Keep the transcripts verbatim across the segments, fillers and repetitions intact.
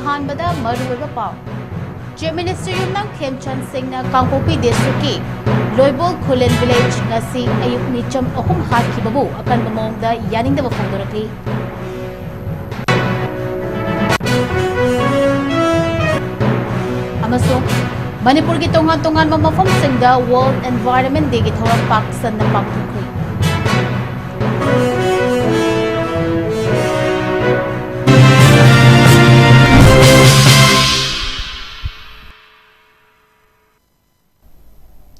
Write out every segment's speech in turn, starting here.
ꯑꯍꯥꯟꯕꯗ ꯃꯔꯨꯑꯣꯏꯕ ꯄꯥꯎ꯫ Chief Minister ꯌꯨꯝꯅꯥꯝ ꯈꯦꯝꯆꯥꯟ ꯁꯤꯡꯅ ꯀꯥꯡꯄꯣꯛꯄꯤ districtꯀꯤ ꯂꯣꯏꯕꯣꯜ ꯈꯨꯂꯦꯟ village ꯉꯁꯤ ꯑꯌꯨꯛ ꯃꯤꯆꯝ ꯑꯍꯨꯝ ꯍꯥꯠꯈꯤꯕꯕꯨ ꯑꯀꯟꯕ ꯃꯑꯣꯡꯗ ꯌꯥꯅꯤꯡꯗꯕ ꯐꯣꯡꯗꯣꯔꯛꯂꯤ꯫ ꯑꯃꯁꯨꯡ ꯃꯅꯤꯄꯨꯔꯒꯤ ꯇꯣꯉꯥꯟ ꯇꯣꯉꯥꯟꯕ ꯃꯐꯝꯁꯤꯡꯗ World Environment Dayꯒꯤ ꯊꯧꯔꯝ ꯄꯥꯛ ꯁꯟꯅ ꯄꯥꯡꯊꯣꯛꯈ꯭ꯔꯦ꯫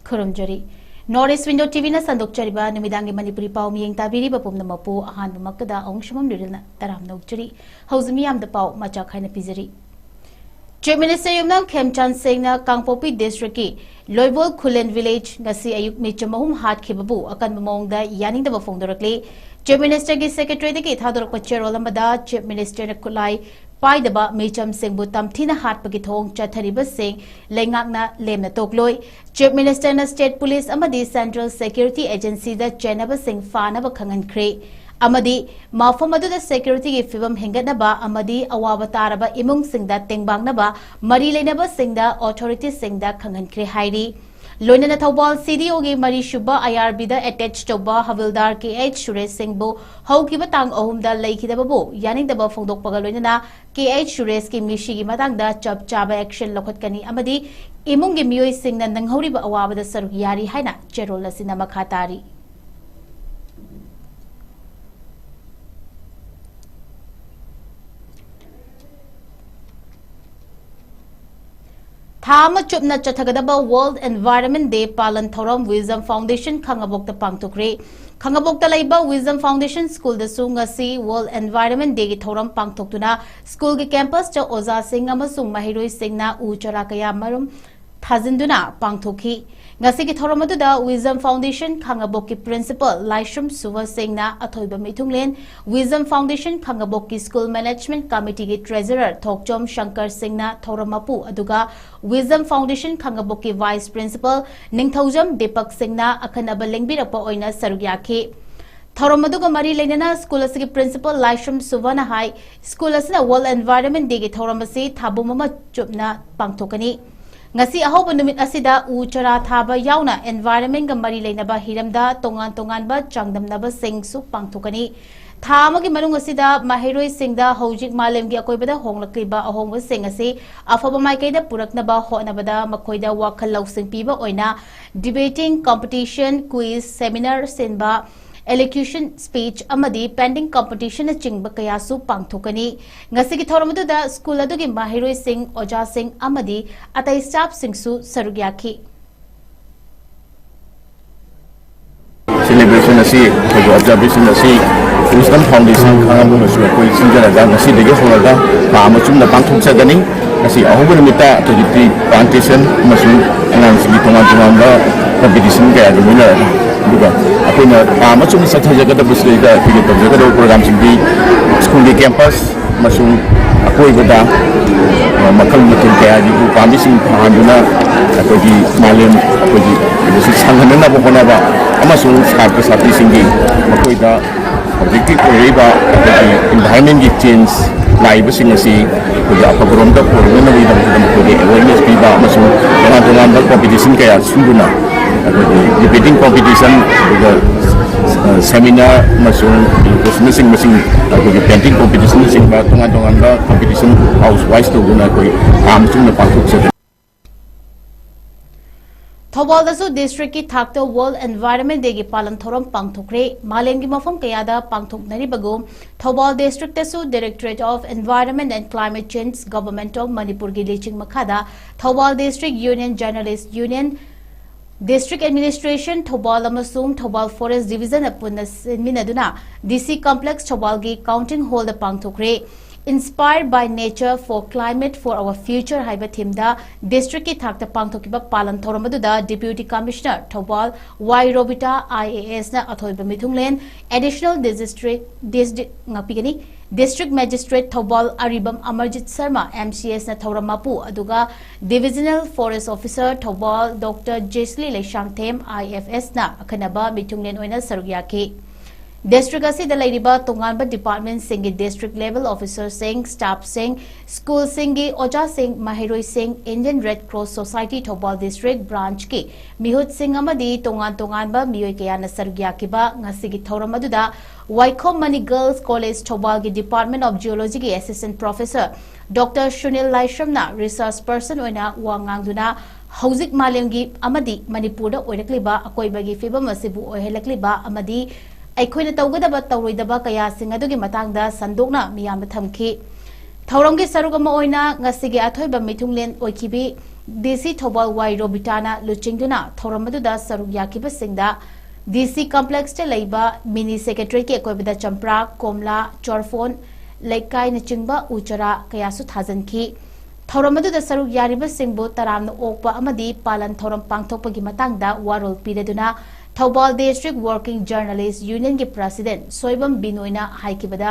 ꯈꯨꯔꯨꯝꯖꯔꯤ꯫ North East Window TVꯅ ꯁꯟꯗꯣꯛꯆꯔꯤꯕ ꯅꯨꯃꯤꯗꯥꯡꯒꯤ ꯃꯅꯤꯄꯨꯔꯤ ꯄꯥꯎ ꯃꯤꯠꯌꯦꯡ ꯇꯥꯕꯤꯔꯤꯕ ꯄꯨꯝꯅꯃꯛꯄꯨ ꯑꯍꯥꯟꯕꯃꯛꯇꯗ ꯑꯋꯨꯡ ꯁꯝꯕꯝ ꯂꯤꯔꯦꯜꯅ ꯇꯔꯥꯝꯅ ꯑꯣꯛꯆꯔꯤ꯫ ꯍꯧꯖꯤꯛ ꯃꯤꯌꯥꯝꯗ ꯄꯥꯎ ꯃꯆꯥ ꯈꯥꯏꯅ ꯄꯤꯖꯔꯤ꯫ Chief Minister ꯌꯨꯝꯅꯥꯝ ꯈꯦꯝꯆꯥꯟ ꯁꯤꯡꯅ ꯀꯥꯡꯄꯣꯛꯄꯤ districtꯀꯤ ꯂꯣꯏꯕꯣꯜ ꯈꯨꯂꯦꯟ village ꯉꯁꯤ ꯑꯌꯨꯛ ꯃꯤꯆꯝ ꯑꯍꯨꯝ ꯍꯥꯠꯈꯤꯕꯕꯨ ꯑꯀꯟꯕ ꯃꯑꯣꯡꯗ ꯌꯥꯅꯤꯡꯗꯕ ꯐꯣꯡꯗꯣꯔꯛꯂꯤ꯫ Chief Ministerꯒꯤ secretaryꯗꯒꯤ ꯊꯥꯗꯣꯔꯛꯄ ꯆꯦꯔꯣꯜ ꯑꯃꯗ Chief Ministerꯅ ꯈꯨꯠꯂꯥꯏ ꯄꯥꯏꯗꯕ ꯃꯤꯆꯝꯁꯤꯡꯕꯨ ꯇꯝꯊꯤꯅ ꯍꯥꯠꯄꯒꯤ ꯊꯧꯑꯣꯡ ꯆꯠꯊꯔꯤꯕꯁꯤꯡ ꯂꯩꯉꯥꯛꯅ ꯂꯦꯝꯅ ꯇꯣꯛꯂꯣꯏ꯫ Chief Ministerꯅ state police ꯑꯃꯗꯤ central security agencyꯗ ꯆꯦꯟꯅꯕꯁꯤꯡ ꯐꯥꯅꯕ ꯈꯪꯍꯟꯈ꯭ꯔꯦ ꯑꯃꯗꯤ ꯃꯐꯝ ꯑꯗꯨꯗ securityꯒꯤ ꯐꯤꯕꯝ ꯍꯦꯟꯒꯠꯅꯕ ꯑꯃꯗꯤ ꯑꯋꯥꯕ ꯇꯥꯔꯕ ꯏꯃꯨꯡꯁꯤꯡꯗ ꯇꯦꯡꯕꯥꯡꯅꯕ ꯃꯔꯤ ꯂꯩꯅꯕꯁꯤꯡꯗ authorityꯁꯤꯡꯗ ꯈꯪꯍꯟꯈ꯭ꯔꯦ ꯍꯥꯏꯔꯤ꯫ ꯂꯣꯏꯅꯅ ꯊꯧꯕꯥꯜ CDOꯒꯤ ꯃꯔꯤꯁꯨꯕ IRBꯗ attach ꯇꯧꯕ ꯍꯕꯤꯜꯗꯥꯔ KH ꯁꯨꯔꯦꯁ ꯁꯤꯡꯕꯨ ꯍꯧꯈꯤꯕ ꯇꯥꯡ ꯑꯍꯨꯝꯗ ꯂꯩꯈꯤꯗꯕꯕꯨ ꯌꯥꯅꯤꯡꯗꯕ ꯐꯣꯡꯗꯣꯛꯄꯒ ꯂꯣꯏꯅꯅ KH ꯁꯨꯔꯦꯁꯀꯤ ꯃꯤꯁꯤꯒꯤ ꯃꯇꯥꯡꯗ ꯆꯞ ꯆꯥꯕ action ꯂꯧꯈꯠꯀꯅꯤ ꯑꯃꯗꯤ ꯏꯃꯨꯡꯒꯤ ꯃꯤꯑꯣꯏꯁꯤꯡꯅ ꯅꯪꯍꯧꯔꯤꯕ ꯑꯋꯥꯕꯗ ꯁꯔꯨꯛ ꯌꯥꯔꯤ ꯍꯥꯏꯅ ꯆꯦꯔꯣꯜ ꯑꯁꯤꯅ ꯃꯈꯥ ꯇꯥꯔꯤ꯫ ꯊꯥ ꯑꯃ ꯆꯨꯞꯅ ꯆꯠꯊꯒꯗꯕ World Environment Day ꯄꯥꯂꯟ ꯊꯧꯔꯝ Wisdom Foundation ꯈꯥꯉꯕꯣꯛꯇ ꯄꯥꯡꯊꯣꯛꯈ꯭ꯔꯦ꯫ ꯈꯥꯉꯕꯣꯛꯇ ꯂꯩꯕ Wisdom Foundation Schoolꯗꯁꯨ ꯉꯁꯤ World Environment Dayꯒꯤ ꯊꯧꯔꯝ ꯄꯥꯡꯊꯣꯛꯇꯨꯅ schoolꯒꯤ campusꯇ ꯑꯣꯖꯥꯁꯤꯡ ꯑꯃꯁꯨꯡ ꯃꯍꯩꯔꯣꯏꯁꯤꯡꯅ ꯎ ꯆꯥꯔꯥ ꯀꯌꯥ ꯃꯔꯨꯝ ꯊꯥꯖꯤꯟꯗꯨꯅ ꯄꯥꯡꯊꯣꯛꯈꯤ꯫ ꯉꯁꯤꯒꯤ ꯊꯧꯔꯝ ꯑꯗꯨꯗ Wisdom Foundation ꯈꯥꯉꯕꯣꯛꯀꯤ principal ꯂꯥꯏꯁ꯭ꯔꯝ ꯁꯨꯕ ꯁꯤꯡꯅ ꯑꯊꯣꯏꯕ ꯃꯤꯊꯨꯡꯂꯦꯟ, Wisdom Foundation ꯈꯥꯉꯕꯣꯛꯀꯤ school management committeeꯒꯤ treasurer ꯊꯣꯛꯆꯣꯝ ꯁꯪꯀꯔ ꯁꯤꯡꯅ ꯊꯧꯔꯝ ꯃꯄꯨ, ꯑꯗꯨꯒ Wisdom Foundation ꯈꯥꯉꯕꯣꯛꯀꯤ vice principal ꯅꯤꯡꯊꯧꯖꯝ ꯗꯤꯄꯛ ꯁꯤꯡꯅ ꯑꯈꯟꯅꯕ ꯂꯦꯡꯕꯤꯔꯛꯄ ꯑꯣꯏꯅ ꯁꯔꯨꯛ ꯌꯥꯈꯤ꯫ ꯊꯧꯔꯝ ꯑꯗꯨꯒ ꯃꯔꯤ ꯂꯩꯅꯅ ꯁ꯭ꯀꯨꯜ ꯑꯁꯤꯒꯤ ꯄ꯭ꯔꯤꯟꯁꯤꯄꯥꯜ ꯂꯥꯏꯁ꯭ꯔꯝ ꯁꯨꯕꯅ ꯍꯥꯏ, ꯁ꯭ꯀꯨꯜ ꯑꯁꯤꯅ ꯋꯥꯔꯜꯗ ꯑꯦꯟꯚꯥꯏꯔꯟꯃꯦꯟ ꯗꯦꯒꯤ ꯊꯧꯔꯝ ꯑꯁꯤ ꯊꯥꯕꯨꯝ ꯑꯃ ꯆꯨꯞꯅ ꯄꯥꯡꯊꯣꯛꯀꯅꯤ꯫ ꯉꯁꯤ ꯑꯍꯧꯕ ꯅꯨꯃꯤꯠ ꯑꯁꯤꯗ ꯎ ꯆꯥꯔꯥ ꯊꯥꯕ ꯌꯥꯎꯅ ꯑꯦꯟꯚꯥꯏꯔꯟꯃꯦꯟꯒ ꯃꯔꯤ ꯂꯩꯅꯕ ꯍꯤꯔꯝꯗ ꯇꯣꯉꯥꯟ ꯇꯣꯉꯥꯟꯕ ꯆꯥꯡꯗꯝꯅꯕꯁꯤꯡꯁꯨ ꯄꯥꯡꯊꯣꯛꯀꯅꯤ꯫ ꯊꯥ ꯑꯃꯒꯤ ꯃꯅꯨꯡ ꯑꯁꯤꯗ ꯃꯍꯩꯔꯣꯏꯁꯤꯡꯗ ꯍꯧꯖꯤꯛ ꯃꯥꯂꯦꯝꯒꯤ ꯑꯀꯣꯏꯕꯗ ꯍꯣꯡꯂꯛꯂꯤꯕ ꯑꯍꯣꯡꯕꯁꯤꯡ ꯑꯁꯤ ꯑꯐꯕ ꯃꯥꯏꯀꯩꯗ ꯄꯨꯔꯛꯅꯕ ꯍꯣꯠꯅꯕꯗ ꯃꯈꯣꯏꯗ ꯋꯥꯈꯜ ꯂꯧꯁꯤꯡ ꯄꯤꯕ ꯑꯣꯏꯅ debating competition, quiz, seminar ꯁꯤꯟꯕ, elocution speech ꯑꯃꯗꯤ painting competition ꯅꯆꯤꯡꯕ ꯀꯌꯥꯁꯨ ꯄꯥꯡꯊꯣꯛꯀꯅꯤ꯫ ꯉꯁꯤꯒꯤ ꯊꯧꯔꯝ ꯑꯗꯨꯗ ꯁ꯭ꯀꯨꯜ ꯑꯗꯨꯒꯤ ꯃꯍꯩꯔꯣꯏꯁꯤꯡ, ꯑꯣꯖꯥꯁꯤꯡ ꯑꯃꯗꯤ ꯑꯇꯩ staff ꯁꯤꯡꯁꯨ ꯁꯔꯨꯛ ꯌꯥꯈꯤ꯫ Celebration ꯑꯁꯤ ꯑꯩꯈꯣꯏꯒꯤ observation ꯑꯁꯤ Wisdom Foundation ꯈꯥꯉꯕꯣꯛꯅꯁꯨ ꯑꯩꯈꯣꯏ ꯁꯤꯟꯖꯔꯒ ꯉꯁꯤꯗꯒꯤ ꯍꯧꯔꯒ ꯊꯥ ꯑꯃ ꯆꯨꯞꯅ ꯄꯥꯡꯊꯣꯛꯆꯒꯅꯤ꯫ ꯉꯁꯤ ꯑꯍꯧꯕ ꯅꯨꯃꯤꯠꯇ ꯑꯩꯈꯣꯏꯒꯤ tree plantation ꯑꯃꯁꯨꯡ ꯑꯉꯥꯡꯁꯤꯡꯒꯤ ꯇꯣꯉꯥꯟ ꯇꯣꯉꯥꯟꯕ competition ꯀꯌꯥꯒꯤ ꯂꯣꯏꯅꯔꯒ, ꯑꯗꯨꯒ ꯑꯩꯈꯣꯏꯅ ꯊꯥ ꯑꯃ ꯆꯨꯞꯅ ꯆꯠꯊꯖꯒꯗꯕꯁꯤꯗꯩꯗ ꯑꯩꯈꯣꯏꯒꯤ ꯇꯧꯖꯒꯗꯕ programꯁꯤꯡꯗꯤ ꯁ꯭ꯀꯨꯜꯒꯤ campus ꯑꯃꯁꯨꯡ ꯑꯀꯣꯏꯕꯗ, ꯑ, ꯃꯈꯜ ꯃꯊꯦꯜ ꯀꯌꯥꯒꯤ ꯎ ꯄꯥꯝꯕꯤꯁꯤꯡ ꯊꯥꯍꯟꯗꯨꯅ ꯑꯩꯈꯣꯏꯒꯤ ꯃꯥꯂꯦꯝ ꯑꯩꯈꯣꯏꯒꯤ ꯀꯩꯅꯣꯁꯤ ꯁꯥꯡꯍꯟꯅꯅꯕ ꯍꯣꯠꯅꯕ ꯑꯃꯁꯨꯡ ꯁꯥꯇ꯭ꯔ ꯁꯥꯇ꯭ꯔꯤꯁꯤꯡꯒꯤ ꯃꯈꯣꯏꯗ ꯍꯧꯖꯤꯛꯀꯤ ꯑꯣꯏꯔꯛꯏꯕ ꯑꯩꯈꯣꯏꯒꯤ environmentꯀꯤ change ꯂꯥꯛꯏꯕꯁꯤꯡ ꯑꯁꯤ ꯑꯩꯈꯣꯏꯒꯤ ꯑꯐꯕꯔꯣꯝꯗ ꯄꯨꯔꯛꯅꯅꯕꯒꯤꯗꯃꯛꯇ ꯃꯈꯣꯏꯒꯤ awareness ꯄꯤꯕ ꯑꯃꯁꯨꯡ ꯇꯣꯉꯥꯟ ꯇꯣꯉꯥꯟꯕ competition ꯀꯌꯥ ꯁꯤꯟꯗꯨꯅ ꯑꯩꯈꯣꯏꯒꯤ debating competition, ꯑꯗꯨꯒ, ꯑ, seminar ꯑꯃꯁꯨꯡ elocutionꯅꯆꯤꯡꯕꯁꯤꯡ, ꯑꯩꯈꯣꯏꯒꯤ painting competitionꯅꯆꯤꯡꯕ ꯇꯣꯉꯥꯟ ꯇꯣꯉꯥꯟꯕ competition house wise ꯇꯧꯗꯨꯅ ꯑꯩꯈꯣꯏ ꯊꯥ ꯑꯃ ꯆꯨꯞꯅ ꯄꯥꯡꯊꯣꯛꯆꯒꯅꯤ꯫ ꯊꯧꯕꯥꯜꯗꯁꯨ districtꯀꯤ ꯊꯥꯛꯇ World Environment Dayꯒꯤ ꯄꯥꯂꯟ ꯊꯧꯔꯝ ꯄꯥꯡꯊꯣꯛꯈ꯭ꯔꯦ꯫ ꯃꯥꯂꯦꯝꯒꯤ ꯃꯐꯝ ꯀꯌꯥꯗ ꯄꯥꯡꯊꯣꯛꯅꯔꯤꯕꯒꯨꯝ Thoubal districtꯇꯁꯨ Directorate of Environment and Climate Change, Government of ꯃꯅꯤꯄꯨꯔꯒꯤ ꯂꯨꯆꯤꯡ ꯃꯈꯥꯗ Thoubal District Union, Journalist Union, District Administration Thoubal ꯑꯃꯁꯨꯡ ꯊꯧꯕꯥꯜ Forest Divisionꯅ ꯄꯨꯟꯅ ꯁꯤꯟꯃꯤꯟꯅꯗꯨꯅ DC complex ꯊꯧꯕꯥꯜꯒꯤ counting hallꯗ ꯄꯥꯡꯊꯣꯛꯈ꯭ꯔꯦ꯫ Inspired by Nature for Climate for Our Future ꯍꯥꯏꯕ themeꯗ districtꯀꯤ ꯊꯥꯛꯇ ꯄꯥꯡꯊꯣꯛꯈꯤꯕ ꯄꯥꯂꯟ ꯊꯧꯔꯝ ꯑꯗꯨꯗ Deputy Commissioner ꯊꯧꯕꯥꯜ ꯋꯥꯏ ꯔꯣꯕꯤꯇꯥ IASꯅ ꯑꯊꯣꯏꯕ ꯃꯤꯊꯨꯡꯂꯦꯟ, Additional District, District, ꯉꯥꯛꯄꯤꯒꯅꯤ, District Magistrate Thoubal ꯑꯔꯤꯕꯝ ꯑꯃꯔꯖꯤꯠ ꯁꯔꯃ MCSꯅ ꯊꯧꯔꯝ ꯃꯄꯨ, ꯑꯗꯨꯒ Divisional Forest Officer Thoubal doctor Jesly Leishangthem IFSꯅ ꯑꯈꯟꯅꯕ ꯃꯤꯊꯨꯡꯂꯦꯟ ꯑꯣꯏꯅ ꯁꯔꯨꯛ ꯌꯥꯈꯤ꯫ ꯗꯤꯁꯇ꯭ꯔꯤꯛ ꯑꯁꯤꯗ ꯂꯩꯔꯤꯕ ꯇꯣꯉꯥꯟꯕ ꯗꯤꯄꯥꯔꯠꯃꯦꯟꯠꯁꯤꯡꯒꯤ ꯗꯤꯁꯇ꯭ꯔꯤꯛ ꯂꯦꯚꯦꯜ ꯑꯣꯐꯤꯁꯔꯁꯤꯡ, ꯁ꯭ꯇꯥꯐꯁꯤꯡ, ꯁ꯭ꯀꯨꯜꯁꯤꯡꯒꯤ ꯑꯣꯖꯥꯁꯤꯡ, ꯃꯍꯩꯔꯣꯏꯁꯤꯡ, Indian red cross society Thoubal district ꯕ꯭ꯔꯥꯟꯆꯀꯤ ꯃꯤꯍꯨꯠꯁꯤꯡ ꯑꯃꯗꯤ ꯇꯣꯉꯥꯟ ꯇꯣꯉꯥꯟꯕ ꯃꯤꯑꯣꯏ ꯀꯌꯥꯅ ꯁꯔꯨꯛ ꯌꯥꯈꯤꯕ ꯉꯁꯤꯒꯤ ꯊꯧꯔꯝ ꯑꯗꯨꯗ ꯋꯥꯏꯈꯣꯝ ꯃꯅꯤ ꯒꯔꯜꯁ ꯀꯣꯂꯦꯖ ꯊꯧꯕꯥꯜꯒꯤ ꯗꯤꯄꯥꯔꯠꯃꯦꯟꯠ ꯑꯣꯐ ꯖꯤꯑꯣꯂꯣꯖꯤꯒꯤ ꯑꯦꯁꯤꯁꯇꯦꯟꯠ ꯄ꯭ꯔꯣꯐꯦꯁꯔ ꯗꯣꯛꯇꯔ ꯁꯨꯅꯤꯜ ꯂꯥꯏꯁ꯭ꯔꯝꯅ ꯔꯤꯁꯔꯆ ꯄꯔꯁꯟ ꯑꯣꯏꯅ ꯋꯥ ꯉꯥꯡꯗꯨꯅ ꯍꯧꯖꯤꯛ ꯃꯥꯂꯦꯝꯒꯤ ꯑꯃꯗꯤ ꯃꯅꯤꯄꯨꯔꯗ ꯑꯣꯏꯔꯛꯂꯤꯕ ꯑꯀꯣꯏꯕꯒꯤ ꯐꯤꯕꯝ ꯑꯁꯤꯕꯨ ꯑꯣꯏꯍꯜꯂꯛꯂꯤꯕ ꯑꯃꯗꯤ ꯑꯩꯈꯣꯏꯅ ꯇꯧꯒꯗꯕ ꯇꯧꯔꯣꯏꯗꯕ ꯀꯌꯥꯁꯤꯡ ꯑꯗꯨꯒꯤ ꯃꯇꯥꯡꯗ ꯁꯟꯗꯣꯛꯅ ꯃꯤꯌꯥꯝꯗ ꯊꯝꯈꯤ꯫ ꯊꯧꯔꯝꯒꯤ ꯁꯔꯨꯛ ꯑꯃ ꯑꯣꯏꯅ ꯉꯁꯤꯒꯤ ꯑꯊꯣꯏꯕ ꯃꯤꯊꯨꯡꯂꯦꯟ ꯑꯣꯏꯈꯤꯕꯤ ꯗꯤ ꯁꯤ ꯊꯧꯕꯥꯜ ꯋꯥꯏ ꯔꯣꯕꯤꯇꯥꯅ ꯂꯨꯆꯤꯡꯗꯨꯅ ꯊꯧꯔꯝ ꯑꯗꯨꯗ ꯁꯔꯨꯛ ꯌꯥꯈꯤꯕꯁꯤꯡꯗ ꯗꯤ ꯁꯤ ꯀꯝꯄ꯭ꯂꯦꯛꯁꯇ ꯂꯩꯕ ꯃꯤꯅꯤ ꯁꯦꯀ꯭ꯔꯦꯇꯔꯤꯌꯦꯠꯀꯤ ꯑꯀꯣꯏꯕꯗ ꯆꯝꯄ꯭ꯔꯥ, ꯀꯣꯝꯂꯥ, ꯆꯣꯔꯐꯣꯟ, ꯂꯩꯀꯥꯏꯅꯆꯤꯡꯕ ꯎ ꯆꯥꯔꯥ ꯀꯌꯥꯁꯨ ꯊꯥꯖꯤꯟꯈꯤ꯫ ꯊꯧꯔꯝ ꯑꯗꯨꯗ ꯁꯔꯨꯛ ꯌꯥꯔꯤꯕꯁꯤꯡꯕꯨ ꯇꯔꯥꯝꯅ ꯑꯣꯛꯄ ꯑꯃꯗꯤ ꯄꯥꯂꯟ ꯊꯧꯔꯝ ꯄꯥꯡꯊꯣꯛꯄꯒꯤ ꯃꯇꯥꯡꯗ ꯋꯥꯔꯣꯜ ꯄꯤꯔꯗꯨꯅ ꯊꯧꯕꯥꯜ ꯗꯤꯁꯇ꯭ꯔꯤꯛ ꯋꯥꯔꯀꯤꯡ ꯖꯔꯅꯦꯂꯤꯁ ꯌꯨꯅꯤꯌꯟꯒꯤ ꯄ꯭ꯔꯁꯤꯗꯦꯟꯠ ꯁꯣꯏꯕꯝ ꯕꯤꯅꯣꯏꯅ ꯍꯥꯏꯈꯤꯕꯗ,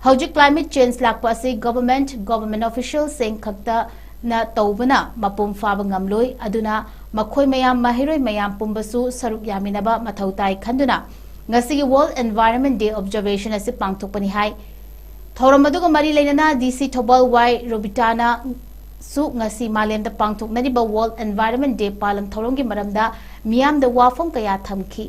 ꯍꯧꯖꯤꯛ ꯀ꯭ꯂꯥꯏꯃꯦꯠ ꯆꯦꯟꯖ ꯂꯥꯛꯄ ꯑꯁꯤ ꯒꯚꯔꯟꯃꯦꯟꯠ, ꯒꯚꯔꯟꯃꯦꯟꯠ ꯑꯣꯐꯤꯁꯤꯌꯦꯜꯁꯤꯡ ꯈꯛꯇꯅ ꯇꯧꯕꯅ ꯃꯄꯨꯡ ꯐꯥꯕ ꯉꯝꯂꯣꯏ꯫ ꯑꯗꯨꯅ ꯃꯈꯣꯏ ꯃꯌꯥꯝ, ꯃꯍꯩꯔꯣꯏ ꯃꯌꯥꯝ ꯄꯨꯝꯕꯁꯨ ꯁꯔꯨꯛ ꯌꯥꯃꯤꯟꯅꯕ ꯃꯊꯧ ꯇꯥꯏ ꯈꯟꯗꯨꯅ ꯉꯁꯤꯒꯤ ꯋꯥꯔꯜꯗ ꯏꯟꯚꯥꯏꯔꯟꯃꯦꯟꯠ ꯗꯦ ꯑꯣꯕꯖꯔꯕꯦꯁꯟ ꯑꯁꯤ ꯄꯥꯡꯊꯣꯛꯄꯅꯤ ꯍꯥꯏ꯫ ꯊꯧꯔꯝ ꯑꯗꯨꯒ ꯃꯔꯤ ꯂꯩꯅꯅ ꯗꯤ ꯁꯤ ꯊꯧꯕꯥꯜ ꯋꯥꯏ ꯔꯣꯕꯤꯇꯥꯅꯁꯨ ꯉꯁꯤ ꯃꯥꯂꯦꯝꯗ ꯄꯥꯡꯊꯣꯛꯅꯔꯤꯕ ꯋꯥꯔꯜꯗ ꯏꯟꯚꯥꯏꯔꯟꯃꯦꯟꯠ ꯗꯦ ꯄꯥꯂꯟ ꯊꯧꯔꯝꯒꯤ ꯃꯔꯝꯗ ꯃꯤꯌꯥꯝꯗ ꯋꯥꯐꯝ ꯀꯌꯥ ꯊꯝꯈꯤ꯫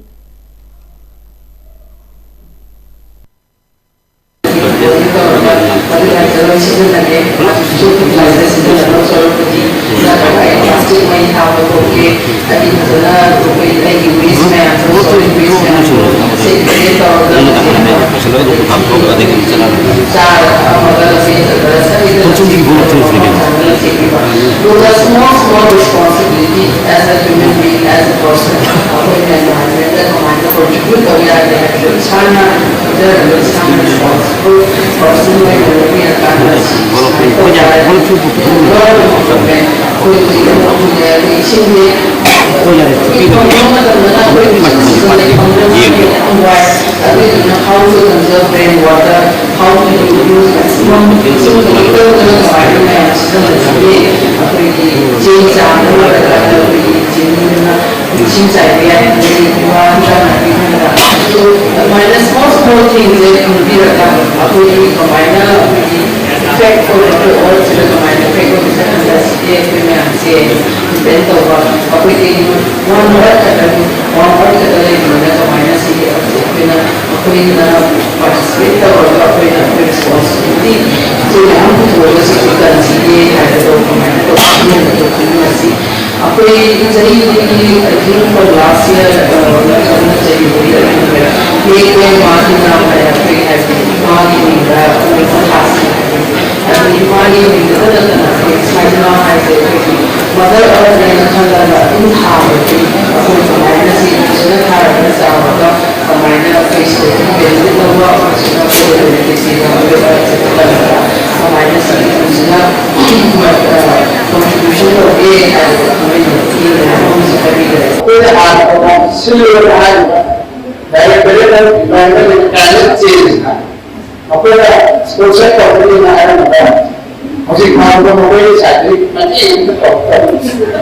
Small, small responsibility as a human being, as a person, ꯑꯩꯈꯣꯏꯅ environment ꯀꯃꯥꯏꯅ contribute ꯇꯧ ꯌꯥꯒꯦ ꯍꯥꯏꯕꯗꯣ ꯏꯁꯥꯅ ꯈꯪꯖꯔꯒ ꯏꯁꯥꯅ responsible person ꯑꯣꯏꯅ ꯂꯧꯕꯤꯔꯀꯥꯟꯗ ꯁꯤ ꯁꯨꯃꯥꯏꯅ ꯇꯧ ꯌꯥꯔꯦ꯫ ꯑꯩꯈꯣꯏ ꯏꯁꯤꯡꯁꯦ ꯑꯩꯈꯣꯏ ꯐꯪꯕ ꯃꯇꯝꯗꯅ ꯑꯩꯈꯣꯏ ꯏꯁꯤꯡꯁꯦ ꯐꯪꯗꯕꯅꯤꯅ ꯌꯥꯝ ꯋꯥꯏ꯫ ꯑꯗꯨꯗꯨꯅ how to conserve rain water, how to use maximum ꯏꯁꯤꯡ ꯂꯩꯇꯕꯅ ꯀꯃꯥꯏꯅ ꯃꯌꯥꯝ ꯁꯤꯖꯤꯟꯅꯒꯅꯤ? ꯑꯩꯈꯣꯏꯒꯤ ꯆꯦꯡ ꯆꯥꯝꯕ ꯂꯣꯏꯔꯀꯥꯟꯗ ꯑꯩꯈꯣꯏꯒꯤ ꯆꯦꯡꯗꯨꯅ ꯏꯁꯤꯡ ꯆꯥꯏꯕ ꯌꯥꯏ, ꯑꯗꯩ ꯋꯥ ꯍꯤꯟꯖꯥꯡ ꯅꯥꯄꯤ ꯈꯔ ꯑꯗꯨꯃꯥꯏꯅ small ꯄꯣꯠꯁꯤꯡꯁꯦ ꯈꯪꯕꯤꯔꯒ ꯑꯩꯈꯣꯏꯒꯤ ꯀꯃꯥꯏꯅ ꯑꯩꯈꯣꯏꯒꯤ ꯐꯦꯛ ꯑꯣꯏꯕ ꯄꯣꯠꯁꯤꯗ ꯀꯃꯥꯏꯅ ꯐꯦꯛ ꯑꯣꯏꯕ ꯆꯠꯍꯟꯕ ꯁꯤꯁꯦ ꯑꯩꯈꯣꯏ ꯃꯌꯥꯝꯁꯦ ꯏꯟꯚꯦꯟ ꯇꯧꯕ, ꯑꯩꯈꯣꯏꯒꯤ ꯋꯥꯟ ꯋꯥꯔꯗ ꯈꯛꯇꯪ, ꯋꯥꯟ ꯋꯥꯔꯗ ꯈꯛꯇꯪ ꯂꯩꯕꯅꯤꯅ ꯀꯃꯥꯏꯅ ꯁꯤꯒꯤ ꯑꯩꯈꯣꯏꯅ, ꯑꯩꯈꯣꯏꯅ ꯄꯥꯔꯇꯤꯁꯤꯄꯦꯠ ꯇꯧꯔꯒ ꯑꯩꯈꯣꯏꯅ ꯑꯩꯈꯣꯏ ꯔꯦꯁꯄꯣꯟꯁꯤꯕꯤꯂꯤꯇꯤ ꯑꯩꯈꯣꯏ ꯃꯌꯥꯝ ꯄꯨꯊꯣꯛꯑꯒ ꯁꯤ ꯀꯟꯁꯤꯒꯦ ꯍꯥꯏꯕꯗꯣ ꯀꯃꯥꯏꯅ ꯇꯧꯒꯅꯤ ꯍꯥꯏꯕꯗꯣ ꯈꯟꯅꯁꯤ꯫ ꯑꯩꯈꯣꯏ ꯆꯍꯤꯗꯒꯤ ꯑꯗꯨꯝ ꯂꯥꯁ ꯏꯌꯥꯔ ꯅꯠꯇ꯭ꯔꯒꯅ ꯆꯍꯤꯗꯒꯤ ꯑꯗꯨꯝ ꯍꯦꯛ ꯍꯦꯛ ꯃꯥꯒꯤ ꯅꯥꯝ ꯍꯥꯏꯅ ꯑꯩꯈꯣꯏ ꯍꯥꯏꯕꯗꯤ ꯃꯥꯒꯤ ꯃꯤꯡꯗ ꯑꯩꯈꯣꯏ ꯊꯥꯁꯤ꯫ ꯑꯗꯨ ꯏꯃꯥꯒꯤ ꯃꯤꯡꯗꯨꯗ ꯅꯠꯇꯅ ꯑꯩꯈꯣꯏ ꯁꯥꯏꯃꯥ ꯍꯥꯏꯁꯦ ꯑꯩꯈꯣꯏꯒꯤ ꯃꯗꯔ ꯑꯔꯠꯅꯦꯅ ꯈꯜꯂꯒ ꯑꯗꯨꯝ ꯊꯥꯕꯗꯤ ꯑꯩꯈꯣꯏ ꯀꯃꯥꯏꯅ ꯁꯤ ꯐꯖꯅ ꯊꯥꯔꯒ ꯆꯥꯎꯔꯒ ꯀꯃꯥꯏꯅ ꯑꯩꯈꯣꯏ ꯁꯤꯗꯒꯤ ꯕꯦꯅꯤꯐꯤꯠ ꯂꯧꯕ ꯑꯃꯁꯨꯡ ꯑꯩꯈꯣꯏ ꯕꯦꯅꯤꯐꯤꯠꯁꯤꯗ ꯑꯩꯈꯣꯏ ꯀꯃꯥꯏꯅ ꯁꯤ ꯐꯖꯅ ꯀꯟꯇ꯭ꯔꯤꯕ꯭ꯌꯨꯁꯟ ꯇꯧꯒꯦ ꯍꯥꯏꯕꯗꯣ ꯃꯣꯏꯅ ꯌꯦꯡꯗꯅ ꯑꯃꯁꯨ ꯍꯥꯏꯕꯤꯈ꯭ꯔꯦ꯫ ꯑꯩꯈꯣꯏꯅ ꯍꯥꯟꯅ ꯄ꯭ꯔꯣꯒ꯭ꯔꯥꯝ ꯁꯤꯜꯂꯨꯔꯕ ꯍꯥꯏꯔꯤꯕ directorate of environment and climate ꯆꯦꯟꯖꯅ ꯃꯈꯣꯏꯅ ꯁ꯭ꯄꯣꯟꯁꯔ ꯇꯧꯒꯅꯤꯅ ꯍꯥꯏꯔꯝꯃꯒ ꯍꯧꯖꯤꯛ ꯐꯥꯎꯕ ꯃꯈꯣꯏꯒꯤ ꯁꯥꯏꯠꯇꯒꯤ ꯃꯇꯦꯡ ꯑꯃꯠꯇ ꯇꯧꯔꯛꯇꯕ꯫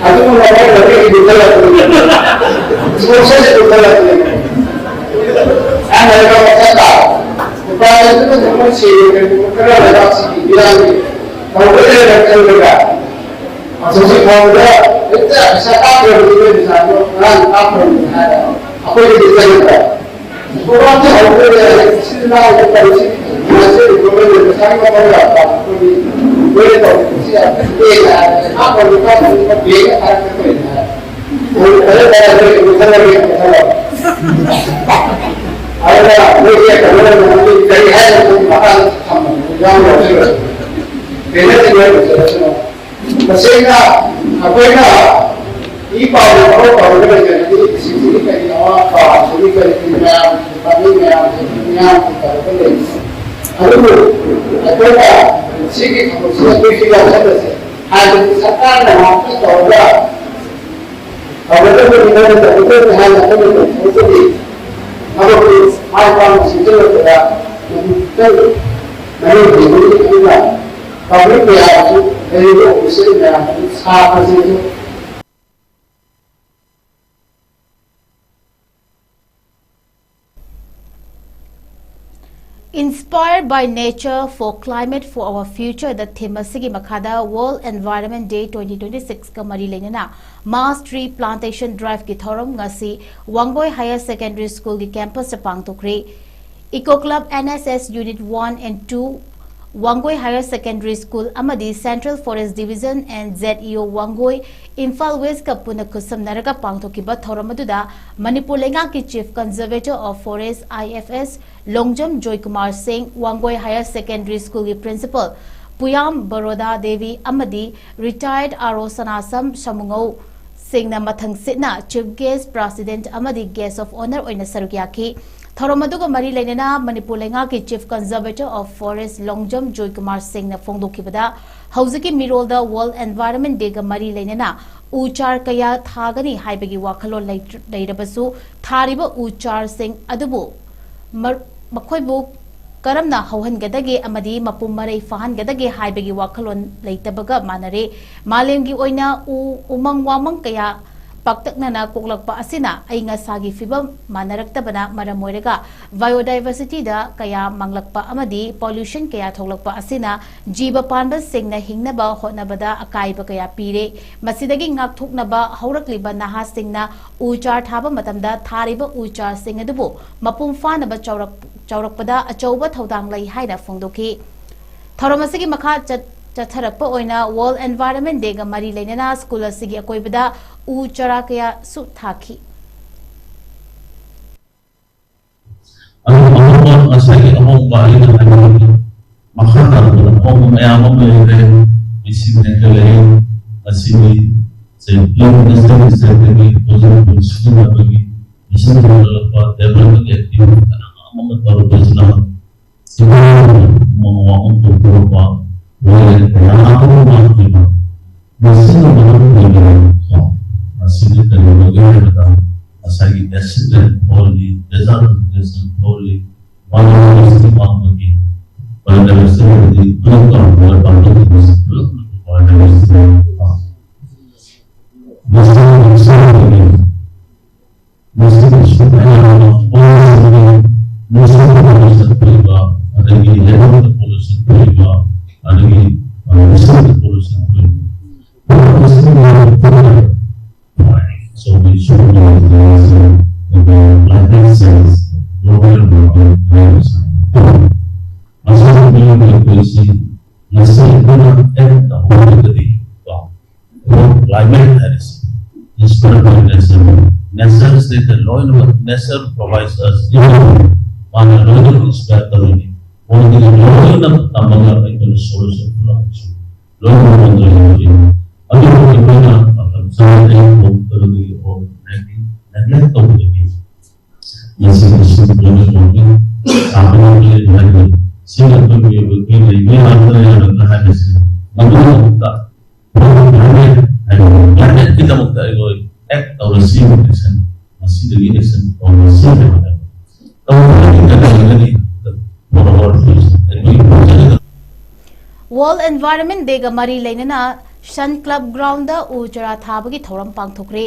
ꯑꯗꯨꯕꯨ ꯃꯈꯣꯏ ꯃꯈꯣꯏꯒꯤ ꯂꯨꯞꯊꯔꯛꯄꯅꯤ, ꯁ꯭ꯄꯣꯟꯁꯔꯁꯤ ꯂꯨꯞꯊꯔꯛꯄꯅꯤ꯫ ꯑꯍꯥꯟꯕꯗ ꯃꯈꯥ ꯇꯥꯕ ꯎꯄꯥꯏ ꯂꯩꯇꯅ ꯃꯈꯣꯏ ꯁꯦꯜ ꯀꯔꯤꯒꯨꯝꯕ ꯈꯔ ꯂꯩꯕꯥꯛꯁꯤꯒꯤ ꯏꯔꯥꯡꯒꯤ ꯇꯧꯕ ꯂꯩꯔꯒ ꯈꯜꯂꯒ ꯍꯧꯖꯤꯛ ꯐꯥꯎꯕꯗ ꯍꯦꯛꯇ ꯄꯩꯁꯥ ꯀꯥꯞꯈ꯭ꯔꯕꯅꯤ, ꯅꯣꯏ ꯄꯩꯁꯥꯗꯣ ꯉꯔꯥꯡ ꯀꯥꯞꯈ꯭ꯔꯕꯅꯤ ꯍꯥꯏꯔꯒ ꯑꯩꯈꯣꯏꯗꯗꯤ ꯆꯪꯗ꯭ꯔꯦ꯫ ꯄ꯭ꯔꯣꯒ꯭ꯔꯥꯝꯁꯤ ꯍꯧꯗꯣꯔꯦ, ꯏꯆꯤꯜ ꯏꯅꯥꯎ ꯇꯧꯔꯤꯁꯤ ꯉꯥꯏꯖꯔꯤꯕ ꯃꯣꯏꯅ ꯄꯩꯁꯥꯒꯤ ꯃꯊꯧ ꯌꯥꯝ ꯇꯥꯕ ꯑꯩꯈꯣꯏꯒꯤ ꯃꯣꯏꯅ ꯇꯧꯔꯤꯕꯁꯤ ꯌꯥꯝ ꯐꯠꯇꯦꯅ ꯍꯥꯏꯔꯒ ꯀꯥꯞꯈ꯭ꯔꯕꯅꯤ, ꯀꯥꯞꯈ꯭ꯔꯕꯅꯤ, ꯕꯦꯡꯅ ꯊꯥꯔꯛꯀꯗꯣꯏꯅꯤ ꯍꯥꯏ꯫ ꯑꯣ, ꯐꯔꯦ, ꯐꯔꯦ, ꯑꯗꯨꯗꯤ ꯃꯨꯠꯊꯠꯂꯒꯦ, ꯃꯨꯠꯊꯠꯂꯒꯦ꯫ ꯑꯗꯨꯅ ꯃꯣꯏꯁꯦ ꯀꯩꯅꯣ ꯑꯣꯏꯅ ꯀꯔꯤ ꯍꯥꯏꯅ ꯃꯈꯥꯗ ꯊꯝꯕꯅꯣ ꯌꯥꯝ ꯌꯥꯎꯁꯤꯜꯂꯁꯨ ꯀꯩꯅꯣ ꯇꯧꯔꯁꯅꯨ꯫ ꯇꯁꯦꯡꯅ ꯑꯩꯈꯣꯏꯅ ꯏ ꯄꯥꯎꯗ ꯊꯕꯛ ꯇꯧꯔꯒ ꯂꯩꯖꯔꯗꯤ ꯁꯤꯁꯤꯒꯤ ꯀꯔꯤ ꯑꯋꯥꯠꯄ, ꯁꯤꯒꯤ ꯀꯔꯤ ꯀꯔꯤ ꯃꯌꯥꯝ, ꯄꯥꯝꯕꯤ ꯃꯌꯥꯝꯁꯦ ꯃꯤꯌꯥꯝꯒꯤ ꯇꯧꯔꯒ ꯂꯩ꯫ ꯑꯗꯨꯕꯨ ꯑꯩꯈꯣꯏꯅ ꯁꯤꯒꯤ ꯊꯕꯛꯁꯤꯗ ꯑꯩꯈꯣꯏꯁꯨ ꯌꯥꯎꯁꯜꯂꯁꯦ ꯍꯥꯏꯕꯗꯤ ꯁꯔꯀꯥꯔꯅ ꯉꯥꯛꯇ ꯇꯧꯔꯒ ꯇꯧꯒꯗꯕꯅꯤ, ꯃꯣꯏꯅ ꯇꯧꯒꯗꯕꯅꯤ ꯍꯥꯏꯅ ꯑꯩꯈꯣꯏꯅ ꯇꯧꯊꯣꯛꯄꯗꯤ ꯊꯕꯛꯇꯨ ꯃꯥꯏ ꯄꯥꯛꯅ ꯁꯤꯟꯖꯜꯂꯛꯄꯗ ꯃꯗꯨ ꯈꯤꯇꯪ ꯃꯌꯦꯡ ꯌꯦꯡꯒꯅꯤ꯫ ꯑꯗꯨꯅ ꯄꯕ꯭ꯂꯤꯛ ꯃꯌꯥꯝꯁꯨ, ꯂꯩꯔꯤꯕ ꯑꯣꯐꯤꯁꯤꯌꯦꯜ ꯃꯌꯥꯝꯁꯨ ꯁꯥ ꯐꯖꯩ꯫ By Nature for Climate for Our Future ꯗ ꯊꯤꯝ ꯑꯁꯤꯒꯤ ꯃꯈꯥꯗ World Environment Day twenty twenty six ꯀ ꯃꯔꯤ ꯂꯩꯅꯅ mass tree plantation drive ꯀꯤ ꯊꯧꯔꯝ ꯉꯁꯤ ꯋꯥꯡꯒꯣꯏ Higher Secondary School ꯒꯤ campus ꯇ ꯄꯥꯡꯊꯣꯛꯈ꯭ꯔꯤ꯫ Eco Club N S S Unit one and two, Wangoi Higher Secondary School ꯑꯃꯗꯤ Central Forest Division and Z E O Wangoi, Imphal West ꯀ ꯄꯨꯟꯅ ꯈꯨꯠꯁꯝꯅꯔꯒ ꯄꯥꯡꯊꯣꯛꯈꯤꯕ ꯊꯧꯔꯝ ꯑꯗꯨꯗ ꯃꯅꯤꯄꯨꯔ ꯂꯩꯉꯥꯛꯀꯤ Chief Conservator of Forest, I F S, Longjam Joykumar ꯁꯤꯡ, ꯋꯥꯡꯒꯣꯏ Higher Secondary School ꯒꯤ Principal ꯄꯨꯌꯥꯝ ꯕꯔꯣꯗꯥ ꯗꯦꯕꯤ ꯑꯃꯗꯤ Retired R O ꯁꯅꯥꯁꯝ ꯁꯃꯨꯉꯧ ꯁꯤꯡꯅ ꯃꯊꯪꯁꯤꯠꯅ Chief Guest, President ꯑꯃꯗꯤ Guest of Honour ꯑꯣꯏꯅ ꯁꯔꯨꯛ ꯌꯥꯈꯤ꯫ ꯊꯧꯔꯝ ꯑꯗꯨꯒ ꯃꯔꯤ ꯂꯩꯅꯅ ꯃꯅꯤꯄꯨꯔ ꯂꯩꯉꯥꯛꯀꯤ Chief Conservator of Forest Longjam Joykumar ꯁꯤꯡꯅ ꯐꯣꯡꯗꯣꯛꯈꯤꯕꯗ, ꯍꯧꯖꯤꯛꯀꯤ ꯃꯤꯔꯣꯜꯗ World Environment Day ꯒ ꯃꯔꯤ ꯂꯩꯅꯅ ꯎ ꯆꯥꯔ ꯀꯌꯥ ꯊꯥꯒꯅꯤ ꯍꯥꯏꯕꯒꯤ ꯋꯥꯈꯜꯂꯣꯟ ꯂꯩꯇ꯭ꯔ-, ꯂꯩꯔꯕꯁꯨ, ꯊꯥꯔꯤꯕ ꯎ ꯆꯥꯔꯁꯤꯡ ꯑꯗꯨꯕꯨ ꯃꯔ-, ꯃꯈꯣꯏꯕꯨ ꯀꯔꯝꯅ ꯍꯧꯍꯟꯒꯗꯒꯦ ꯑꯃꯗꯤ ꯃꯄꯨꯡ ꯃꯔꯩ ꯐꯥꯍꯟꯒꯗꯒꯦ ꯍꯥꯏꯕꯒꯤ ꯋꯥꯈꯜꯂꯣꯟ ꯂꯩꯇꯕꯒ ꯃꯥꯟꯅꯔꯦ꯫ ꯃꯥꯂꯦꯝꯒꯤ ꯑꯣꯏꯅ ꯎ, ꯎꯃꯪ ꯋꯥꯃꯪ ꯀꯌꯥ ꯄꯥꯛꯇꯛꯅꯅ ꯀꯣꯛꯂꯛꯄ ꯑꯁꯤꯅ ꯑꯏꯪ ꯑꯁꯥꯒꯤ ꯐꯤꯕꯝ ꯃꯥꯟꯅꯔꯛꯇꯕꯅ ꯃꯔꯝ ꯑꯣꯏꯔꯒ biodiversity ꯗ ꯀꯌꯥ ꯃꯥꯡꯂꯛꯄ ꯑꯃꯗꯤ pollution ꯀꯌꯥ ꯊꯣꯛꯂꯛꯄ ꯑꯁꯤꯅ ꯖꯤꯕ ꯄꯥꯟꯕꯁꯤꯡꯅ ꯍꯤꯡꯅꯕ ꯍꯣꯠꯅꯕꯗ ꯑꯀꯥꯏꯕ ꯀꯌꯥ ꯄꯤꯔꯦ꯫ ꯃꯁꯤꯗꯒꯤ ꯉꯥꯛꯊꯣꯛꯅꯕ ꯍꯧꯔꯛꯂꯤꯕ ꯅꯍꯥꯁꯤꯡꯅ ꯎ ꯆꯥꯔ ꯊꯥꯕ ꯃꯇꯝꯗ ꯊꯥꯔꯤꯕ ꯎ ꯆꯥꯔꯁꯤꯡ ꯑꯗꯨꯕꯨ ꯃꯄꯨꯡ ꯐꯥꯅꯕ ꯆꯥꯎꯔꯛ-, ꯆꯥꯎꯔꯛꯄꯗ ꯑꯆꯧꯕ ꯊꯧꯗꯥꯡ ꯂꯩ ꯍꯥꯏꯅ ꯐꯣꯡꯗꯣꯛꯈꯤ꯫ ꯊꯧꯔꯝ ꯑꯁꯤꯒꯤ ꯃꯈꯥ ꯆꯠ-, ꯆꯠꯊꯔꯛꯄ ꯑꯣꯏꯅ World Environment Day ꯒ ꯃꯔꯤ ꯂꯩꯅꯅ school ꯑꯁꯤꯒꯤ ꯑꯀꯣꯏꯕꯗ ꯎ ꯆꯥꯔꯥ ꯀꯌꯥꯁꯨ ꯊꯥꯈꯤ꯫ ꯑꯗꯨꯒ ꯑꯍꯣꯡꯕ, ꯉꯁꯥꯏꯒꯤ ꯑꯍꯣꯡꯕ ꯑꯩꯅ ꯍꯥꯏꯕꯗꯨ ꯃꯈꯥ ꯇꯥꯔꯛꯄꯗ ꯑꯍꯣꯡꯕ ꯃꯌꯥꯝ ꯑꯃ ꯂꯩꯔꯦ꯫ ꯃꯤꯁꯤꯡ ꯍꯦꯟꯒꯠꯂꯛꯏ꯫ ꯉꯁꯤꯗꯤ ꯆꯍꯤ ꯂꯧ ꯃꯤꯅꯤꯁꯇꯔ ꯃꯤꯅꯤꯁꯇꯔꯗꯒꯤ ꯍꯧꯖꯤꯛ ꯁꯤꯖꯤꯟꯅꯕꯒꯤ ꯃꯤꯁꯤꯡ ꯍꯦꯟꯒꯠꯂꯛꯄ, development activity ꯃꯌꯥꯝ ꯑꯃ ꯇꯧꯔꯛꯄꯁꯤꯅ ꯃꯁꯤꯅ ꯃꯔꯝ ꯑꯣꯏꯗꯨꯅ ꯃꯁꯤꯗ ꯀꯔꯤ ꯑꯣꯏꯒꯦ ꯍꯥꯏꯕꯗ, ꯉꯁꯥꯏꯒꯤ acid rain ꯐꯣꯜꯂꯤ, desert depression ꯐꯣꯜꯂꯤ, biodiversity ꯃꯥꯡꯕꯒꯤ, biodiversity ꯍꯥꯏꯕꯗꯤ ꯄꯨꯂꯞ ꯇꯧꯔꯒ ꯄꯥꯡꯊꯣꯛꯈꯤꯕꯁꯤ ꯄꯨꯂꯞ biodiversity ꯃꯁꯤꯒꯤ ꯃꯤꯁꯤꯡ ꯑꯗꯨꯒꯤ ꯃꯁꯤꯒꯤ ꯁꯨꯝ ꯑꯌꯥꯝꯕ ꯃꯁꯤꯒꯤ ꯃꯤꯁꯤꯡ ꯑꯗꯨꯒꯤ ꯆꯠꯄꯤꯕ ꯑꯗꯒꯤ ꯑꯗꯨꯒꯤ ꯔꯤꯁꯔꯁ ꯄꯣꯂꯤꯁꯤ ꯑꯩꯈꯣꯏ ꯁꯣꯝꯒꯤ ꯁꯤꯒꯨꯝꯕ ꯂꯥꯏꯕ꯭ꯔꯦꯔꯤ ꯁꯦꯜꯁ, ꯑꯗꯨꯒ ꯒ꯭ꯂꯣꯕꯦꯜ ꯃꯥꯔꯀꯦꯠ ꯍꯥꯏꯔꯤꯕꯁꯤ ꯃꯁꯤꯒꯤ ꯃꯤꯑꯣꯏꯕ ꯑꯩꯈꯣꯏꯁꯤ ꯉꯁꯤ ꯑꯩꯈꯣꯏꯅ ꯑꯦꯛ ꯇꯧꯍꯧꯗ꯭ꯔꯒꯗꯤ ꯀꯣ, ꯀ꯭ꯂꯥꯏꯃꯦꯠ ꯍꯥꯏꯔꯤꯁꯤ ꯏꯟꯁꯄꯥꯌꯔ ꯇꯧꯔꯤꯅꯦ꯫ ꯅꯦꯆꯔꯁꯤꯗ ꯂꯣꯏꯅꯃꯛ, ꯅꯦꯆꯔ ꯄ꯭ꯔꯣꯚꯥꯏꯗ ꯑꯁ ꯃꯥꯅ ꯂꯣꯏꯅꯃꯛ ꯏꯟꯁꯄꯥꯌꯔ ꯇꯧꯔꯤꯅꯤ꯫ ꯃꯣꯏꯗꯒꯤ ꯂꯣꯏꯅ ꯇꯝꯃꯒ ꯑꯩꯈꯣꯏꯅ ꯁꯣꯂꯨꯁꯟ ꯄꯨꯝꯅꯃꯛꯁꯨ ꯂꯣꯏꯅꯃꯛ ꯉꯝꯖꯔꯤꯕꯅꯤ꯫ ꯑꯗꯨꯕꯨ ꯑꯩꯈꯣꯏꯅ ꯃꯇꯝ ꯆꯥꯅ ꯇꯧꯗꯕꯗꯒꯤ ꯑꯣꯔ ꯅꯦꯒ꯭ꯂꯦꯛ ꯇꯧꯕꯗꯒꯤ ꯉꯁꯤꯗꯤ ꯁꯤ ꯂꯣꯏꯅ ꯇꯧꯔꯤ꯫ ꯁꯥꯕ ꯉꯝꯗꯦ ꯍꯥꯏꯕꯗꯤ ꯁꯤꯅ ꯑꯩꯈꯣꯏ ꯃꯤꯑꯣꯏꯕꯒꯤ ꯂꯩꯕ ꯌꯥꯗꯕ ꯌꯥꯗꯕ ꯍꯥꯏꯕꯁꯤ ꯃꯗꯨꯒꯤꯗꯃꯛꯇ ꯍꯥꯏꯕꯗꯤ ꯀ꯭ꯂꯥꯏꯃꯦꯠꯀꯤꯗꯃꯛꯇ ꯑꯩꯈꯣꯏ ꯑꯦꯛ ꯇꯧꯔꯁꯤ, ꯑꯦꯛꯁꯟ ꯃꯁꯤꯗꯒꯤ ꯑꯦꯛꯁꯟ ꯇꯧꯔꯁꯤ ꯍꯥꯏꯕ ꯇꯧꯔꯒꯗꯤ ꯀꯩꯗꯧꯔꯒꯗꯤ ꯐꯣꯔꯋꯥꯔꯗ ꯑꯩꯈꯣꯏ ꯍꯣꯠꯅꯒꯗꯕ꯫ ꯋꯥꯔꯜꯗ ꯑꯦꯟꯚꯥꯏꯔꯟꯃꯦꯟ ꯗꯦꯒ ꯃꯔꯤ ꯂꯩꯅꯅ ꯁꯟ ꯀ꯭ꯂꯕ ꯒ꯭ꯔꯥꯎꯟꯗ ꯎ ꯆꯥꯔꯥ ꯊꯥꯕꯒꯤ ꯊꯧꯔꯝ ꯄꯥꯡꯊꯣꯛꯈ꯭ꯔꯦ꯫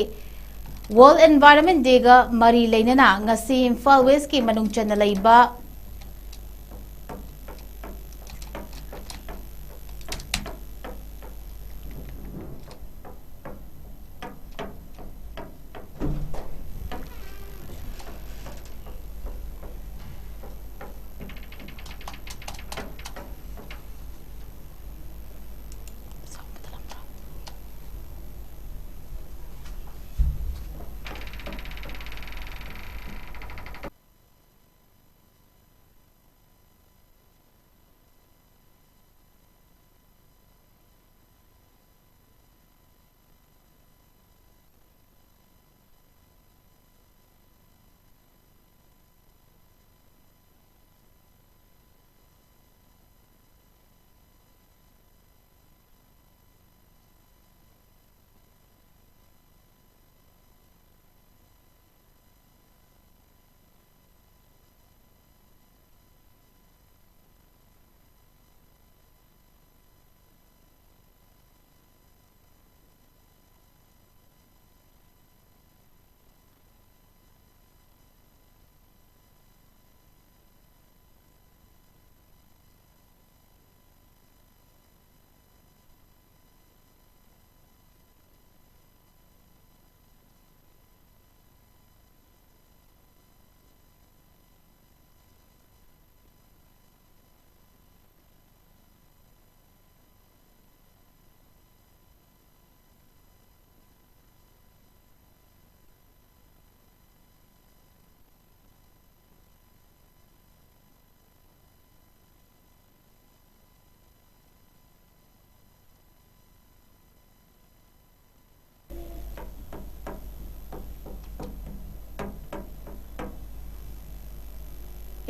ꯋꯥꯔꯜꯗ ꯑꯦꯟꯚꯥꯏꯔꯟꯃꯦꯟ ꯗꯦꯒ ꯃꯔꯤ ꯂꯩꯅꯅ ꯉꯁꯤ ꯏꯝꯐꯥꯜ ꯋꯦꯁꯀꯤ ꯃꯅꯨꯡ ꯆꯟꯅ ꯂꯩꯕ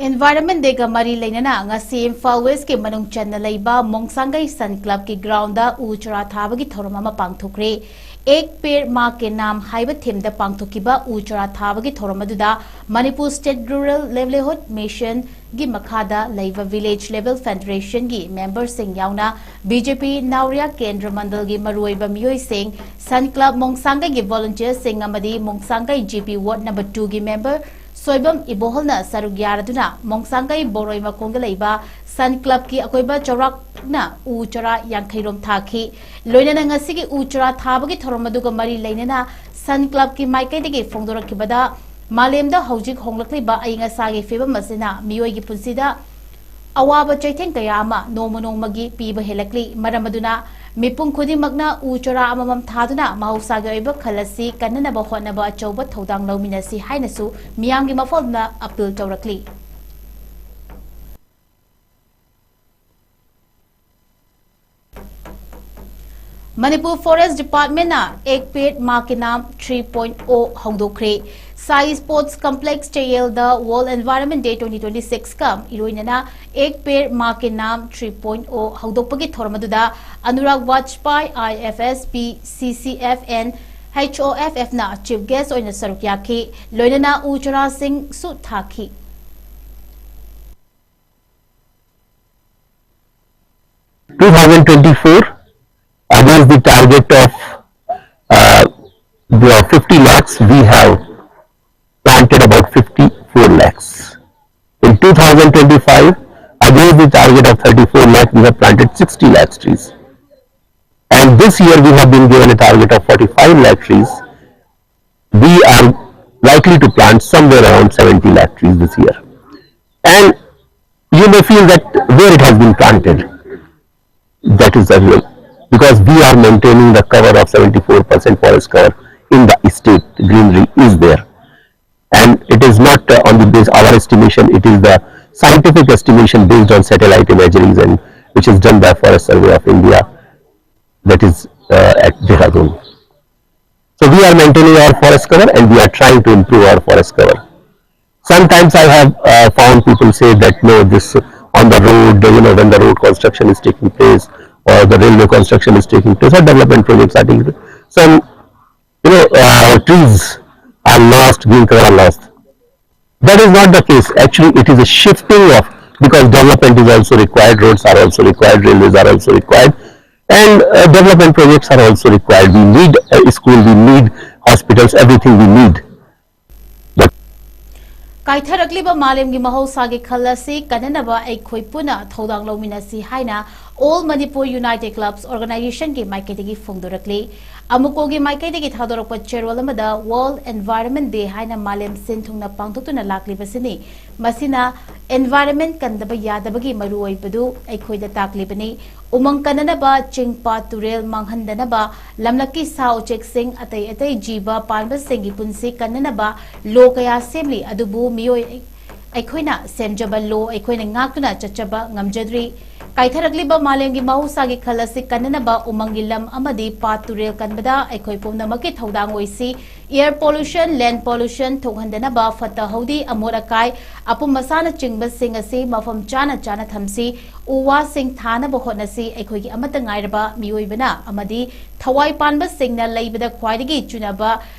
Environment Day ꯒ ꯃꯔꯤ ꯂꯩꯅꯅ ꯉꯁꯤ ꯏꯝꯐꯥꯜ ꯋꯦꯁꯀꯤ ꯃꯅꯨꯡ ꯆꯟꯅ ꯂꯩꯕ ꯃꯣꯡꯁꯥꯡꯒꯩ ꯁꯟ ꯀ꯭ꯂꯕꯀꯤ ꯒ꯭ꯔꯥꯎꯟꯗ ꯎ ꯆꯥꯔꯥ ꯊꯥꯕꯒꯤ ꯊꯧꯔꯝ ꯑꯃ ꯄꯥꯡꯊꯣꯛꯈ꯭ꯔꯦ꯫ ꯑꯦꯛ ꯄꯦꯔ ꯃꯥ ꯀꯦ ꯅꯥꯝ ꯍꯥꯏꯕ ꯊꯤꯝꯗ ꯄꯥꯡꯊꯣꯛꯈꯤꯕ ꯎ ꯆꯥꯔꯥ ꯊꯥꯕꯒꯤ ꯊꯧꯔꯝ ꯑꯗꯨꯗ ꯃꯅꯤꯄꯨꯔ ꯁ꯭ꯇꯦꯠ ꯔꯨꯔꯦꯜ ꯂꯥꯏꯚꯂꯤꯍꯨꯗ ꯃꯤꯁꯟꯒꯤ ꯃꯈꯥꯗ ꯂꯩꯕ ꯚꯤꯂꯦꯖ ꯂꯦꯚꯦꯜ ꯐꯦꯗꯔꯦꯁꯟꯒꯤ ꯃꯦꯝꯕꯔꯁꯤꯡ ꯌꯥꯎꯅ ꯕꯤ ꯖꯦ ꯄꯤ ꯅꯥꯎꯔꯤꯌꯥ ꯀꯦꯟꯗ꯭ꯔ ꯃꯟꯗꯜꯒꯤ ꯃꯔꯨꯑꯣꯏꯕ ꯃꯤꯑꯣꯏꯁꯤꯡ, ꯁꯟ ꯀ꯭ꯂꯕ ꯃꯣꯡꯁꯥꯡꯒꯩꯒꯤ ꯚꯣꯂꯨꯟꯇꯤꯌꯔꯁꯤꯡ ꯑꯃꯗꯤ ꯃꯣꯡꯁꯥꯡꯒꯩ ꯖꯤ ꯄꯤ ꯋꯥꯔꯗ ꯅꯝꯕꯔ ꯇꯨꯒꯤ ꯃꯦꯝꯕꯔ ꯁꯣꯏꯕꯝ ꯏꯕꯣꯍꯜꯅ ꯁꯔꯨꯛ ꯌꯥꯔꯗꯨꯅ ꯃꯣꯡꯁꯥꯡꯒꯩ ꯕꯣꯔꯣꯏ ꯃꯈꯣꯡꯗ ꯂꯩꯕ ꯁꯟ ꯀ꯭ꯂꯕꯀꯤ ꯑꯀꯣꯏꯕ ꯆꯥꯎꯔꯥꯛꯅ ꯎ ꯆꯥꯔꯥ ꯌꯥꯡꯈꯩ ꯔꯣꯝ ꯊꯥꯈꯤ꯫ ꯂꯣꯏꯅꯅ ꯉꯁꯤꯒꯤ ꯎ ꯆꯥꯔꯥ ꯊꯥꯕꯒꯤ ꯊꯧꯔꯝ ꯑꯗꯨꯒ ꯃꯔꯤ ꯂꯩꯅꯅ ꯁꯟ ꯀ꯭ꯂꯕꯀꯤ ꯃꯥꯏꯀꯩꯗꯒꯤ ꯐꯣꯡꯗꯣꯔꯛꯈꯤꯕꯗ, ꯃꯥꯂꯦꯝꯗ ꯍꯧꯖꯤꯛ ꯍꯣꯡꯂꯛꯂꯤꯕ ꯑꯏꯪ ꯑꯁꯥꯒꯤ ꯐꯤꯕꯝ ꯑꯁꯤꯅ ꯃꯤꯑꯣꯏꯒꯤ ꯄꯨꯟꯁꯤꯗ ꯑꯋꯥꯕ ꯆꯩꯊꯦꯡ ꯀꯌꯥ ꯑꯃ ꯅꯣꯡꯃ ꯅꯣꯡꯃꯒꯤ ꯄꯤꯕ ꯍꯦꯜꯂꯛꯂꯤ꯫ ꯃꯔꯝ ꯑꯗꯨꯅ ꯃꯤꯄꯨꯝ ꯈꯨꯗꯤꯡꯃꯛꯅ ꯎ ꯆꯥꯔꯥ ꯑꯃꯃꯝ ꯊꯥꯗꯨꯅ ꯃꯍꯧꯁꯥꯒꯤ ꯑꯣꯏꯕ ꯈꯜ ꯑꯁꯤ ꯀꯟꯅꯅꯕ ꯍꯣꯠꯅꯕ ꯑꯆꯧꯕ ꯊꯧꯗꯥꯡ ꯂꯧꯃꯤꯟꯅꯁꯤ ꯍꯥꯏꯅꯁꯨ ꯃꯤꯌꯥꯝꯒꯤ ꯃꯐꯝꯗ ꯑꯄꯤꯜ ꯇꯧꯔꯛꯂꯤ꯫ ꯃꯅꯤꯄꯨꯔ ꯐꯣꯔꯦꯁ ꯗꯤꯄꯥꯔꯠꯃꯦꯟꯅ ꯑꯦꯛ ꯄꯦꯗ ꯃꯥ ꯀꯦ ꯅꯥꯝ ꯊ꯭ꯔꯤ ꯄꯣꯏꯟ ꯑꯣ ꯍꯧꯗꯣꯛꯈ꯭ꯔꯦ꯫ ꯁꯥꯏ ꯁ꯭ꯄꯣꯔꯠꯁ ꯀꯝꯄ꯭ꯂꯦꯛꯁ ꯆꯌꯦꯜꯗ ꯋꯥꯔꯜꯗ ꯑꯦꯟꯚꯥꯏꯔꯟꯃꯦꯟ ꯗꯦ ꯇ꯭ꯋꯦꯟꯇꯤ ꯇ꯭ꯋꯦꯟꯇꯤ ꯁꯤꯛꯁꯀ ꯏꯔꯣꯏꯅꯅ ꯑꯦꯛ ꯄꯦꯗ ꯃꯥ ꯀꯦ ꯅꯥꯝ ꯊ꯭ꯔꯤ ꯄꯣꯏꯟ ꯑꯣ ꯍꯧꯗꯣꯛꯄꯒꯤ ꯊꯧꯔꯝ ꯑꯗꯨꯗ ꯑꯅꯨꯔꯥꯒ ꯕꯥꯖꯄꯥꯏ, ꯑꯥꯏ ꯑꯦꯐ ꯑꯦꯁ, P C C F N, H O F ꯑꯦꯐꯅ ꯆꯤꯐ ꯒꯦꯁ ꯑꯣꯏꯅ ꯁꯔꯨꯛ ꯌꯥꯈꯤ꯫ ꯂꯣꯏꯅꯅ ꯎ ꯆꯥꯔꯥꯁꯤꯡꯁꯨ ꯊꯥꯈꯤ꯫ Two thousand twenty-four, against the target of uh, the fifty lakhs, we have planted about fifty-four lakhs. In two thousand twenty-five, against the target of thirty-four lakhs, we have planted sixty lakhs trees. And this year, we have been given a target of forty-five lakh trees. We are likely to plant somewhere around seventy lakh trees this year. And you may feel that where it has been planted, that is the real, because we are maintaining the cover of seventy-four percent forest cover in the state. Greenery is there. And it is not uh, on the base our estimation, it is the scientific estimation based on satellite imageries and which is done by Forest Survey of India, that is uh, at Dehradun. So we are maintaining our forest cover and we are trying to improve our forest cover. Sometimes I have uh, found people say that no, this on the road, you know, when the road construction is taking place or the railway construction is taking place or development projects are taking place, some, you know, uh, trees are lost, green cover are lost. That is not the case. Actually, it is a shifting of, because development is also required, roads are also required, railways are also required, and uh, development projects are also required. We need a school, we need hospitals, everything we need. ꯀꯥꯏꯊꯔꯛꯂꯤꯕ ꯃꯥꯂꯦꯝꯒꯤ ꯃꯍꯧꯁꯥꯒꯤ ꯈꯜ ꯑꯁꯤ ꯀꯟꯅꯅꯕ ꯑꯩꯈꯣꯏ ꯄꯨꯟꯅ ꯊꯧꯗꯥꯡ ꯂꯧꯃꯤꯟꯅꯁꯤ ꯍꯥꯏꯅ All Manipur United Clubs Organization ꯒꯤ ꯃꯥꯏꯀꯩꯗꯒꯤ ꯐꯣꯡꯗꯣꯔꯛꯂꯤ꯫ ꯑꯃꯨꯀꯣꯒꯤ ꯃꯥꯏꯀꯩꯗꯒꯤ ꯊꯥꯗꯣꯔꯛꯄ ꯆꯦꯔꯣꯜ ꯑꯃꯗ World Environment Day ꯍꯥꯏꯅ ꯃꯥꯂꯦꯝ ꯁꯤꯟ ꯊꯨꯡꯅ ꯄꯥꯡꯊꯣꯛꯇꯨꯅ ꯂꯥꯛꯂꯤꯕꯁꯤꯅꯤ꯫ ꯃꯁꯤꯅ environment ꯀꯟꯗꯕ ꯌꯥꯗꯕꯒꯤ ꯃꯔꯨꯑꯣꯏꯕꯗꯨ ꯑꯩꯈꯣꯏꯗ ꯇꯥꯛꯂꯤꯕꯅꯤ꯫ ꯎꯃꯪ ꯀꯟꯅꯅꯕ, ꯆꯤꯡ ꯄꯥꯠ ꯇꯨꯔꯦꯜ ꯃꯥꯡꯍꯟꯗꯅꯕ, ꯂꯝꯂꯛꯀꯤ ꯁꯥ ꯎꯆꯦꯛꯁꯤꯡ, ꯑꯇꯩ ꯑꯇꯩ ꯖꯤꯕ ꯄꯥꯟꯕꯁꯤꯡꯒꯤ ꯄꯨꯟꯁꯤ ꯀꯟꯅꯅꯕ law ꯀꯌꯥ ꯁꯦꯝꯂꯤ, ꯑꯗꯨꯕꯨ ꯃꯤꯑꯣꯏ ꯑꯩꯈꯣꯏꯅ ꯁꯦꯝꯖꯕ law ꯑꯩꯈꯣꯏꯅ ꯉꯥꯛꯇꯨꯅ ꯆꯠꯆꯕ ꯉꯝꯖꯗ꯭ꯔꯤ꯫ ꯀꯥꯏꯊꯔꯛꯂꯤꯕ ꯃꯥꯂꯦꯝꯒꯤ ꯃꯍꯧꯁꯥꯒꯤ ꯈꯜ ꯑꯁꯤ ꯀꯟꯅꯅꯕ ꯎꯃꯪꯒꯤ ꯂꯝ ꯑꯃꯗꯤ ꯄꯥꯠ ꯇꯨꯔꯦꯜ ꯀꯟꯕꯗ ꯑꯩꯈꯣꯏ ꯄꯨꯝꯅꯃꯛꯀꯤ ꯊꯧꯗꯥꯡ ꯑꯣꯏꯁꯤ꯫ Air pollution, land pollution ꯊꯣꯛꯍꯟꯗꯅꯕ, ꯐꯠꯇ ꯍꯥꯎꯗꯤ, ꯑꯃꯣꯠ ꯑꯀꯥꯏ, ꯑꯄꯨꯝ ꯑꯁꯥꯅꯆꯤꯡꯕꯁꯤꯡ ꯑꯁꯤ ꯃꯐꯝ ꯆꯥꯅ ꯆꯥꯅ ꯊꯝꯁꯤ꯫ ꯎ ꯋꯥꯁꯤꯡ ꯊꯥꯅꯕ ꯍꯣꯠꯅꯁꯤ꯫ ꯑꯩꯈꯣꯏꯒꯤ ꯑꯃꯠꯇ ꯉꯥꯏꯔꯕ ꯃꯤꯑꯣꯏꯕꯅ ꯑꯃꯗꯤ ꯊꯋꯥꯏ ꯄꯥꯟꯕꯁꯤꯡꯅ ꯂꯩꯕꯗ ꯈ꯭ꯋꯥꯏꯗꯒꯤ ꯆꯨꯅꯕ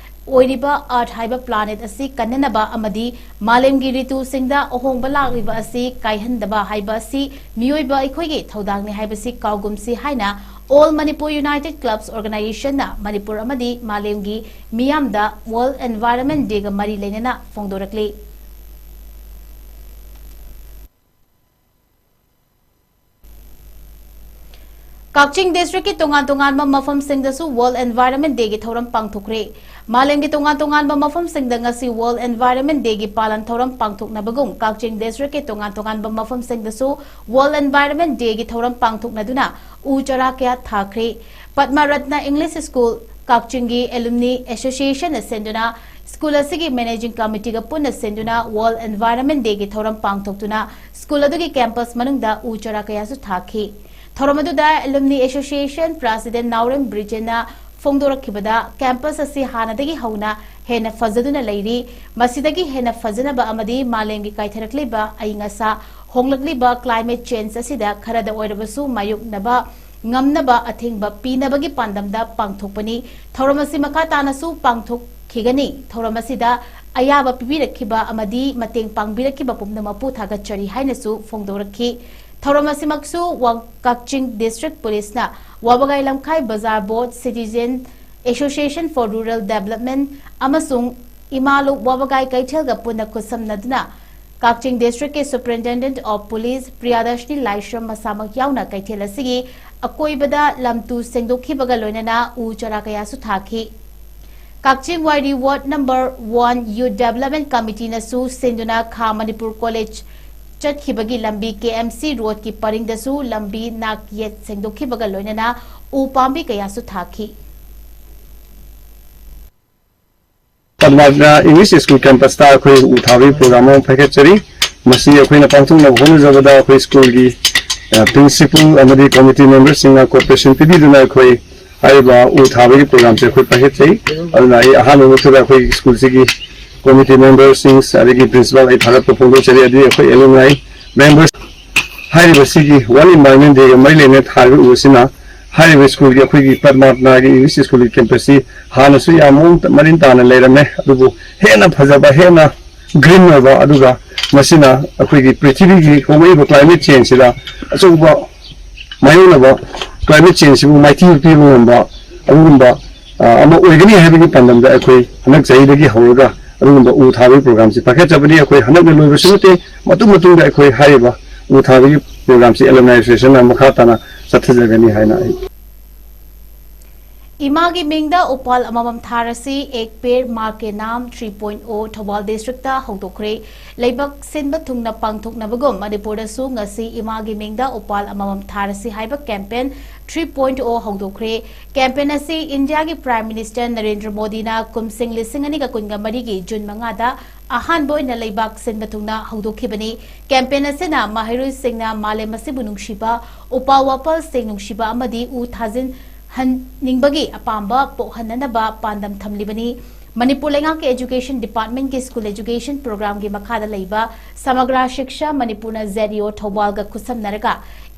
ꯑꯣꯏꯔꯤꯕ Earth ꯍꯥꯏꯕ planet ꯑꯁꯤ ꯀꯟꯅꯅꯕ ꯑꯃꯗꯤ ꯃꯥꯂꯦꯝꯒꯤ ꯔꯤꯇꯨꯁꯤꯡꯗ ꯑꯍꯣꯡꯕ ꯂꯥꯛꯂꯤꯕ ꯑꯁꯤ ꯀꯥꯏꯍꯟꯗꯕ ꯍꯥꯏꯕ ꯑꯁꯤ ꯃꯤꯑꯣꯏꯕ ꯑꯩꯈꯣꯏꯒꯤ ꯊꯧꯗꯥꯡꯅꯤ ꯍꯥꯏꯕꯁꯤ ꯀꯥꯎꯒꯨꯝꯁꯤ ꯍꯥꯏꯅ All Manipur United Clubs Organization ꯅ ꯃꯅꯤꯄꯨꯔ ꯑꯃꯗꯤ ꯃꯥꯂꯦꯝꯒꯤ ꯃꯤꯌꯥꯝꯗ World Environment Day ꯒ ꯃꯔꯤ ꯂꯩꯅꯅ ꯐꯣꯡꯗꯣꯔꯛꯂꯤ꯫ ꯀꯛꯆꯤꯡ district ꯀꯤ ꯇꯣꯉꯥꯟ ꯇꯣꯉꯥꯟꯕ ꯃꯐꯝꯁꯤꯡꯗꯁꯨ World Environment Day ꯒꯤ ꯊꯧꯔꯝ ꯄꯥꯡꯊꯣꯛꯈ꯭ꯔꯦ꯫ ꯃꯥꯂꯦꯝꯒꯤ ꯇꯣꯉꯥꯟ ꯇꯣꯉꯥꯟꯕ ꯃꯐꯝꯁꯤꯡꯗ ꯉꯁꯤ World Environment Day ꯒꯤ ꯄꯥꯂꯟ ꯊꯧꯔꯝ ꯄꯥꯡꯊꯣꯛꯅꯕꯒꯨꯝ ꯀꯛꯆꯤꯡ district ꯀꯤ ꯇꯣꯉꯥꯟ ꯇꯣꯉꯥꯟꯕ ꯃꯐꯝꯁꯤꯡꯗꯁꯨ World Environment Day ꯒꯤ ꯊꯧꯔꯝ ꯄꯥꯡꯊꯣꯛꯅꯗꯨꯅ ꯎ ꯆꯥꯔꯥ ꯀꯌꯥ ꯊꯥꯈ꯭ꯔꯦ꯫ ꯄꯗꯃ ꯔꯠꯅ English School ꯀꯛꯆꯤꯡꯒꯤ Alumni Association ꯅ ꯁꯤꯟꯗꯨꯅ school ꯑꯁꯤꯒꯤ managing committee ꯒ ꯄꯨꯟꯅ ꯁꯤꯟꯗꯨꯅ World Environment Day ꯒꯤ ꯊꯧꯔꯝ ꯄꯥꯡꯊꯣꯛꯇꯨꯅ school ꯑꯗꯨꯒꯤ campus ꯃꯅꯨꯡꯗ ꯎ ꯆꯥꯔꯥ ꯀꯌꯥꯁꯨ ꯊꯥꯈꯤ꯫ ꯊꯧꯔꯝ ꯑꯗꯨꯗ Alumni Association President ꯅꯥꯎꯔꯦꯝ ꯕ꯭ꯔꯤꯖꯦꯟꯅ ꯐꯣꯡꯗꯣꯔꯛꯈꯤꯕꯗ, campus ꯑꯁꯤ ꯍꯥꯟꯅꯗꯒꯤ ꯍꯧꯅ ꯍꯦꯟꯅ ꯐꯖꯗꯨꯅ ꯂꯩꯔꯤ꯫ ꯃꯁꯤꯗꯒꯤ ꯍꯦꯟꯅ ꯐꯖꯅꯕ ꯑꯃꯗꯤ ꯃꯥꯂꯦꯝꯒꯤ ꯀꯥꯏꯊꯔꯛꯂꯤꯕ ꯑꯏꯪ ꯑꯁꯥ, ꯍꯣꯡꯂꯛꯂꯤꯕ climate change ꯑꯁꯤꯗ ꯈꯔꯗ ꯑꯣꯏꯔꯕꯁꯨ ꯃꯥꯌꯣꯛꯅꯕ ꯉꯝꯅꯕ ꯑꯊꯤꯡꯕ ꯄꯤꯅꯕꯒꯤ ꯄꯥꯟꯗꯝꯗ ꯄꯥꯡꯊꯣꯛꯄꯅꯤ꯫ ꯊꯧꯔꯝ ꯑꯁꯤ ꯃꯈꯥ ꯇꯥꯅꯁꯨ ꯄꯥꯡꯊꯣꯛꯈꯤꯒꯅꯤ꯫ ꯊꯧꯔꯝ ꯑꯁꯤꯗ ꯑꯌꯥꯕ ꯄꯤꯕꯤꯔꯛꯈꯤꯕ ꯑꯃꯗꯤ ꯃꯇꯦꯡ ꯄꯥꯡꯕꯤꯔꯛꯈꯤꯕ ꯄꯨꯝꯅꯃꯛꯄꯨ ꯊꯥꯒꯠꯆꯔꯤ ꯍꯥꯏꯅꯁꯨ ꯐꯣꯡꯗꯣꯔꯛꯈꯤ꯫ ꯊꯧꯔꯝ ꯑꯁꯤꯃꯛꯁꯨ ꯋꯥ-, ꯀꯛꯆꯤꯡ District Police ꯅ ꯋꯥꯕꯒꯥꯏ ꯂꯝꯈꯥꯏ ꯕꯖꯥꯔ ꯕꯣꯔꯗ, Citizen Association for Rural Development ꯑꯃꯁꯨꯡ ꯏꯃꯥꯂꯨꯞ ꯋꯥꯕꯒꯥꯏ ꯀꯩꯊꯦꯜꯒ ꯄꯨꯟꯅ ꯈꯨꯠꯁꯝꯅꯗꯨꯅ ꯀꯛꯆꯤꯡ District ꯀꯤ Superintendent of Police ꯄ꯭ꯔꯤꯌꯥꯗꯔꯁꯤꯅꯤ ꯂꯥꯏꯁ꯭ꯔꯝ ꯃꯁꯥꯃꯛ ꯌꯥꯎꯅ ꯀꯩꯊꯦꯜ ꯑꯁꯤꯒꯤ ꯑꯀꯣꯏꯕꯗ ꯂꯝ ꯇꯨ ꯁꯦꯡꯗꯣꯛꯈꯤꯕꯒ ꯂꯣꯏꯅꯅ ꯎ ꯆꯥꯔꯥ ꯀꯌꯥꯁꯨ ꯊꯥꯈꯤ꯫ ꯀꯛꯆꯤꯡ ꯋꯥꯏꯔꯤ Ward number one Youth Development Committee ꯅꯁꯨ ꯁꯤꯟꯗꯨꯅ ꯈꯥ ꯃꯅꯤꯄꯨꯔ College ꯆꯠꯈꯤꯕꯒꯤ ꯂꯝꯕꯤ K M C road ꯀꯤ ꯄꯔꯤꯡꯗꯁꯨ ꯂꯝꯕꯤ ꯅꯥꯛ ꯌꯦꯠ ꯁꯦꯡꯗꯣꯛꯈꯤꯕꯒ ꯂꯣꯏꯅꯅ ꯎ ꯄꯥꯝꯕꯤ ꯀꯌꯥꯁꯨ ꯊꯥꯈꯤ꯫ ꯄꯗꯃꯥ English School campus ꯇ ꯑꯩꯈꯣꯏ ꯎ ꯊꯥꯕꯒꯤ program ꯑꯃ ꯄꯥꯏꯈꯠꯆꯔꯤ꯫ ꯃꯁꯤ ꯑꯩꯈꯣꯏꯅ ꯄꯥꯡꯊꯣꯛꯅꯕ ꯍꯣꯠꯅꯖꯕꯗ ꯑꯩꯈꯣꯏ school ꯒꯤ, ꯑ, principal ꯑꯃꯗꯤ committee member ꯁꯤꯡꯅ cooperation ꯄꯤꯕꯤꯗꯨꯅ ꯑꯩꯈꯣꯏ ꯍꯥꯏꯔꯤꯕ ꯎ ꯊꯥꯕꯒꯤ program ꯁꯦ ꯑꯩꯈꯣꯏ ꯄꯥꯏꯈꯠꯆꯩ꯫ ꯑꯗꯨꯅ ꯑꯩ ꯑꯍꯥꯟꯕ ꯃꯛꯇꯗ ꯑꯩꯈꯣꯏ school ꯁꯤꯒꯤ committee member ꯁꯤꯡ ꯑꯗꯒꯤ principal ꯑꯩ ꯊꯥꯒꯠꯄ ꯐꯣꯡꯗꯣꯛꯆꯔꯤ꯫ ꯑꯗꯨꯗꯤ ꯑꯩꯈꯣꯏ alumni members ꯍꯥꯏꯔꯤꯕ ꯁꯤꯒꯤ World Environment Day ꯒ ꯃꯔꯤ ꯂꯩꯅꯅ ꯊꯥꯔꯤꯕ ꯎ ꯑꯁꯤꯅ ꯍꯥꯏꯔꯤꯕ school ꯒꯤ ꯑꯩꯈꯣꯏꯒꯤ ꯄꯗꯃꯥ ꯒꯤ English School ꯒꯤ campus ꯁꯤ ꯍꯥꯟꯅꯁꯨ ꯌꯥꯝ ꯃꯑꯣꯡ ꯃꯔꯤꯟ ꯇꯥꯅ ꯂꯩꯔꯝꯃꯦ, ꯑꯗꯨꯕꯨ ꯍꯦꯟꯅ ꯐꯖꯕ, ꯍꯦꯟꯅ green ꯑꯣꯏꯕ, ꯑꯗꯨꯒ ꯃꯁꯤꯅ ꯑꯩꯈꯣꯏꯒꯤ ꯄ꯭ꯔꯤꯊꯤꯕꯤꯒꯤ ꯍꯣꯡꯂꯛꯏꯕ climate change ꯁꯤꯗ ꯑꯆꯧꯕ ꯃꯥꯌꯣꯛꯅꯕ climate change ꯁꯤꯕꯨ ꯃꯥꯏꯊꯤꯕ ꯄꯤꯕ ꯉꯝꯕ ꯑꯗꯨꯒꯨꯝꯕ, ꯑ, ꯑꯃ ꯑꯣꯏꯒꯅꯤ ꯍꯥꯏꯕꯒꯤ ꯄꯥꯟꯗꯝꯗ ꯑꯩꯈꯣꯏ ꯍꯟꯗꯛ ꯆꯍꯤꯗꯒꯤ ꯍꯧꯔꯒ ꯑꯗꯨꯒꯨꯝꯕ ꯎ ꯊꯥꯕꯒꯤ program ꯁꯤ ꯄꯥꯏꯈꯠꯆꯕꯅꯤ꯫ ꯑꯩꯈꯣꯏ ꯍꯟꯗꯛꯅ ꯂꯣꯏꯕꯁꯨ ꯅꯠꯇꯦ, ꯃꯇꯨꯡ ꯃꯇꯨꯡꯗ ꯑꯩꯈꯣꯏ ꯍꯥꯏꯔꯤꯕ ꯎ ꯊꯥꯕꯒꯤ program ꯁꯤ alumni association ꯅ ꯃꯈꯥ ꯇꯥꯅ ꯆꯠꯊꯖꯒꯅꯤ ꯍꯥꯏꯅ ꯑꯩ ꯏꯃꯥꯒꯤ ꯃꯤꯡꯗ ꯎꯄꯥꯜ ꯑꯃꯃꯝ ꯊꯥꯔꯁꯤ, एक पेड़ माँ के नाम three point O Thoubal district ꯇ ꯍꯧꯗꯣꯛꯈ꯭ꯔꯦ꯫ ꯂꯩꯕꯥꯛ ꯁꯤꯟꯕ ꯊꯨꯡꯅ ꯄꯥꯡꯊꯣꯛꯅꯕꯒꯨꯝ ꯃꯅꯤꯄꯨꯔꯗꯁꯨ ꯉꯁꯤ ꯏꯃꯥꯒꯤ ꯃꯤꯡꯗ ꯎꯄꯥꯜ ꯑꯃꯃꯝ ꯊꯥꯔꯁꯤ ꯍꯥꯏꯕ campaign three point O ꯍꯧꯗꯣꯛꯈ꯭ꯔꯦ꯫ Campaign ꯑꯁꯤ ꯏꯟꯗꯤꯌꯥꯒꯤ Prime Minister ꯅꯔꯦꯟꯗ꯭ꯔ ꯃꯣꯗꯤꯅ ꯀꯨꯝꯁꯤꯡ ꯂꯤꯁꯤꯡ ꯑꯅꯤꯒ ꯀꯨꯟꯒ ꯃꯔꯤꯒꯤ June ꯃꯉꯥꯗ ꯑꯍꯥꯟꯕ ꯑꯣꯏꯅ ꯂꯩꯕꯥꯛ ꯁꯤꯟꯕ ꯊꯨꯡꯅ ꯍꯧꯗꯣꯛꯈꯤꯕꯅꯤ꯫ Campaign ꯑꯁꯤꯅ ꯃꯍꯩꯔꯣꯏꯁꯤꯡꯅ ꯃꯥꯂꯦꯝ ꯑꯁꯤꯕꯨ ꯅꯨꯡꯁꯤꯕ, ꯎꯄꯥꯜ ꯋꯥꯄꯥꯜꯁꯤꯡ ꯅꯨꯡꯁꯤꯕ ꯑꯃꯗꯤ ꯎ ꯊꯥꯖꯤꯟꯍꯟꯅꯤꯡꯕꯒꯤ ꯑꯄꯥꯝꯕ ꯄꯣꯛꯍꯟꯅꯅꯕ ꯄꯥꯟꯗꯝ ꯊꯝꯂꯤꯕꯅꯤ꯫ ꯃꯅꯤꯄꯨꯔ ꯂꯩꯉꯥꯛꯀꯤ Education Department ꯀꯤ School Education Program ꯒꯤ ꯃꯈꯥꯗ ꯂꯩꯕ ꯁꯃꯒ꯭ꯔꯥ ꯁꯤꯛꯁꯥ ꯃꯅꯤꯄꯨꯔꯅ Z D O ꯊꯧꯕꯥꯜꯒ ꯈꯨꯠꯁꯝꯅꯔꯒ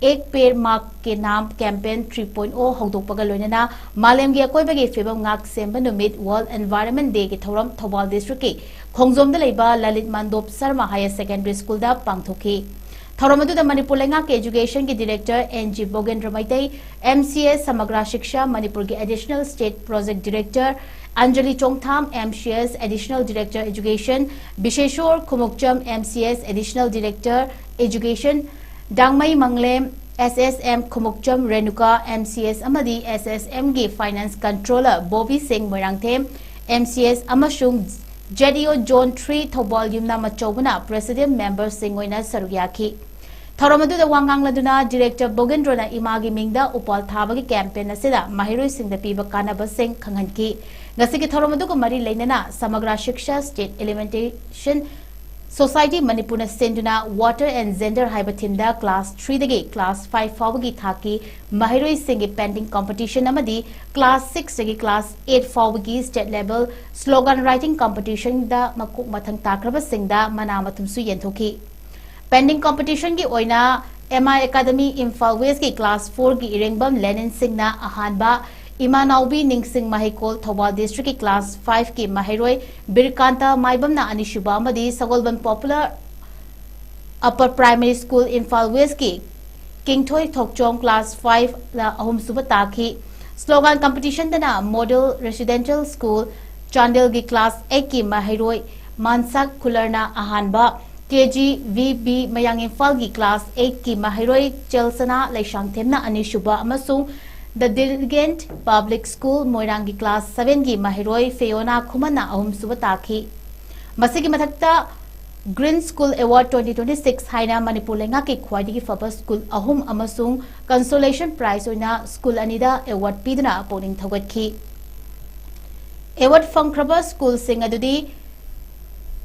ꯑꯦꯛ ꯄꯦꯔ ꯃꯥ ꯀꯦ ꯅꯥꯝ campaign three point O ꯍꯧꯗꯣꯛꯄꯒ ꯂꯣꯏꯅꯅ ꯃꯥꯂꯦꯝꯒꯤ ꯑꯀꯣꯏꯕꯒꯤ ꯐꯤꯕꯝ ꯉꯥꯛ ꯁꯦꯟꯕ ꯅꯨꯃꯤꯠ World Environment Day ꯒꯤ ꯊꯧꯔꯝ ꯊꯧꯕꯥꯜ district ꯀꯤ ꯈꯣꯡꯖꯣꯝꯗ ꯂꯩꯕ Lalit ꯃꯥꯟꯗꯣꯞ Sharma Higher Secondary School ꯗ ꯄꯥꯡꯊꯣꯛꯈꯤ꯫ ꯊꯧꯔꯝ ꯑꯗꯨꯗ ꯃꯅꯤꯄꯨꯔ ꯂꯩꯉꯥꯛꯀꯤ Education ꯒꯤ Director N G ꯕꯣꯒꯦꯟꯗ꯭ꯔ Meitei, M C S ꯁꯃꯒ꯭ꯔꯥ ꯁꯤꯛꯁꯥ ꯃꯅꯤꯄꯨꯔꯒꯤ Additional State Project Director Anjali ꯆꯣꯡꯊꯥꯝ, M C S Additional Director Education ꯕꯤꯁꯦꯁꯣꯔ Khumukcham, M C S Additional Director Education ꯗꯥꯡꯃꯩ ꯃꯪꯂꯦꯝ, S S M Khumukcham Renuka, M C S ꯑꯃꯗꯤ S S M ꯒꯤ Finance Controller Bobby ꯁꯤꯡ Moirangthem, M C S ꯑꯃꯁꯨꯡ Z D O Zone three Thoubal ꯌꯨꯝꯅꯥꯝ ꯑꯆꯧꯕꯅ President member ꯁꯤꯡ ꯑꯣꯏꯅ ꯁꯔꯨꯛ ꯌꯥꯈꯤ꯫ ꯊꯧꯔꯝ ꯑꯗꯨꯗ ꯋꯥ ꯉꯥꯡꯂꯗꯨꯅ Director ꯕꯣꯒꯦꯟꯗ꯭ꯔꯣꯅ ꯏꯃꯥꯒꯤ ꯃꯤꯡꯗ ꯎꯄꯥꯜ ꯊꯥꯕꯒꯤ campaign ꯑꯁꯤꯗ ꯃꯍꯩꯔꯣꯏꯁꯤꯡꯗ ꯄꯤꯕ ꯀꯥꯟꯅꯕꯁꯤꯡ ꯈꯪꯍꯟꯈꯤ꯫ ꯉꯁꯤꯒꯤ ꯊꯧꯔꯝ ꯑꯗꯨꯒ ꯃꯔꯤ ꯂꯩꯅꯅ ꯁꯃꯒ꯭ꯔꯥ ꯁꯤꯛꯁꯥ State Alimentation Society ꯃꯅꯤꯄꯨꯔꯅ ꯁꯤꯟꯗꯨꯅ Water and Gender ꯍꯥꯏꯕ theme ꯗ class three ꯗꯒꯤ class five ꯐꯥꯎꯕꯒꯤ ꯊꯥꯛꯀꯤ ꯃꯍꯩꯔꯣꯏꯁꯤꯡꯒꯤ painting competition ꯑꯃꯗꯤ class six ꯗꯒꯤ class eight ꯐꯥꯎꯕꯒꯤ state level slogan writing competition ꯗ ꯃꯀꯣꯛ ꯃꯊꯪ ꯇꯥꯈ꯭ꯔꯕꯁꯤꯡꯗ ꯃꯅꯥ ꯃꯊꯨꯝꯁꯨ ꯌꯦꯟꯊꯣꯛꯈꯤ꯫ Painting competition ꯒꯤ ꯑꯣꯏꯅ M I Academy Imphal West ꯀꯤ class four ꯒꯤ ꯏꯔꯦꯡꯕꯝ ꯂꯦꯅꯤꯟ ꯁꯤꯡꯅ ꯑꯍꯥꯟꯕ, ꯏꯃꯥꯅꯥꯎꯕꯤ ꯅꯤꯡꯁꯤꯡ ꯃꯍꯩꯀꯣꯜ ꯊꯧꯕꯥꯜ district ꯀꯤ class five ꯀꯤ ꯃꯍꯩꯔꯣꯏ ꯕꯤꯔꯀꯥꯟꯇ ꯃꯥꯏꯕꯝꯅ ꯑꯅꯤꯁꯨꯕ ꯑꯃꯗꯤ ꯁꯒꯣꯜꯕꯟ Popular Upper Primary School Imphal West ꯀꯤ ꯀꯤꯡꯊꯣꯏ ꯊꯣꯛꯆꯣꯝ class five ꯅ ꯑꯍꯨꯝꯁꯨꯕ ꯇꯥꯈꯤ꯫ Slogan competition ꯗꯅ Model Residential School ꯆꯥꯟꯗꯦꯜꯒꯤ class eight ꯀꯤ ꯃꯍꯩꯔꯣꯏ ꯃꯥꯟꯁꯥꯛ ꯈꯨꯂꯔꯅ ꯑꯍꯥꯟꯕ, K G V B ꯃꯌꯥꯡ ꯏꯝꯐꯥꯜꯒꯤ class eight ꯀꯤ ꯃꯍꯩꯔꯣꯏ ꯆꯦꯜꯁꯅꯥ ꯂꯩꯁꯥꯡꯊꯦꯝꯅ ꯑꯅꯤꯁꯨꯕ ꯑꯃꯁꯨꯡ The Diligent Public School ꯃꯣꯏꯔꯥꯡꯒꯤ class seven ꯒꯤ ꯃꯍꯩꯔꯣꯏ ꯐꯦꯌꯣꯅꯥ ꯈꯨꯃꯟꯅ ꯑꯍꯨꯝꯁꯨꯕ ꯇꯥꯈꯤ꯫ ꯃꯁꯤꯒꯤ ꯃꯊꯛꯇ Green School Award twenty twenty-six ꯍꯥꯏꯅ ꯃꯅꯤꯄꯨꯔ ꯂꯩꯉꯥꯛꯀꯤ ꯈ꯭ꯋꯥꯏꯗꯒꯤ ꯐꯕ school ꯑꯍꯨꯝ ꯑꯃꯁꯨꯡ consolation prize ꯑꯣꯏꯅ school ꯑꯅꯤꯗ award ꯄꯤꯗꯨꯅ ꯄꯨꯛꯅꯤꯡ ꯊꯧꯒꯠꯈꯤ꯫ Award ꯐꯪꯈ꯭ꯔꯕ school ꯁꯤꯡ ꯑꯗꯨꯗꯤ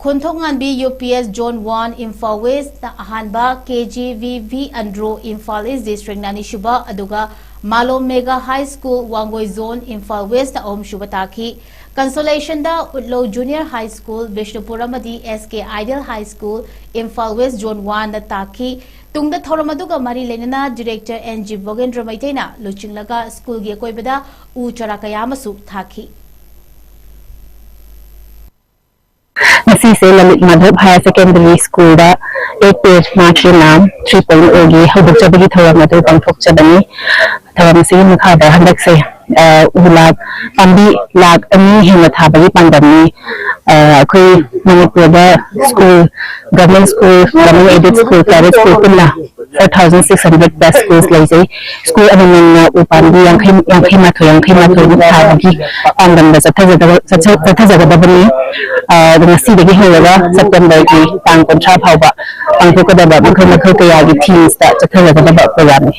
ꯈꯣꯟꯊꯣꯛꯉꯥꯟꯕꯤ U P S zone one Imphal ꯋꯦꯁꯅ ꯑꯍꯥꯟꯕ, K G V V Andro Imphal east ꯗꯤꯁꯇ꯭ꯔꯤꯛꯅ ꯑꯅꯤꯁꯨꯕ, ꯑꯗꯨꯒ Malom mega high school Wangoi zone Imphal ꯋꯦꯁꯅ ꯑꯍꯨꯝꯁꯨꯕ ꯇꯥꯈꯤ꯫ ꯀꯟꯁꯣꯂꯦꯁꯟꯗ ꯎꯠꯂꯧ ꯖꯨꯅꯤꯌꯔ ꯍꯥꯏ ꯁ꯭ꯀꯨꯜ ꯕꯤꯁꯅꯨꯄꯨꯔ ꯑꯃꯗꯤ S K ideal high school Imphal west zone ꯋꯥꯟꯅ ꯇꯥꯈꯤ꯫ ꯇꯨꯡꯗ ꯊꯧꯔꯝ ꯑꯗꯨꯒ ꯃꯔꯤ ꯂꯩꯅꯅ ꯗꯤꯔꯦꯛꯇꯔ ꯑꯦꯟ ꯖꯤ ꯚꯣꯒꯦꯟꯗ꯭ꯔ ꯃꯩꯇꯩꯅ ꯂꯨꯆꯤꯡꯂꯒ ꯁ꯭ꯀꯨꯜꯒꯤ ꯑꯀꯣꯏꯕꯗ ꯎ ꯆꯥꯔꯥ ꯀꯌꯥ ꯑꯃꯁꯨ ꯊꯥꯈꯤ꯫ ꯉꯁꯤꯁꯦ ꯂꯂꯤꯠ ꯃꯥꯙꯕ ꯍꯥꯌꯔ ꯁꯦꯀꯦꯟꯗꯔꯤ ꯁ꯭ꯀꯨꯜꯗ ꯑꯦꯠ ꯄꯦꯖ ꯃꯥꯔꯆ ꯅꯥꯝ ꯊ꯭ꯔꯤ ꯄꯣꯏꯟ ꯑꯣꯒꯤ ꯍꯧꯗꯣꯛꯆꯕꯒꯤ ꯊꯧꯔꯝ ꯑꯗꯨ ꯄꯥꯡꯊꯣꯛꯆꯕꯅꯤ꯫ ꯊꯧꯔꯝ ꯑꯁꯤꯒꯤ ꯃꯈꯥꯗ ꯍꯟꯗꯛꯁꯦ, ꯑ, ꯎ ꯂꯥꯛ, ꯄꯥꯝꯕꯤ ꯂꯥꯛ ꯑꯅꯤ ꯍꯦꯟꯅ ꯊꯥꯕꯒꯤ ꯄꯥꯟꯗꯝꯅꯤ꯫ ꯑ, ꯑꯩꯈꯣꯏ ꯃꯅꯤꯄꯨꯔꯗ school, government school, government aided school, private school ꯄꯨꯟꯅ four thousand six hundred plus schools ꯂꯩꯖꯩ꯫ ꯁ꯭ꯀꯨꯜ ꯑꯃꯃꯝꯅ ꯎ ꯄꯥꯝꯕꯤ ꯌꯥꯡꯈꯩ, ꯌꯥꯡꯈꯩ ꯃꯥꯊꯣꯏ, ꯌꯥꯡꯈꯩ ꯃꯥꯊꯣꯏꯃꯨꯛ ꯊꯥꯕꯒꯤ ꯄꯥꯟꯗꯝꯗ ꯆꯠꯊꯖꯒꯗꯕ, ꯆꯠꯊ-, ꯆꯠꯊꯖꯒꯗꯕꯅꯤ꯫ ꯑ, ꯑꯗꯣ ꯉꯁꯤꯗꯒꯤ ꯍꯧꯔꯒ ꯁꯦꯞꯇꯦꯝꯕꯔꯒꯤ ꯇꯥꯡ ꯀꯨꯟꯊ꯭ꯔꯥ ꯐꯥꯎꯕ ꯄꯥꯡꯊꯣꯛꯀꯗꯕ ꯃꯈꯜ ꯃꯈꯜ ꯀꯌꯥꯒꯤ ꯊꯤꯝꯁꯇ ꯆꯠꯊꯖꯒꯗꯕ ꯄ꯭ꯔꯣꯒ꯭ꯔꯥꯝꯅꯤ꯫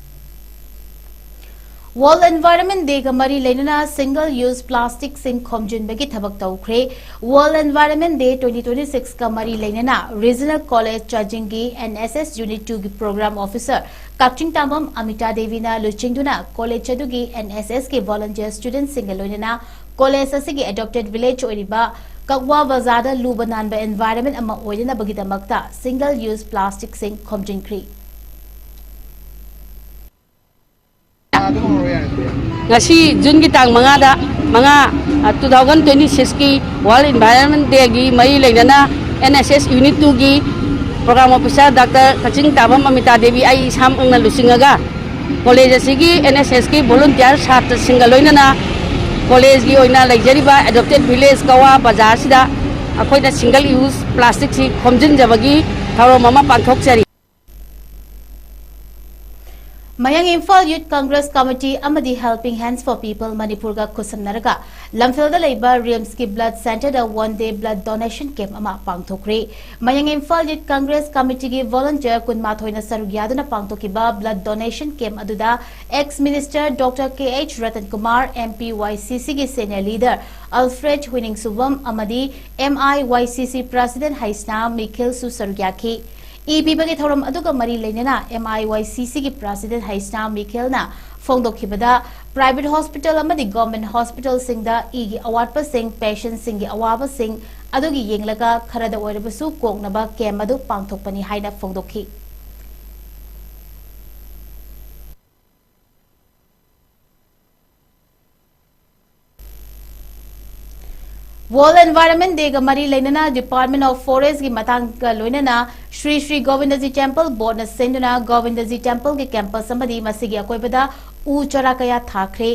ꯋꯥꯔꯜꯗ ꯑꯦꯟꯚꯥꯏꯔꯟꯃꯦꯟꯠ ꯗꯦꯒ ꯃꯔꯤ ꯂꯩꯅꯅ ꯁꯤꯡꯒꯜ ꯌꯨꯁ ꯄ꯭ꯂꯥꯁꯇꯤꯛꯁꯤꯡ ꯈꯣꯝꯖꯤꯟꯕꯒꯤ ꯊꯕꯛ ꯇꯧꯈ꯭ꯔꯦ꯫ World environment day twenty twenty six ꯀ ꯃꯔꯤ ꯂꯩꯅꯅ ꯔꯤꯖꯅꯦꯜ ꯀꯣꯂꯦꯖ ꯆꯥꯖꯤꯡꯒꯤ N S S Unit two ꯒꯤ ꯄ꯭ꯔꯣꯒ꯭ꯔꯥꯝ ꯑꯣꯐꯤꯁꯔ ꯀꯛꯆꯤꯡ ꯇꯥꯕꯝ ꯑꯃꯤꯇꯥ ꯗꯦꯕꯤꯅ ꯂꯨꯆꯤꯡꯗꯨꯅ ꯀꯣꯂꯦꯖ ꯑꯗꯨꯒꯤ N S S ꯀꯤ ꯚꯣꯂꯨꯟꯇꯤꯌꯔ ꯁ꯭ꯇꯨꯗꯦꯟꯠꯁꯤꯡꯒ ꯂꯣꯏꯅꯅ ꯀꯣꯂꯦꯖ ꯑꯁꯤꯒꯤ ꯑꯦꯗꯣꯞꯇꯦꯗ ꯚꯤꯂꯦꯖ ꯑꯣꯏꯔꯤꯕ ꯀꯛꯋꯥ ꯕꯖꯥꯔꯗ ꯂꯨꯕ ꯅꯥꯟꯕ ꯑꯦꯟꯚꯥꯏꯔꯟꯃꯦꯟꯠ ꯑꯃ ꯑꯣꯏꯅꯅꯕꯒꯤꯗꯃꯛꯇ ꯁꯤꯡꯒꯜ ꯌꯨꯁ ꯄ꯭ꯂꯥꯁꯇꯤꯛꯁꯤꯡ ꯈꯣꯝꯖꯤꯟꯈ꯭ꯔꯤ꯫ ꯉꯁꯤ ꯖꯨꯟꯒꯤ ꯇꯥꯡ ꯃꯉꯥꯗ, ꯃꯉꯥ, ꯑ, two thousand twenty six ꯀꯤ ꯋꯥꯔꯜꯗ ꯏꯟꯚꯥꯏꯔꯟꯃꯦꯟꯠ ꯗꯦꯒꯤ ꯃꯔꯤ ꯂꯩꯅꯅ N S S Unit two ꯒꯤ ꯄ꯭ꯔꯣꯒ꯭ꯔꯥꯝ ꯑꯣꯐꯤꯁꯥꯔ ꯗꯥꯛꯇꯔ ꯀꯛꯆꯤꯡ ꯇꯥꯕꯝ ꯑꯃꯤꯇꯥ ꯗꯦꯕꯤ ꯑꯩ ꯏꯁꯥꯃꯛꯅ ꯂꯨꯆꯤꯡꯉꯒ ꯀꯣꯂꯦꯖ ꯑꯁꯤꯒꯤ N S S ꯀꯤ ꯚꯣꯂꯨꯟꯇꯤꯌꯔ ꯁꯥꯇ꯭ꯔꯁꯤꯡꯒ ꯂꯣꯏꯅꯅ ꯀꯣꯂꯦꯖꯀꯤ ꯑꯣꯏꯅ ꯂꯩꯖꯔꯤꯕ ꯑꯦꯗꯣꯞꯇꯦꯗ ꯚꯤꯂꯦꯖ ꯀꯋꯥ ꯕꯖꯥꯔꯁꯤꯗ ꯑꯩꯈꯣꯏꯅ ꯁꯤꯡꯒꯜ ꯌꯨꯁ ꯄ꯭ꯂꯥꯁꯇꯤꯛꯁꯤ ꯈꯣꯝꯖꯤꯟꯖꯕꯒꯤ ꯊꯧꯔꯝ ꯑꯃ ꯄꯥꯡꯊꯣꯛꯆꯔꯤ꯫ ꯃꯌꯥꯡ ꯏꯝꯐꯥꯜ Youth Congress Committee ꯑꯃꯗꯤ Helping Hands for People ꯃꯅꯤꯄꯨꯔꯒ ꯈꯨꯠꯁꯝꯅꯔꯒ ꯂꯝꯐꯦꯜꯗ ꯂꯩꯕ ꯔꯤꯝꯁꯀꯤ blood centreꯗ one day blood donation camp ꯑꯃ ꯄꯥꯡꯊꯣꯛꯈ꯭ꯔꯦ꯫ ꯃꯌꯥꯡ ꯏꯝꯐꯥꯜ Youth Congress Committeeꯒꯤ volunteer ꯀꯨꯟꯃꯥꯊꯣꯏꯅ ꯁꯔꯨꯛ ꯌꯥꯗꯨꯅ ꯄꯥꯡꯊꯣꯛꯈꯤꯕ blood donation camp ꯑꯗꯨꯗ ex minister Doctor K H Ratan Kumar, M P Y C Cꯒꯤ senior leader Alfred Huiningsubam ꯑꯃꯗꯤ M I Y C C president Haisna Mikhailꯁꯨ ꯁꯔꯨꯛ ꯌꯥꯈꯤ꯫ E ꯄꯤꯕꯒꯤ ꯊꯧꯔꯝ ꯑꯗꯨꯒ ꯃꯔꯤ ꯂꯩꯅꯅ M I Y C Cꯒꯤ president Haisna Mikhailꯅ ꯐꯣꯡꯗꯣꯛꯈꯤꯕꯗ, private hospital ꯑꯃꯗꯤ government hospitalꯁꯤꯡꯗ ꯏꯒꯤ ꯑꯋꯥꯠꯄꯁꯤꯡ, patientꯁꯤꯡꯒꯤ ꯑꯋꯥꯕꯁꯤꯡ ꯑꯗꯨꯒꯤ ꯌꯦꯡꯂꯒ ꯈꯔꯗ ꯑꯣꯏꯔꯕꯁꯨ ꯀꯣꯛꯅꯕ camp ꯑꯗꯨ ꯄꯥꯡꯊꯣꯛꯄꯅꯤ ꯍꯥꯏꯅ ꯐꯣꯡꯗꯣꯛꯈꯤ꯫ World Environment Dayꯒ ꯃꯔꯤ ꯂꯩꯅꯅ Department of Forestꯀꯤ ꯃꯇꯥꯡꯒ ꯂꯣꯏꯅꯅ ꯁ꯭ꯔꯤ ꯁ꯭ꯔꯤ ꯒꯣꯕꯤꯟꯗꯖꯤ Temple Boardꯅ ꯁꯤꯟꯗꯨꯅ ꯒꯣꯕꯤꯟꯗꯖꯤ Templeꯒꯤ campus ꯑꯃꯗꯤ ꯃꯁꯤꯒꯤ ꯑꯀꯣꯏꯕꯗ ꯎ ꯆꯥꯔꯥ ꯀꯌꯥ ꯊꯥꯈ꯭ꯔꯦ꯫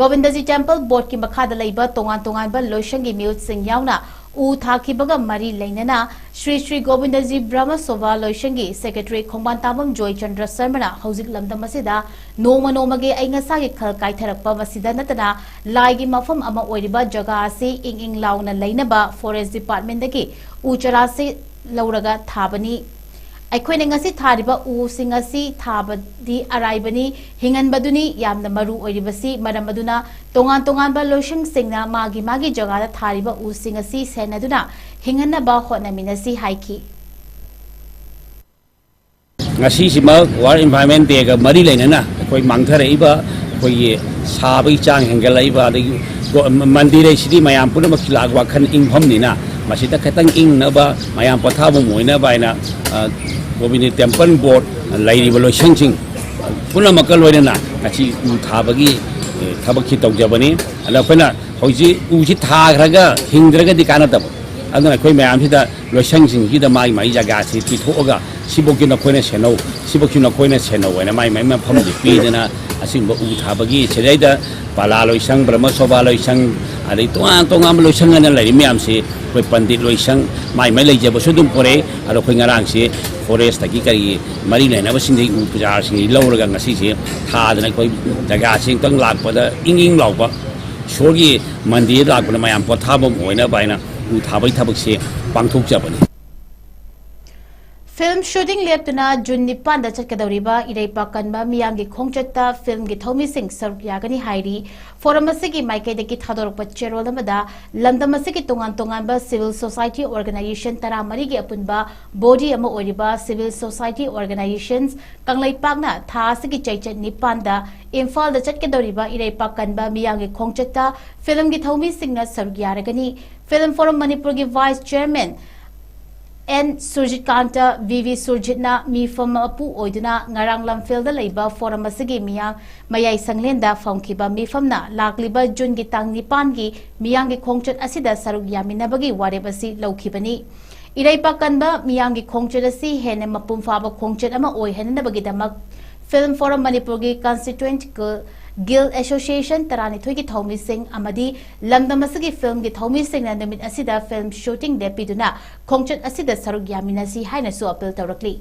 ꯒꯣꯕꯤꯟꯗꯖꯤ Temple Boardꯀꯤ ꯃꯈꯥꯗ ꯂꯩꯕ ꯇꯣꯉꯥꯟ ꯇꯣꯉꯥꯟꯕ ꯂꯣꯏꯁꯪꯒꯤ ꯃꯤꯍꯨꯠꯁꯤꯡ ꯌꯥꯎꯅ ꯎ ꯊꯥꯈꯤꯕꯒ ꯃꯔꯤ ꯂꯩꯅꯅ ꯁ꯭ꯔꯤ ꯁ꯭ꯔꯤ ꯒꯣꯕꯤꯟꯗꯖꯤ ꯕ꯭ꯔꯍ꯭ꯃ ꯁꯣꯚꯥ ꯂꯣꯏꯁꯪꯒꯤ secretary ꯈꯣꯡꯕꯥꯟ ꯇꯥꯕꯝ ꯖꯣꯏꯆꯟꯗ꯭ꯔ ꯁꯔꯃꯅ ꯍꯧꯖꯤꯛ ꯂꯝꯗꯝ ꯑꯁꯤꯗ ꯅꯣꯡꯃ ꯅꯣꯡꯃꯒꯤ ꯑꯏꯪ ꯑꯁꯥꯒꯤ ꯈꯜ ꯀꯥꯏꯊꯔꯛꯄ, ꯃꯁꯤꯗ ꯅꯠꯇꯅ ꯂꯥꯏꯒꯤ ꯃꯐꯝ ꯑꯃ ꯑꯣꯏꯔꯤꯕ ꯖꯒꯥ ꯑꯁꯤ ꯏꯪ ꯏꯪ ꯂꯥꯎꯅ ꯂꯩꯅꯕ forest departmentꯗꯒꯤ ꯎ ꯆꯥꯔꯥꯁꯤ ꯂꯧꯔꯒ ꯊꯥꯕꯅꯤ꯫ ꯑꯩꯈꯣꯏꯅ ꯉꯁꯤ ꯊꯥꯔꯤꯕ ꯎꯁꯤꯡ ꯑꯁꯤ ꯊꯥꯕꯗꯤ ꯑꯔꯥꯏꯕꯅꯤ, ꯍꯤꯡꯍꯟꯕꯗꯨꯅꯤ ꯌꯥꯝꯅ ꯃꯔꯨ ꯑꯣꯏꯔꯤꯕꯁꯤ꯫ ꯃꯔꯝ ꯑꯗꯨꯅ ꯇꯣꯉꯥꯟ ꯇꯣꯉꯥꯟꯕ ꯂꯣꯏꯁꯪꯁꯤꯡꯅ ꯃꯥꯒꯤ ꯃꯥꯒꯤ ꯖꯒꯥꯗ ꯊꯥꯔꯤꯕ ꯎꯁꯤꯡ ꯑꯁꯤ ꯁꯦꯟꯅꯗꯨꯅ ꯍꯤꯡꯍꯟꯅꯕ ꯍꯣꯠꯅꯃꯤꯟꯅꯁꯤ ꯍꯥꯏꯈꯤ꯫ ꯉꯁꯤꯁꯤꯃꯛ World Environment Dayꯒ ꯃꯔꯤ ꯂꯩꯅꯅ ꯑꯩꯈꯣꯏ ꯃꯥꯡꯊꯔꯛꯏꯕ, ꯑꯩꯈꯣꯏꯒꯤ ꯁꯥꯕꯒꯤ ꯆꯥꯡ ꯍꯦꯟꯒꯠꯂꯛꯏꯕ, ꯑꯗꯒꯤ ꯒꯣ-, ꯃꯟꯗꯤꯔ ꯍꯥꯏꯁꯤꯗꯤ ꯃꯌꯥꯝ ꯄꯨꯝꯅꯃꯛꯀꯤ ꯂꯥꯛ ꯋꯥꯈꯜ ꯏꯪꯐꯝꯅꯤꯅ, ꯃꯁꯤꯗ ꯈꯤꯇꯪ ꯏꯪꯅꯕ, ꯃꯌꯥꯝ ꯄꯣꯊꯥꯐꯝ ꯑꯣꯏꯅꯕ ꯍꯥꯏꯅ, ꯑ, ꯒꯣꯕꯤꯟꯗ Temple Board ꯂꯩꯔꯤꯕ ꯂꯣꯏꯁꯪꯁꯤꯡ ꯄꯨꯝꯅꯃꯛꯀ ꯂꯣꯏꯅꯅ ꯉꯁꯤ ꯎ ꯊꯥꯕꯒꯤ, ꯑꯦ, ꯊꯕꯛꯁꯤ ꯇꯧꯖꯕꯅꯤ꯫ ꯑꯗ ꯑꯩꯈꯣꯏꯅ ꯍꯧꯖꯤꯛ ꯎꯁꯤ ꯊꯥꯈ꯭ꯔꯒ ꯍꯤꯡꯗ꯭ꯔꯒꯗꯤ ꯀꯥꯟꯅꯗꯕ, ꯑꯗꯨꯅ ꯑꯩꯈꯣꯏ ꯃꯌꯥꯝꯁꯤꯗ ꯂꯣꯏꯁꯪꯁꯤꯡꯁꯤꯗ ꯃꯥꯒꯤ ꯃꯥꯒꯤ ꯖꯒꯥꯁꯤ ꯄꯤꯊꯣꯛꯑꯒ ꯁꯤꯐꯧꯁꯨ ꯅꯈꯣꯏꯅ ꯁꯦꯟꯅꯧ, ꯁꯤꯐꯧꯁꯨ ꯅꯈꯣꯏꯅ ꯁꯦꯟꯅꯧ ꯍꯥꯏꯅ ꯃꯥꯏ ꯃꯥꯏ ꯃꯐꯝꯗꯤ ꯄꯤꯗꯅ, ꯑꯁꯤꯒꯨꯝꯕ ꯎ ꯊꯥꯕꯒꯤ ꯁꯤꯗꯩꯗ ꯄꯥꯂꯥ ꯂꯣꯏꯁꯪ, ꯕ꯭ꯔꯍ꯭ꯃ ꯁꯣꯚꯥ ꯂꯣꯏꯁꯪ, ꯑꯗꯩ ꯇꯣꯉꯥꯟ ꯇꯣꯉꯥꯟꯕ ꯂꯣꯏꯁꯪ ꯑꯅ ꯂꯩꯔꯤ ꯃꯌꯥꯝꯁꯤ, ꯑꯩꯈꯣꯏ ꯄꯟꯗꯤꯠ ꯂꯣꯏꯁꯪ, ꯃꯥꯏ ꯃꯥꯏ ꯂꯩꯖꯕꯁꯨ ꯑꯗꯨꯝ ꯄꯣꯔꯛꯏ꯫ ꯑꯗꯣ ꯑꯩꯈꯣꯏ ꯉꯔꯥꯡꯁꯤ ꯐꯣꯔꯦꯁꯇꯒꯤ ꯀꯔꯤ ꯃꯔꯤ ꯂꯩꯅꯕꯁꯤꯡꯗꯒꯤ ꯎ ꯄꯨꯖꯥꯔꯁꯤꯡꯁꯤ ꯂꯧꯔꯒ ꯉꯁꯤꯁꯦ ꯊꯥꯗꯅ ꯑꯩꯈꯣꯏ ꯖꯒꯥꯁꯤ ꯑꯃꯨꯛꯇꯪ ꯂꯥꯛꯄꯗ ꯏꯪ ꯏꯪ ꯂꯥꯎꯕ, ꯏꯁꯣꯔꯒꯤ ꯃꯟꯗꯤꯔ ꯂꯥꯛꯄꯗ ꯃꯌꯥꯝ ꯄꯣꯊꯥꯐꯝ ꯑꯣꯏꯅꯕ ꯍꯥꯏꯅ ꯎ ꯊꯥꯕꯒꯤ ꯊꯕꯛꯁꯦ ꯄꯥꯡꯊꯣꯛꯆꯕꯅꯤ꯫ ꯐꯤꯜꯝ ꯁꯨꯇꯤꯡ ꯂꯦꯞꯇꯨꯅ ꯖꯨꯟ ꯅꯤꯄꯥꯟꯗ ꯆꯠꯀꯗꯧꯔꯤꯕ ꯏꯔꯩꯄꯥꯛ ꯀꯟꯕ ꯃꯤꯌꯥꯝꯒꯤ ꯈꯣꯡꯆꯠꯇ ꯐꯤꯜꯝꯒꯤ ꯊꯧꯃꯤꯁꯤꯡ ꯁꯔꯨꯛ ꯌꯥꯒꯅꯤ ꯍꯥꯏꯔꯤ꯫ ꯐꯣꯔꯝ ꯑꯁꯤꯒꯤ ꯃꯥꯏꯀꯩꯗꯒꯤ ꯊꯥꯗꯣꯔꯛꯄ ꯆꯦꯔꯣꯜ ꯑꯃꯗ ꯂꯝꯗꯝ ꯑꯁꯤꯒꯤ ꯇꯣꯉꯥꯟ ꯇꯣꯉꯥꯟꯕ civil society organization ꯇꯔꯥꯃꯔꯤꯒꯤ ꯑꯄꯨꯟꯕ body ꯑꯃ ꯑꯣꯏꯔꯤꯕ civil society organizations ꯀꯪꯂꯩꯄꯥꯛꯅ ꯊꯥ ꯑꯁꯤꯒꯤ ꯆꯩꯆꯠ ꯅꯤꯄꯥꯟꯗ ꯏꯝꯐꯥꯜꯗ ꯆꯠꯀꯗꯧꯔꯤꯕ ꯏꯔꯩꯄꯥꯛ ꯀꯟꯕ ꯃꯤꯌꯥꯝꯒꯤ ꯈꯣꯡꯆꯠꯇ ꯐꯤꯜꯝꯒꯤ ꯊꯧꯃꯤꯁꯤꯡꯅ ꯁꯔꯨꯛ ꯌꯥꯔꯒꯅꯤ꯫ ꯐꯤꯜꯝ ꯐꯣꯔꯝ ꯃꯅꯤꯄꯨꯔꯒꯤ vice chairman N Surjitkanta, V V ꯁꯨꯔꯖꯤꯠꯅ ꯃꯤꯐꯝ ꯃꯄꯨ ꯑꯣꯏꯗꯨꯅ ꯉꯔꯥꯡ ꯂꯝꯐꯦꯜꯗ ꯂꯩꯕ ꯐꯣꯔꯝ ꯑꯁꯤꯒꯤ ꯃꯤꯌꯥꯝ ꯃꯌꯥꯏ ꯁꯪꯂꯦꯟꯗ ꯐꯝꯈꯤꯕ ꯃꯤꯐꯝꯅ ꯂꯥꯛꯂꯤꯕ ꯖꯨꯟꯒꯤ ꯇꯥꯡ ꯅꯤꯄꯥꯟꯒꯤ ꯃꯤꯌꯥꯝꯒꯤ ꯈꯣꯡꯆꯠ ꯑꯁꯤꯗ ꯁꯔꯨꯛ ꯌꯥꯃꯤꯟꯅꯕꯒꯤ ꯋꯥꯔꯦꯞ ꯑꯁꯤ ꯂꯧꯈꯤꯕꯅꯤ꯫ ꯏꯔꯩꯄꯥꯛ ꯀꯟꯕ ꯃꯤꯌꯥꯝꯒꯤ ꯈꯣꯡꯆꯠ ꯑꯁꯤ ꯍꯦꯟꯅ ꯃꯄꯨꯡ ꯐꯥꯕ ꯈꯣꯡꯆꯠ ꯑꯃ ꯑꯣꯏꯍꯟꯅꯕꯒꯤꯗꯃꯛ ꯐꯤꯜꯝ ꯐꯣꯔꯝ ꯃꯅꯤꯄꯨꯔꯒꯤ constituent guild association ꯇꯔꯥꯅꯤꯊꯣꯏꯒꯤ ꯊꯧꯃꯤꯁꯤꯡ ꯑꯃꯗꯤ ꯂꯝꯗꯝ ꯑꯁꯤꯒꯤ ꯐꯤꯜꯝꯒꯤ ꯊꯧꯃꯤꯁꯤꯡꯅ ꯅꯨꯃꯤꯠ ꯑꯁꯤꯗ ꯐꯤꯜꯝ ꯁꯨꯇꯤꯡ ꯂꯦꯞꯄꯤꯗꯨꯅ ꯈꯣꯡꯆꯠ ꯑꯁꯤꯗ ꯁꯔꯨꯛ ꯌꯥꯃꯤꯟꯅꯁꯤ ꯍꯥꯏꯅꯁꯨ ꯑꯄꯤꯜ ꯇꯧꯔꯛꯂꯤ꯫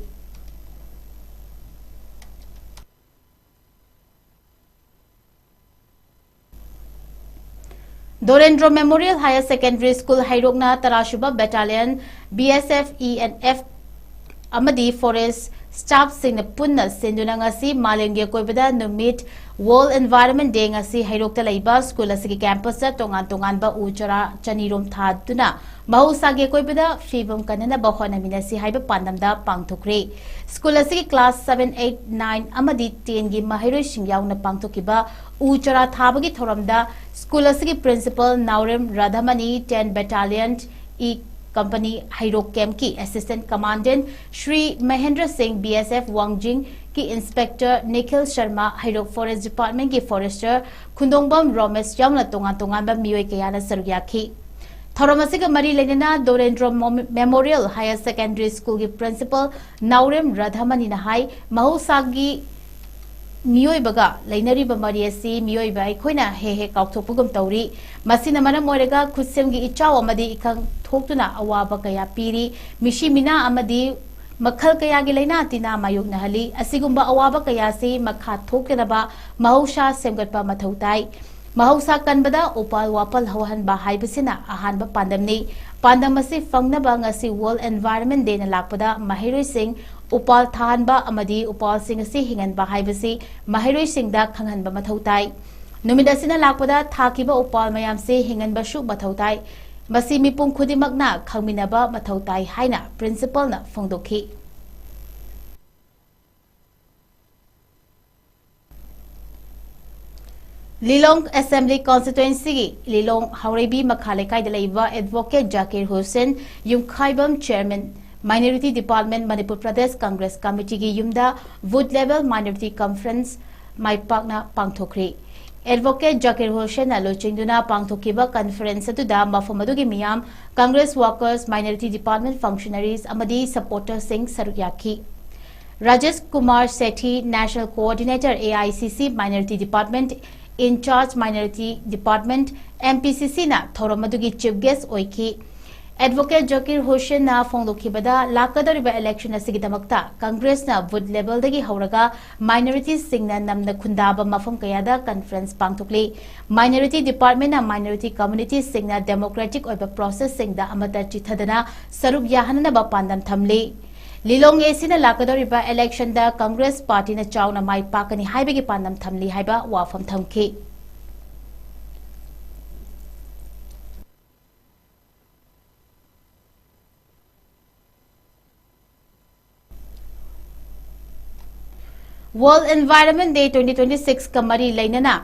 Dorendro memorial higher secondary school ꯍꯩꯔꯣꯛꯅ ꯇꯔꯥꯁꯨꯕ battalion B S F E N F ꯑꯃꯗꯤ ꯐꯣꯔꯦꯁ ꯁ꯭ꯇꯥꯐꯁꯤꯡꯅ ꯄꯨꯟꯅ ꯁꯤꯟꯗꯨꯅ ꯉꯁꯤ ꯃꯥꯂꯦꯝꯒꯤ ꯑꯀꯣꯏꯕꯗ ꯅꯨꯃꯤꯠ World Environment Day ꯉꯁꯤ ꯍꯩꯔꯣꯛꯇ ꯂꯩꯕ ꯁ꯭ꯀꯨꯜ ꯑꯁꯤꯒꯤ ꯀꯦꯝꯄꯁꯇ ꯇꯣꯉꯥꯟ ꯇꯣꯉꯥꯟꯕ ꯎ ꯆꯥꯔꯥ ꯆꯅꯤꯔꯣꯝ ꯊꯥꯗꯨꯅ ꯃꯍꯧꯁꯥꯒꯤ ꯑꯀꯣꯏꯕꯗ ꯐꯤꯕꯝ ꯀꯟꯅꯅꯕ ꯍꯣꯠꯅꯃꯤꯟꯅꯁꯤ ꯍꯥꯏꯕ ꯄꯥꯟꯗꯝꯗ ꯄꯥꯡꯊꯣꯛꯈ꯭ꯔꯦ꯫ ꯁ꯭ꯀꯨꯜ ꯑꯁꯤꯒꯤ class seven, eight, nine ꯑꯃꯗꯤ ten ꯒꯤ ꯃꯍꯩꯔꯣꯏꯁꯤꯡ ꯌꯥꯎꯅ ꯄꯥꯡꯊꯣꯛꯈꯤꯕ ꯎ ꯆꯥꯔꯥ ꯊꯥꯕꯒꯤ ꯊꯧꯔꯝꯗ ꯁ꯭ꯀꯨꯜ ꯑꯁꯤꯒꯤ principal ꯅꯥꯎꯔꯦꯝ ꯔꯥꯙꯥꯃꯅꯤ, ten Battalion E Company ꯍꯩꯔꯣꯛ camp ꯀꯤ assistant commandant Shri Mahendra Singh, B S F ꯋꯥꯡꯖꯤꯡꯒꯤ inspector Nikhil Sharma, Heirok forest department ꯀꯤ forester ꯈꯨꯟꯗꯣꯡꯕꯝ ꯔꯣꯃꯦꯁ ꯌꯥꯎꯅ ꯇꯣꯉꯥꯟ ꯇꯣꯉꯥꯟꯕ ꯃꯤꯑꯣꯏ ꯀꯌꯥꯅ ꯁꯔꯨꯛ ꯌꯥꯈꯤ꯫ ꯊꯧꯔꯝ ꯑꯁꯤꯒ ꯃꯔꯤ ꯂꯩꯅꯅ ꯗꯣꯔꯦꯟꯗ꯭ꯔꯣ ꯃꯣꯃꯦ-, ꯃꯦꯃꯣꯔꯤꯌꯦꯜ ꯍꯥꯌꯔ ꯁꯦꯀꯦꯟꯗꯔꯤ ꯁ꯭ꯀꯨꯜꯒꯤ ꯄ꯭ꯔꯤꯟꯁꯤꯄꯥꯜ ꯅꯥꯎꯔꯦꯝ ꯔꯥꯙꯥꯃꯅꯤꯅ ꯍꯥꯏ, ꯃꯍꯧꯁꯥꯒꯤ ꯃꯤꯑꯣꯏꯕꯒ ꯂꯩꯅꯔꯤꯕ ꯃꯔꯤ ꯑꯁꯤ ꯃꯤꯑꯣꯏꯕ ꯑꯩꯈꯣꯏꯅ ꯍꯦꯛ ꯍꯦꯛ ꯀꯥꯎꯊꯣꯛꯄꯒꯨꯝ ꯇꯧꯔꯤ꯫ ꯃꯁꯤꯅ ꯃꯔꯝ ꯑꯣꯏꯔꯒ ꯈꯨꯠꯁꯦꯝꯒꯤ ꯏꯆꯥꯎ ꯑꯃꯗꯤ ꯏꯀꯪ ꯊꯣꯛꯇꯨꯅ ꯑꯋꯥꯕ ꯀꯌꯥ ꯄꯤꯔꯤ꯫ ꯃꯤꯁꯤ ꯃꯤꯅꯥ ꯑꯃꯗꯤ ꯃꯈꯜ ꯀꯌꯥꯒꯤ ꯂꯥꯏꯅꯥ ꯇꯤꯟꯅꯥ ꯃꯥꯌꯣꯛꯅꯍꯜꯂꯤ꯫ ꯑꯁꯤꯒꯨꯝꯕ ꯑꯋꯥꯕ ꯀꯌꯥ ꯑꯁꯤ ꯃꯈꯥ ꯊꯣꯛꯇꯅꯕ ꯃꯍꯧꯁꯥ ꯁꯦꯝꯒꯠꯄ ꯃꯊꯧ ꯇꯥꯏ꯫ ꯃꯍꯧꯁꯥ ꯀꯟꯕꯗ ꯎꯄꯥꯜ ꯋꯥꯄꯥꯜ ꯍꯧꯍꯟꯕ ꯍꯥꯏꯕꯁꯤꯅ ꯑꯍꯥꯟꯕ ꯄꯥꯟꯗꯝꯅꯤ꯫ ꯄꯥꯟꯗꯝ ꯑꯁꯤ ꯐꯪꯅꯕ ꯉꯁꯤ World Environment Dayꯅ ꯂꯥꯛꯄꯗ ꯃꯍꯩꯔꯣꯏꯁꯤꯡ ꯎꯄꯥꯜ ꯊꯥꯍꯟꯕ ꯑꯃꯗꯤ ꯎꯄꯥꯜꯁꯤꯡ ꯑꯁꯤ ꯍꯤꯡꯍꯟꯕ ꯍꯥꯏꯕꯁꯤ ꯃꯍꯩꯔꯣꯏꯁꯤꯡꯗ ꯈꯪꯍꯟꯕ ꯃꯊꯧ ꯇꯥꯏ꯫ ꯅꯨꯃꯤꯠ ꯑꯁꯤꯅ ꯂꯥꯛꯄꯗ ꯊꯥꯈꯤꯕ ꯎꯄꯥꯜ ꯃꯌꯥꯝꯁꯤ ꯍꯤꯡꯍꯟꯕꯁꯨ ꯃꯊꯧ ꯇꯥꯏ꯫ ꯃꯁꯤ ꯃꯤꯄꯨꯝ ꯈꯨꯗꯤꯡꯃꯛꯅ ꯈꯪꯃꯤꯟꯅꯕ ꯃꯊꯧ ꯇꯥꯏ ꯍꯥꯏꯅ ꯄ꯭ꯔꯤꯟꯁꯤꯄꯥꯜꯅ ꯐꯣꯡꯗꯣꯛꯈꯤ꯫ ꯂꯤꯂꯣꯡ ꯑꯦꯁꯦꯝꯕ꯭ꯂꯤ ꯀꯣꯟꯁꯇꯤꯇ꯭ꯋꯦꯟꯁꯤꯒꯤ ꯂꯤꯂꯣꯡ ꯍꯥꯎꯔꯩꯕꯤ ꯃꯈꯥ ꯂꯩꯀꯥꯏꯗ ꯂꯩꯕ advocate Zakir Hussain Yumkhaibam, chairman, minority department, Manipur Pradesh Congress ꯀꯃꯤꯇꯤꯒꯤ ꯌꯨꯝꯗ ꯕꯨꯊ ꯂꯦꯚꯦꯜ ꯃꯥꯏꯅꯣꯔꯤꯇꯤ ꯀꯟꯐꯔꯦꯟꯁ ꯃꯥꯏ ꯄꯥꯛꯅ ꯄꯥꯡꯊꯣꯛꯈ꯭ꯔꯤ꯫ ꯑꯦꯗꯚꯣꯀꯦꯠ ꯖꯥꯀꯤꯔ ꯍꯨꯁꯦꯟꯅ ꯂꯨꯆꯤꯡꯗꯨꯅ ꯄꯥꯡꯊꯣꯛꯈꯤꯕ ꯀꯟꯐꯔꯦꯟꯁ ꯑꯗꯨꯗ ꯃꯐꯝ ꯑꯗꯨꯒꯤ ꯃꯤꯌꯥꯝ, Congress workers, minority department functionaries ꯑꯃꯗꯤ ꯁꯄꯣꯔꯇꯔꯁꯤꯡ ꯁꯔꯨꯛ ꯌꯥꯈꯤ꯫ Rajesh Kumar Sethi, national coordinator, A I C C minority department, incharge minority department, M P C ꯁꯤꯅ ꯊꯧꯔꯝ ꯑꯗꯨꯒꯤ ꯆꯤꯐ ꯒꯦꯁ ꯑꯣꯏꯈꯤ꯫ ꯑꯦꯗꯚꯣꯀꯦꯠ ꯖꯀꯤꯔ ꯍꯨꯁꯦꯟꯅ ꯐꯣꯡꯗꯣꯛꯈꯤꯕꯗ, ꯂꯥꯛꯀꯗꯧꯔꯤꯕ ꯏꯂꯦꯛꯁꯟ ꯑꯁꯤꯒꯤꯗꯃꯛꯇ ꯀꯪꯒ꯭ꯔꯦꯁꯅ ꯕꯨꯊ ꯂꯦꯚꯦꯜꯗꯒꯤ ꯍꯧꯔꯒ ꯃꯥꯏꯅꯣꯔꯤꯇꯤꯁꯤꯡꯅ ꯅꯝꯅ ꯈꯨꯟꯗꯥꯕ ꯃꯐꯝ ꯀꯌꯥꯗ ꯀꯟꯐꯔꯦꯟꯁ ꯄꯥꯡꯊꯣꯛꯂꯤ꯫ ꯃꯥꯏꯅꯣꯔꯤꯇꯤ ꯗꯤꯄꯥꯔꯠꯃꯦꯟꯅ ꯃꯥꯏꯅꯣꯔꯤꯇꯤ ꯀꯝꯃ꯭ꯌꯨꯅꯤꯇꯤꯁꯤꯡꯅ ꯗꯦꯃꯣꯀ꯭ꯔꯦꯇꯤꯛ ꯑꯣꯏꯕ ꯄ꯭ꯔꯣꯁꯦꯁꯁꯤꯡꯗ ꯑꯃꯠꯇ ꯆꯤꯠꯊꯗꯅ ꯁꯔꯨꯛ ꯌꯥꯍꯟꯅꯅꯕ ꯄꯥꯟꯗꯝ ꯊꯝꯂꯤ꯫ ꯂꯤꯂꯣꯡ ꯑꯦ ꯁꯤꯅ ꯂꯥꯛꯀꯗꯧꯔꯤꯕ ꯏꯂꯦꯛꯁꯟꯗ ꯀꯪꯒ꯭ꯔꯦꯁ ꯄꯥꯔꯇꯤꯅ ꯆꯥꯎꯅ ꯃꯥꯏ ꯄꯥꯛꯀꯅꯤ ꯍꯥꯏꯕꯒꯤ ꯄꯥꯟꯗꯝ ꯊꯝꯂꯤ ꯍꯥꯏꯕ ꯋꯥꯐꯝ ꯊꯝꯈꯤ꯫ World Environment Day twenty twenty-six ꯀ ꯃꯔꯤ ꯂꯩꯅꯅ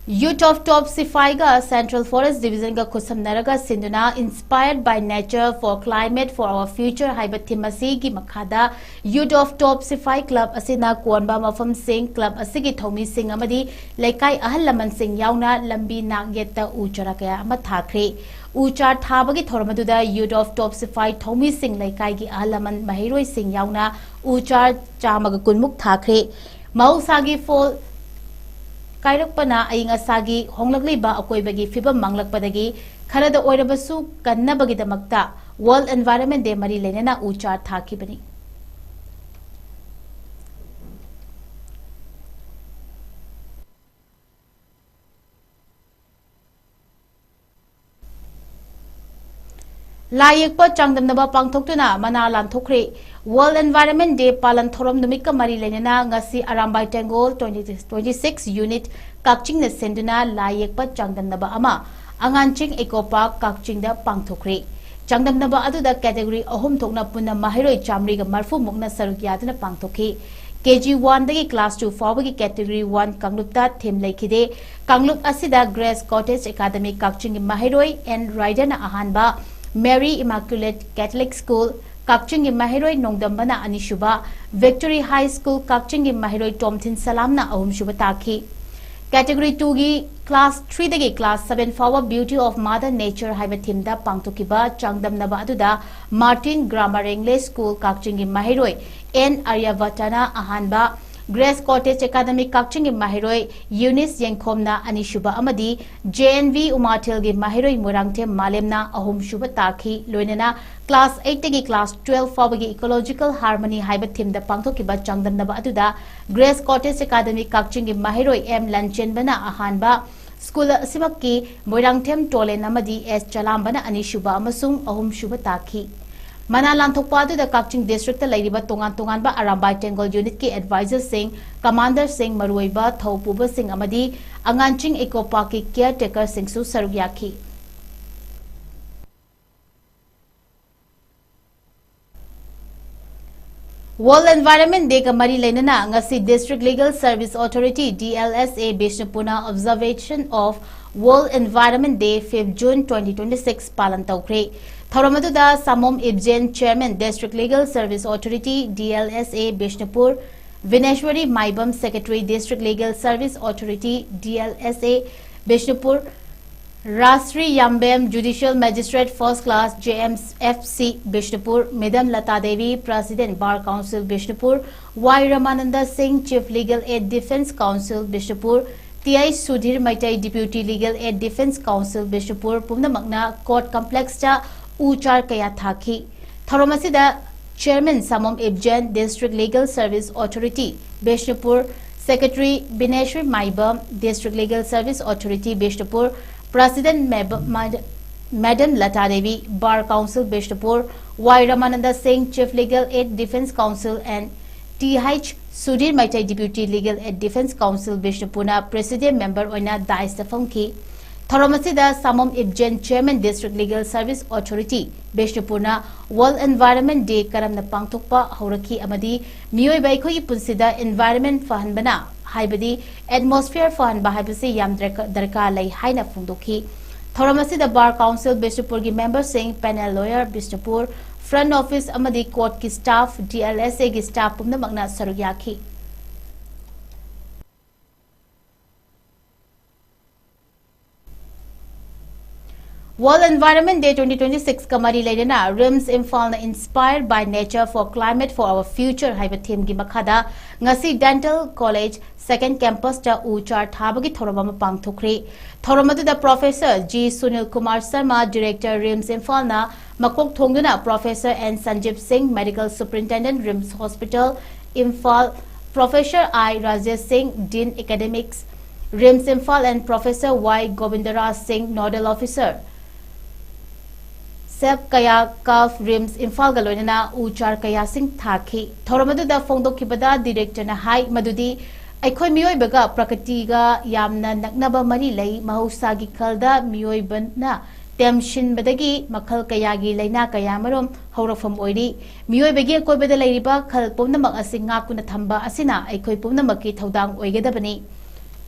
Youth of Top Sifai ꯒ Central Forest Division ꯒ ꯈꯨꯠꯁꯝꯅꯔꯒ ꯁꯤꯟꯗꯨꯅ Inspired by Nature for Climate for Our Future ꯍꯥꯏꯕ theme ꯑꯁꯤꯒꯤ ꯃꯈꯥꯗ Youth of Top Sifai Club ꯑꯁꯤꯅ ꯀꯣꯟꯕ ꯃꯐꯝꯁꯤꯡ, club ꯑꯁꯤꯒꯤ ꯊꯧꯃꯤꯁꯤꯡ ꯑꯃꯗꯤ ꯂꯩꯀꯥꯏ ꯑꯍꯜ ꯂꯃꯟꯁꯤꯡ ꯌꯥꯎꯅ ꯂꯝꯕꯤ ꯅꯥꯛ ꯌꯦꯠꯇ ꯎ ꯆꯥꯔꯥ ꯀꯌꯥ ꯑꯃ ꯊꯥꯈ꯭ꯔꯦ꯫ ꯎ ꯆꯥꯔ ꯊꯥꯕꯒꯤ ꯊꯧꯔꯝ ꯑꯗꯨꯗ Youth of Top Sifai ꯊꯧꯃꯤꯁꯤꯡ, ꯂꯩꯀꯥꯏꯒꯤ ꯑꯍꯜ ꯂꯃꯟ, ꯃꯍꯩꯔꯣꯏꯁꯤꯡ ꯌꯥꯎꯅ ꯎ ꯆꯥꯔ ꯆꯥꯝꯃꯒ ꯀꯨꯟꯃꯨꯛ ꯊꯥꯈ꯭ꯔꯦ꯫ ꯃꯍꯧꯁꯥꯒꯤ ꯐꯣꯜ ꯀꯥꯏꯔꯛꯄꯅ ꯑꯏꯪ ꯑꯁꯥꯒꯤ ꯍꯣꯡꯂꯛꯂꯤꯕ ꯑꯀꯣꯏꯕꯒꯤ ꯐꯤꯕꯝ ꯃꯥꯡꯂꯛꯄꯗꯒꯤ ꯈꯔꯗ ꯑꯣꯏꯔꯕꯁꯨ ꯀꯟꯅꯕꯒꯤꯗꯃꯛꯇ World Environment Day ꯃꯔꯤ ꯂꯩꯅꯅ ꯎ ꯆꯥꯔ ꯊꯥꯈꯤꯕꯅꯤ꯫ ꯂꯥꯏ ꯌꯦꯛꯄ ꯆꯥꯡꯗꯝꯅꯕ ꯄꯥꯡꯊꯣꯛꯇꯨꯅ ꯃꯅꯥ ꯂꯥꯟꯊꯣꯛꯈ꯭ꯔꯦ꯫ World Environment Day ꯄꯥꯂꯟ ꯊꯧꯔꯝ ꯅꯨꯃꯤꯠꯀ ꯃꯔꯤ ꯂꯩꯅꯅ ꯉꯁꯤ ꯑꯔꯥꯝꯕꯥꯏ ꯇꯦꯡꯒꯣꯜ twenty twenty-six unit ꯀꯛꯆꯤꯡꯅ ꯁꯦꯟꯗꯨꯅ ꯂꯥꯏ ꯌꯦꯛꯄ ꯆꯥꯡꯗꯝꯅꯕ ꯑꯃ ꯑꯉꯥꯟꯆꯤꯡ Eco Park ꯀꯛꯆꯤꯡꯗ ꯄꯥꯡꯊꯣꯛꯈ꯭ꯔꯦ꯫ ꯆꯥꯡꯗꯝꯅꯕ ꯑꯗꯨꯗ category ꯑꯍꯨꯝ ꯊꯣꯛꯅ ꯄꯨꯟꯅ ꯃꯍꯩꯔꯣꯏ ꯆꯥꯃꯔꯤꯒ ꯃꯔꯐꯨ ꯃꯨꯛꯅ ꯁꯔꯨꯛ ꯌꯥꯗꯨꯅ ꯄꯥꯡꯊꯣꯛꯈꯤ꯫ KG one ꯗꯒꯤ class two ꯐꯥꯎꯕꯒꯤ category one ꯀꯥꯡꯂꯨꯞꯇ theme ꯂꯩꯈꯤꯗꯦ꯫ ꯀꯥꯡꯂꯨꯞ ꯑꯁꯤꯗ Grace Cottage Academy ꯀꯛꯆꯤꯡꯒꯤ ꯃꯍꯩꯔꯣꯏ N ꯔꯥꯏꯗꯔꯅ ꯑꯍꯥꯟꯕ, Mary Immaculate Catholic School ꯀꯛꯆꯤꯡꯒꯤ ꯃꯍꯩꯔꯣꯏ ꯅꯣꯡꯗꯝꯕꯅ ꯑꯅꯤꯁꯨꯕ, Victory High School ꯀꯛꯆꯤꯡꯒꯤ ꯃꯍꯩꯔꯣꯏ ꯇꯣꯝꯊꯤꯟ ꯁꯂꯥꯝꯅ ꯑꯍꯨꯝꯁꯨꯕ ꯇꯥꯈꯤ꯫ Category two ꯒꯤ class three ꯗꯒꯤ class seven ꯐꯥꯎꯕ Beauty of Mother Nature ꯍꯥꯏꯕ theme ꯗ ꯄꯥꯡꯊꯣꯛꯈꯤꯕ ꯆꯥꯡꯗꯝꯅꯕ ꯑꯗꯨꯗ Martin Grammar English School ꯀꯛꯆꯤꯡꯒꯤ ꯃꯍꯩꯔꯣꯏ N ꯑꯥꯔꯌꯥꯚꯠꯇꯅ ꯑꯍꯥꯟꯕ, Grace Cottage Academy ꯀꯛꯆꯤꯡꯒꯤ ꯃꯍꯩꯔꯣꯏ ꯌꯨꯅꯤꯁ ꯌꯦꯡꯈꯣꯝꯅ ꯑꯅꯤꯁꯨꯕ ꯑꯃꯗꯤ JNV ꯎꯃꯥꯊꯦꯜꯒꯤ ꯃꯍꯩꯔꯣꯏ ꯃꯣꯏꯔꯥꯡꯊꯦꯝ ꯃꯥꯂꯦꯝꯅ ꯑꯍꯨꯝꯁꯨꯕ ꯇꯥꯈꯤ꯫ ꯂꯣꯏꯅꯅ class eight ꯇꯒꯤ class twelve ꯐꯥꯎꯕꯒꯤ Ecological Harmony ꯍꯥꯏꯕ theme ꯗ ꯄꯥꯡꯊꯣꯛꯈꯤꯕ ꯆꯥꯡꯗꯝꯅꯕ ꯑꯗꯨꯗ Grace Cottage Academy ꯀꯛꯆꯤꯡꯒꯤ ꯃꯍꯩꯔꯣꯏ M ꯂꯟꯆꯦꯟꯕꯅ ꯑꯍꯥꯟꯕ, school ꯑꯁꯤꯃꯛꯀꯤ ꯃꯣꯏꯔꯥꯡꯊꯦꯝ ꯇꯣꯂꯦꯟ ꯑꯃꯗꯤ S ꯆꯂꯥꯝꯕꯅ ꯑꯅꯤꯁꯨꯕ ꯑꯃꯁꯨꯡ ꯑꯍꯨꯝꯁꯨꯕ ꯇꯥꯈꯤ꯫ ꯃꯅꯥ ꯂꯥꯟꯊꯣꯛꯄ ꯑꯗꯨꯗ ꯀꯛꯆꯤꯡ district ꯇ ꯂꯩꯔꯤꯕ ꯇꯣꯉꯥꯟ ꯇꯣꯉꯥꯟꯕ ꯑꯔꯥꯝꯕꯥꯏ ꯇꯦꯡꯒꯣꯜ unit ꯀꯤ advisor ꯁꯤꯡ, commander ꯁꯤꯡ, ꯃꯔꯨꯑꯣꯏꯕ ꯊꯧ ꯄꯨꯕꯁꯤꯡ ꯑꯃꯗꯤ ꯑꯉꯥꯟꯆꯤꯡ Eco Park ꯀꯤ caretaker ꯁꯤꯡꯁꯨ ꯁꯔꯨꯛ ꯌꯥꯈꯤ꯫ World Environment Day ꯒ ꯃꯔꯤ ꯂꯩꯅꯅ ꯉꯁꯤ District Legal Service Authority, D L S A, ꯕꯤꯁꯅꯨꯄꯨꯔꯅ Observation of World Environment Day, fifth June twenty twenty-six, ꯄꯥꯂꯟ ꯇꯧꯈ꯭ꯔꯦ꯫ ꯊꯧꯔꯝ ꯑꯗꯨꯗ ꯁꯥꯃꯣꯝ ꯏꯕꯖꯦꯟ, Chairman, District Legal Service Authority, D L S A, Bishnupur, ꯚꯤꯅꯦꯁ꯭ꯋꯔꯤ Maibam, Secretary, District Legal Service Authority, D L S A, Bishnupur, ꯔꯥꯁ꯭ꯔꯤ ꯌꯥꯝꯕꯦꯝ, Judicial Magistrate First Class, J M F C, Bishnupur, Madam Lata Devi, President, Bar Council, Bishnupur, ꯋꯥꯏ ꯔꯃꯥꯅꯟꯗ ꯁꯤꯡ, Chief Legal Aid, Defence Council, Bishnupur, T H Sudhir Meitei, Deputy Legal Aid, Defence Council, Bishnupur, ꯄꯨꯝꯅꯃꯛꯅ Court Complex ꯇ ꯎ ꯆꯥꯔ ꯀꯌꯥ ꯊꯥꯈꯤ꯫ ꯊꯧꯔꯝ ꯑꯁꯤꯗ Chairman ꯁꯥꯃꯣꯝ ꯏꯕꯖꯦꯟ, District Legal Service Authority, Bishnupur, Secretary ꯕꯤꯅꯦꯁ꯭ꯋꯔꯤ ꯃꯥꯏꯕꯝ, District Legal Service Authority, Bishnupur, President ꯃꯦꯕ-, ꯃꯥ-, Madam Lata Devi, Bar Council, Bishnupur, ꯋꯥꯏ ꯔꯃꯥꯅꯟꯗ ꯁꯤꯡ, Chief Legal Aid, Defence Council, and T H Sudhir Meitei, Deputy Legal Aid, Defence Council, ꯕꯤꯁꯅꯨꯄꯨꯔꯅ President Member ꯑꯣꯏꯅ dais ꯇ ꯐꯝꯈꯤ꯫ ꯊꯧꯔꯝ ꯑꯁꯤꯗ ꯁꯥꯃꯣꯝ ꯏꯕꯖꯦꯟ, Chairman, District Legal Service Authority, ꯕꯤꯁꯅꯨꯄꯨꯔꯅ World Environment Day ꯀꯔꯝꯅ ꯄꯥꯡꯊꯣꯛꯄ ꯍꯧꯔꯛꯈꯤ ꯑꯃꯗꯤ ꯃꯤꯑꯣꯏꯕ ꯑꯩꯈꯣꯏꯒꯤ ꯄꯨꯟꯁꯤꯗ environment ꯐꯍꯟꯕꯅ, ꯍꯥꯏꯕꯗꯤ atmosphere ꯐꯍꯟꯕ ꯍꯥꯏꯕꯁꯤ ꯌꯥꯝ ꯗꯔꯀꯥ-, ꯗꯔꯀꯥꯔ ꯂꯩ ꯍꯥꯏꯅ ꯐꯣꯡꯗꯣꯛꯈꯤ꯫ ꯊꯧꯔꯝ ꯑꯁꯤꯗ Bar Council ꯕꯤꯁꯅꯨꯄꯨꯔꯒꯤ member ꯁꯤꯡ, Panel Lawyer Bishnupur, Front Office ꯑꯃꯗꯤ Court ꯀꯤ staff, D L S A ꯒꯤ staff ꯄꯨꯝꯅꯃꯛꯅ ꯁꯔꯨꯛ ꯌꯥꯈꯤ꯫ World Environment Day twenty twenty-six ꯀ ꯃꯔꯤ ꯂꯩꯅꯅ RIMS ꯏꯝꯐꯥꯜꯅ Inspired by Nature for Climate for Our Future ꯍꯥꯏꯕ theme ꯒꯤ ꯃꯈꯥꯗ ꯉꯁꯤ Dental College second campus ꯇ ꯎ ꯆꯥꯔ ꯊꯥꯕꯒꯤ ꯊꯧꯔꯝ ꯑꯃ ꯄꯥꯡꯊꯣꯛꯈ꯭ꯔꯦ꯫ ꯊꯧꯔꯝ ꯑꯗꯨꯗ Professor G Sunil Kumar Sharma, Director, RIMS ꯏꯝꯐꯥꯜꯅ ꯃꯀꯣꯛ ꯊꯣꯡꯗꯨꯅ Professor N ꯁꯟꯖꯤꯞ ꯁꯤꯡ, Medical Superintendent, RIMS Hospital, Imphal, Professor I Rajesh ꯁꯤꯡ, Dean Academics, RIMS Imphal, and Professor Y ꯒꯣꯕꯤꯟꯗꯔꯥꯖ ꯁꯤꯡ, Nodal Officer, SEPCAYA, CAF, RIMS ꯏꯝꯐꯥꯜꯒ ꯂꯣꯏꯅꯅ ꯎ ꯆꯥꯔ ꯀꯌꯥꯁꯤꯡ ꯊꯥꯈꯤ꯫ ꯊꯧꯔꯝ ꯑꯗꯨꯗ ꯐꯣꯡꯗꯣꯛꯈꯤꯕꯗ Director ꯅ ꯍꯥꯏ ꯃꯗꯨꯗꯤ ꯑꯩꯈꯣꯏ ꯃꯤꯑꯣꯏꯕꯒ ꯄ꯭ꯔꯀ꯭ꯔꯤꯇꯤꯒ ꯌꯥꯝꯅ ꯅꯛꯅꯕ ꯃꯔꯤ ꯂꯩ꯫ ꯃꯍꯧꯁꯥꯒꯤ ꯈꯜꯗ ꯃꯤꯑꯣꯏꯕꯅ ꯇꯦꯝꯁꯤꯟꯕꯗꯒꯤ ꯃꯈꯜ ꯀꯌꯥꯒꯤ ꯂꯥꯏꯅꯥ ꯀꯌꯥꯃꯔꯨꯝ ꯍꯧꯔꯛꯐꯝ ꯑꯣꯏꯔꯤ꯫ ꯃꯤꯑꯣꯏꯕꯒꯤ ꯑꯀꯣꯏꯕꯗ ꯂꯩꯔꯤꯕ ꯈꯜ ꯄꯨꯝꯅꯃꯛ ꯑꯁꯤ ꯉꯥꯛꯇꯨꯅ ꯊꯝꯕ ꯑꯁꯤꯅ ꯑꯩꯈꯣꯏ ꯄꯨꯝꯅꯃꯛꯀꯤ ꯊꯧꯗꯥꯡ ꯑꯣꯏꯒꯗꯕꯅꯤ꯫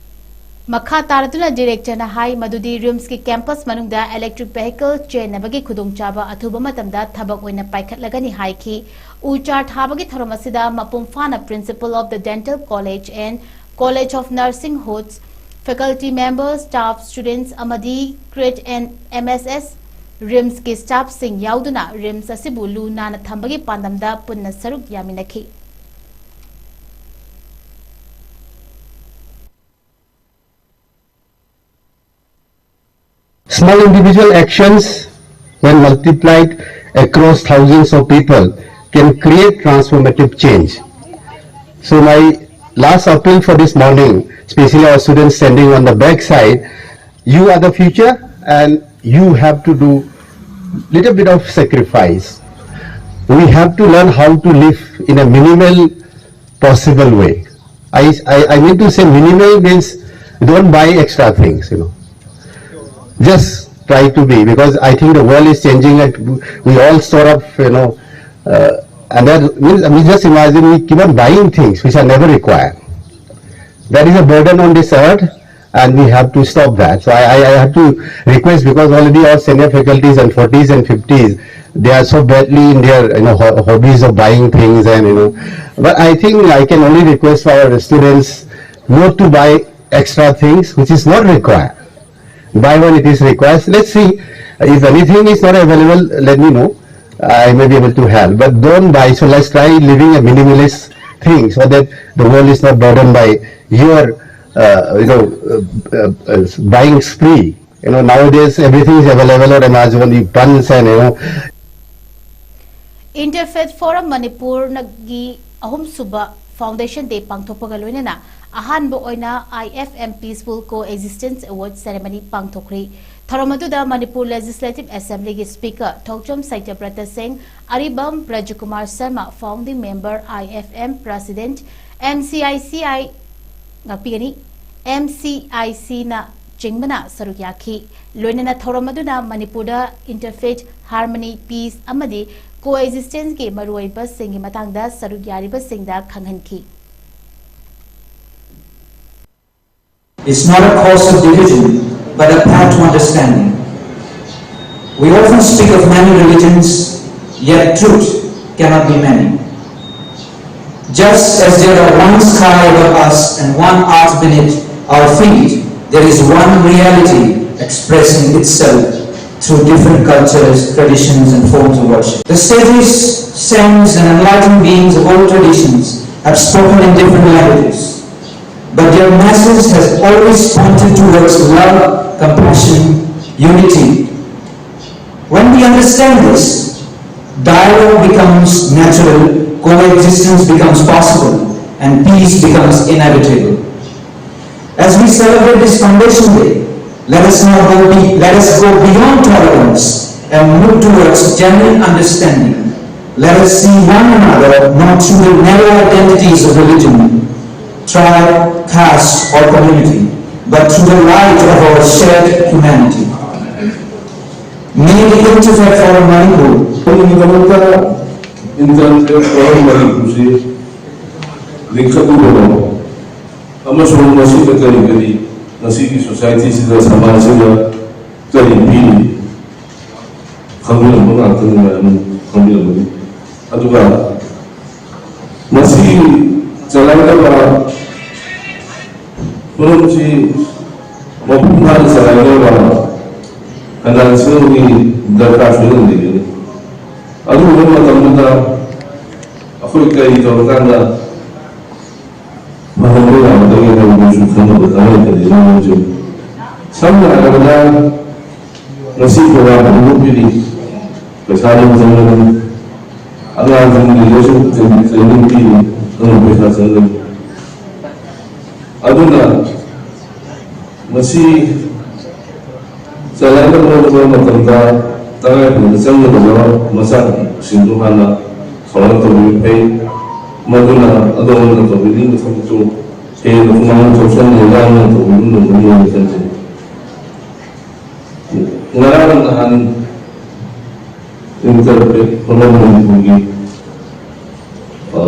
ꯃꯈꯥ ꯇꯥꯔꯗꯨꯅ ꯗꯤꯔꯦꯛꯇꯔꯅ ꯍꯥꯏ ꯃꯗꯨꯗꯤ ꯔꯤꯝꯁꯀꯤ ꯀꯦꯝꯄꯁ ꯃꯅꯨꯡꯗ ꯏꯂꯦꯛꯇ꯭ꯔꯤꯛ ꯚꯦꯍꯤꯀꯜ ꯆꯦꯟꯅꯕꯒꯤ ꯈꯨꯗꯣꯡꯆꯥꯕ ꯑꯊꯨꯕ ꯃꯇꯝꯗ ꯊꯕꯛ ꯑꯣꯏꯅ ꯄꯥꯏꯈꯠꯂꯒꯅꯤ ꯍꯥꯏꯈꯤ꯫ ꯎ ꯆꯥꯔ ꯊꯥꯕꯒꯤ ꯊꯧꯔꯝ ꯑꯁꯤꯗ ꯃꯄꯨꯡ ꯐꯥꯅ Principal of the Dental College and College of Nursing ꯍꯨꯠꯁ, faculty members, staff, students ꯑꯃꯗꯤ CRET and M S S ꯔꯤꯝꯁꯀꯤ ꯁ꯭ꯇꯥꯐꯁꯤꯡ ꯌꯥꯎꯗꯨꯅ RIMS ꯑꯁꯤꯕꯨ ꯂꯨ ꯅꯥꯟꯅ ꯊꯝꯕꯒꯤ ꯄꯥꯟꯗꯝꯗ ꯄꯨꯟꯅ ꯁꯔꯨꯛ ꯌꯥꯃꯤꯟꯅꯈꯤ꯫ Small individual actions, when multiplied across thousands of people, can create transformative change. So my last appeal for this morning, especially our students standing on the back side, you are the future and you have to do little bit of sacrifice. We have to learn how to live in a minimal possible way. I, I, I mean to say minimal means don't buy extra things, you know. Just try to be, because I think the world is changing and we all store up, you know, uh, and that means, I mean, just imagine we keep on buying things which are never required. That is a burden on this earth and we have to stop that. So I, I, I have to request, because already our senior faculties and forties and fifties, they are so badly in their, you know, ho- hobbies of buying things and, you know. But I think I can only request for our students not to buy extra things which is not required. Buy when it is required. Let's see, if anything is not available, let me know. I may be able to help, but don't buy. So let's try living a minimalist thing so that the world is not burdened by your, uh, you know, uh, uh, uh, buying spree. You know, nowadays everything is available on Amazon, you buns and, you know, Interfaith Forum ꯃꯅꯤꯄꯨꯔꯅꯒꯤ ꯑꯍꯨꯝꯁꯨꯕ Foundation Day ꯄꯥꯡꯊꯣꯛꯄꯒ ꯂꯣꯏꯅꯅ ꯑꯍꯥꯟꯕ ꯑꯣꯏꯅ I F M Peaceful Coexistence Award Ceremony ꯄꯥꯡꯊꯣꯛꯈ꯭ꯔꯤ꯫ ꯊꯧꯔꯝ ꯑꯗꯨꯗ Manipur Legislative Assembly ꯒꯤ Speaker ꯊꯣꯛꯆꯣꯝ ꯁꯇ꯭ꯌꯕ꯭ꯔꯇ ꯁꯤꯡ, ꯑꯔꯤꯕꯝ ꯕ꯭ꯔꯖꯀꯨꯃꯥꯔ Sharma, Founding Member, I F M President, M C I C I ꯉꯥꯛꯄꯤꯒꯅꯤ꯫ M C I C ꯅ ꯆꯤꯡꯕꯅ ꯁꯔꯨꯛ ꯌꯥꯈꯤ꯫ ꯂꯣꯏꯅꯅ ꯊꯧꯔꯝ ꯑꯗꯨꯅ ꯃꯅꯤꯄꯨꯔꯗ interfaith harmony, peace ꯑꯃꯗꯤ coexistence ꯀꯤ ꯃꯔꯨꯑꯣꯏꯕꯁꯤꯡꯒꯤ ꯃꯇꯥꯡꯗ ꯁꯔꯨꯛ ꯌꯥꯔꯤꯕꯁꯤꯡꯗ ꯈꯪꯍꯟꯈꯤ꯫ It's not a cause of division, but a path to understanding. We often speak of many religions, yet truth cannot be many. Just as there are one sky above us and one earth beneath our feet, there is one reality expressing itself through different cultures, traditions, and forms of worship. The sages, saints, and enlightened beings of all traditions have spoken in different languages, but their message has always pointed towards love, compassion, unity. When we understand this, dialogue becomes natural, coexistence becomes possible, and peace becomes inevitable. As we celebrate this Foundation Day, let us not go be, let us go beyond tolerance and move towards genuine understanding. Let us see one another not through the narrow identities of religion, tribe, caste, or community, but through the light of our shared humanity. May the Interfaith Forum Manipur ꯑꯩꯒꯤꯗꯃꯛꯇ Interfaith Forum ꯃꯅꯤꯄꯨꯔꯁꯤ ꯂꯤꯡꯈꯠꯂꯤꯕꯅꯣ ꯑꯃꯁꯨꯡ ꯃꯁꯤꯗ ꯀꯔꯤ ꯀꯔꯤ ꯉꯁꯤꯒꯤ society ꯁꯤꯗ ꯁꯃꯥꯖꯁꯤꯗ ꯀꯔꯤ ꯄꯤꯔꯤ ꯈꯪꯕꯤꯔꯝꯕ ꯉꯥꯛꯇꯅꯤ ꯃꯌꯥꯝ ꯈꯪꯕꯤꯔꯝꯒꯅꯤ꯫ ꯑꯗꯨꯒ ꯃꯁꯤ ꯆꯂꯥꯏꯅꯕ ꯐꯣꯔꯝꯁꯤ ꯃꯄꯨꯡ ꯐꯥꯅ ꯆꯂꯥꯏꯅꯕ ꯐꯥꯏꯅꯥꯟꯁꯤꯌꯦꯜꯒꯤ ꯗꯔꯀꯥꯔ ꯁꯣꯏꯗꯅ ꯂꯩꯒꯅꯤ꯫ ꯑꯗꯨꯒꯨꯝꯕ ꯃꯇꯝꯗꯨꯗ ꯑꯩꯈꯣꯏ ꯀꯔꯤ ꯇꯧꯔꯀꯥꯟꯗ ꯐꯍꯟꯕ ꯌꯥꯒꯗꯒꯦ ꯍꯥꯏꯕꯗꯨꯁꯨ ꯈꯟꯅꯕ ꯇꯉꯥꯏ ꯐꯗꯦ ꯃꯔꯝꯁꯦ꯫ ꯁꯝꯅ ꯍꯥꯏꯔꯕꯗ ꯉꯁꯤ ꯄ꯭ꯔꯣꯒ꯭ꯔꯥꯝ ꯍꯧꯗꯣꯛꯄꯤꯔꯤ, ꯄꯩꯁꯥ ꯑꯗꯨꯝ ꯆꯪꯒꯅꯤ꯫ ꯑꯉꯥꯡꯁꯤꯡꯒꯤꯗꯁꯨ ꯇ꯭ꯔꯦꯅꯤꯡ ꯄꯤꯔꯤ, ꯑꯗꯨꯝ ꯄꯩꯁꯥ ꯆꯪꯒꯅꯤ꯫ ꯑꯗꯨꯅ ꯃꯁꯤ ꯆꯂꯥꯏꯅꯕ ꯍꯣꯠꯅꯕ ꯃꯇꯝꯗ ꯇꯉꯥꯏ ꯐꯗꯅ ꯆꯪꯒꯗꯕ ꯃꯆꯥꯛꯁꯤꯡꯗꯨ ꯍꯥꯟꯅ ꯊꯧꯔꯥꯡ ꯇꯧꯕꯤꯕ ꯐꯩ꯫ ꯃꯗꯨꯅ ꯑꯗꯣꯝꯅ ꯇꯧꯕꯤꯅꯤꯡꯕ ꯊꯕꯛꯇꯨ ꯍꯦꯟꯅ ꯄꯨꯛꯅꯤꯡ ꯆꯥꯎꯁꯟꯅ ꯌꯥꯡꯅ ꯇꯧꯕꯤꯕ ꯉꯝꯒꯅꯤ ꯍꯥꯏꯅ ꯈꯟꯖꯩ꯫ ꯉꯔꯥꯡ ꯅꯍꯥꯟ ꯏꯟꯇꯔꯐꯦꯠ ꯐꯣꯔꯝ ꯃꯅꯤꯄꯨꯔꯒꯤ, ꯑ,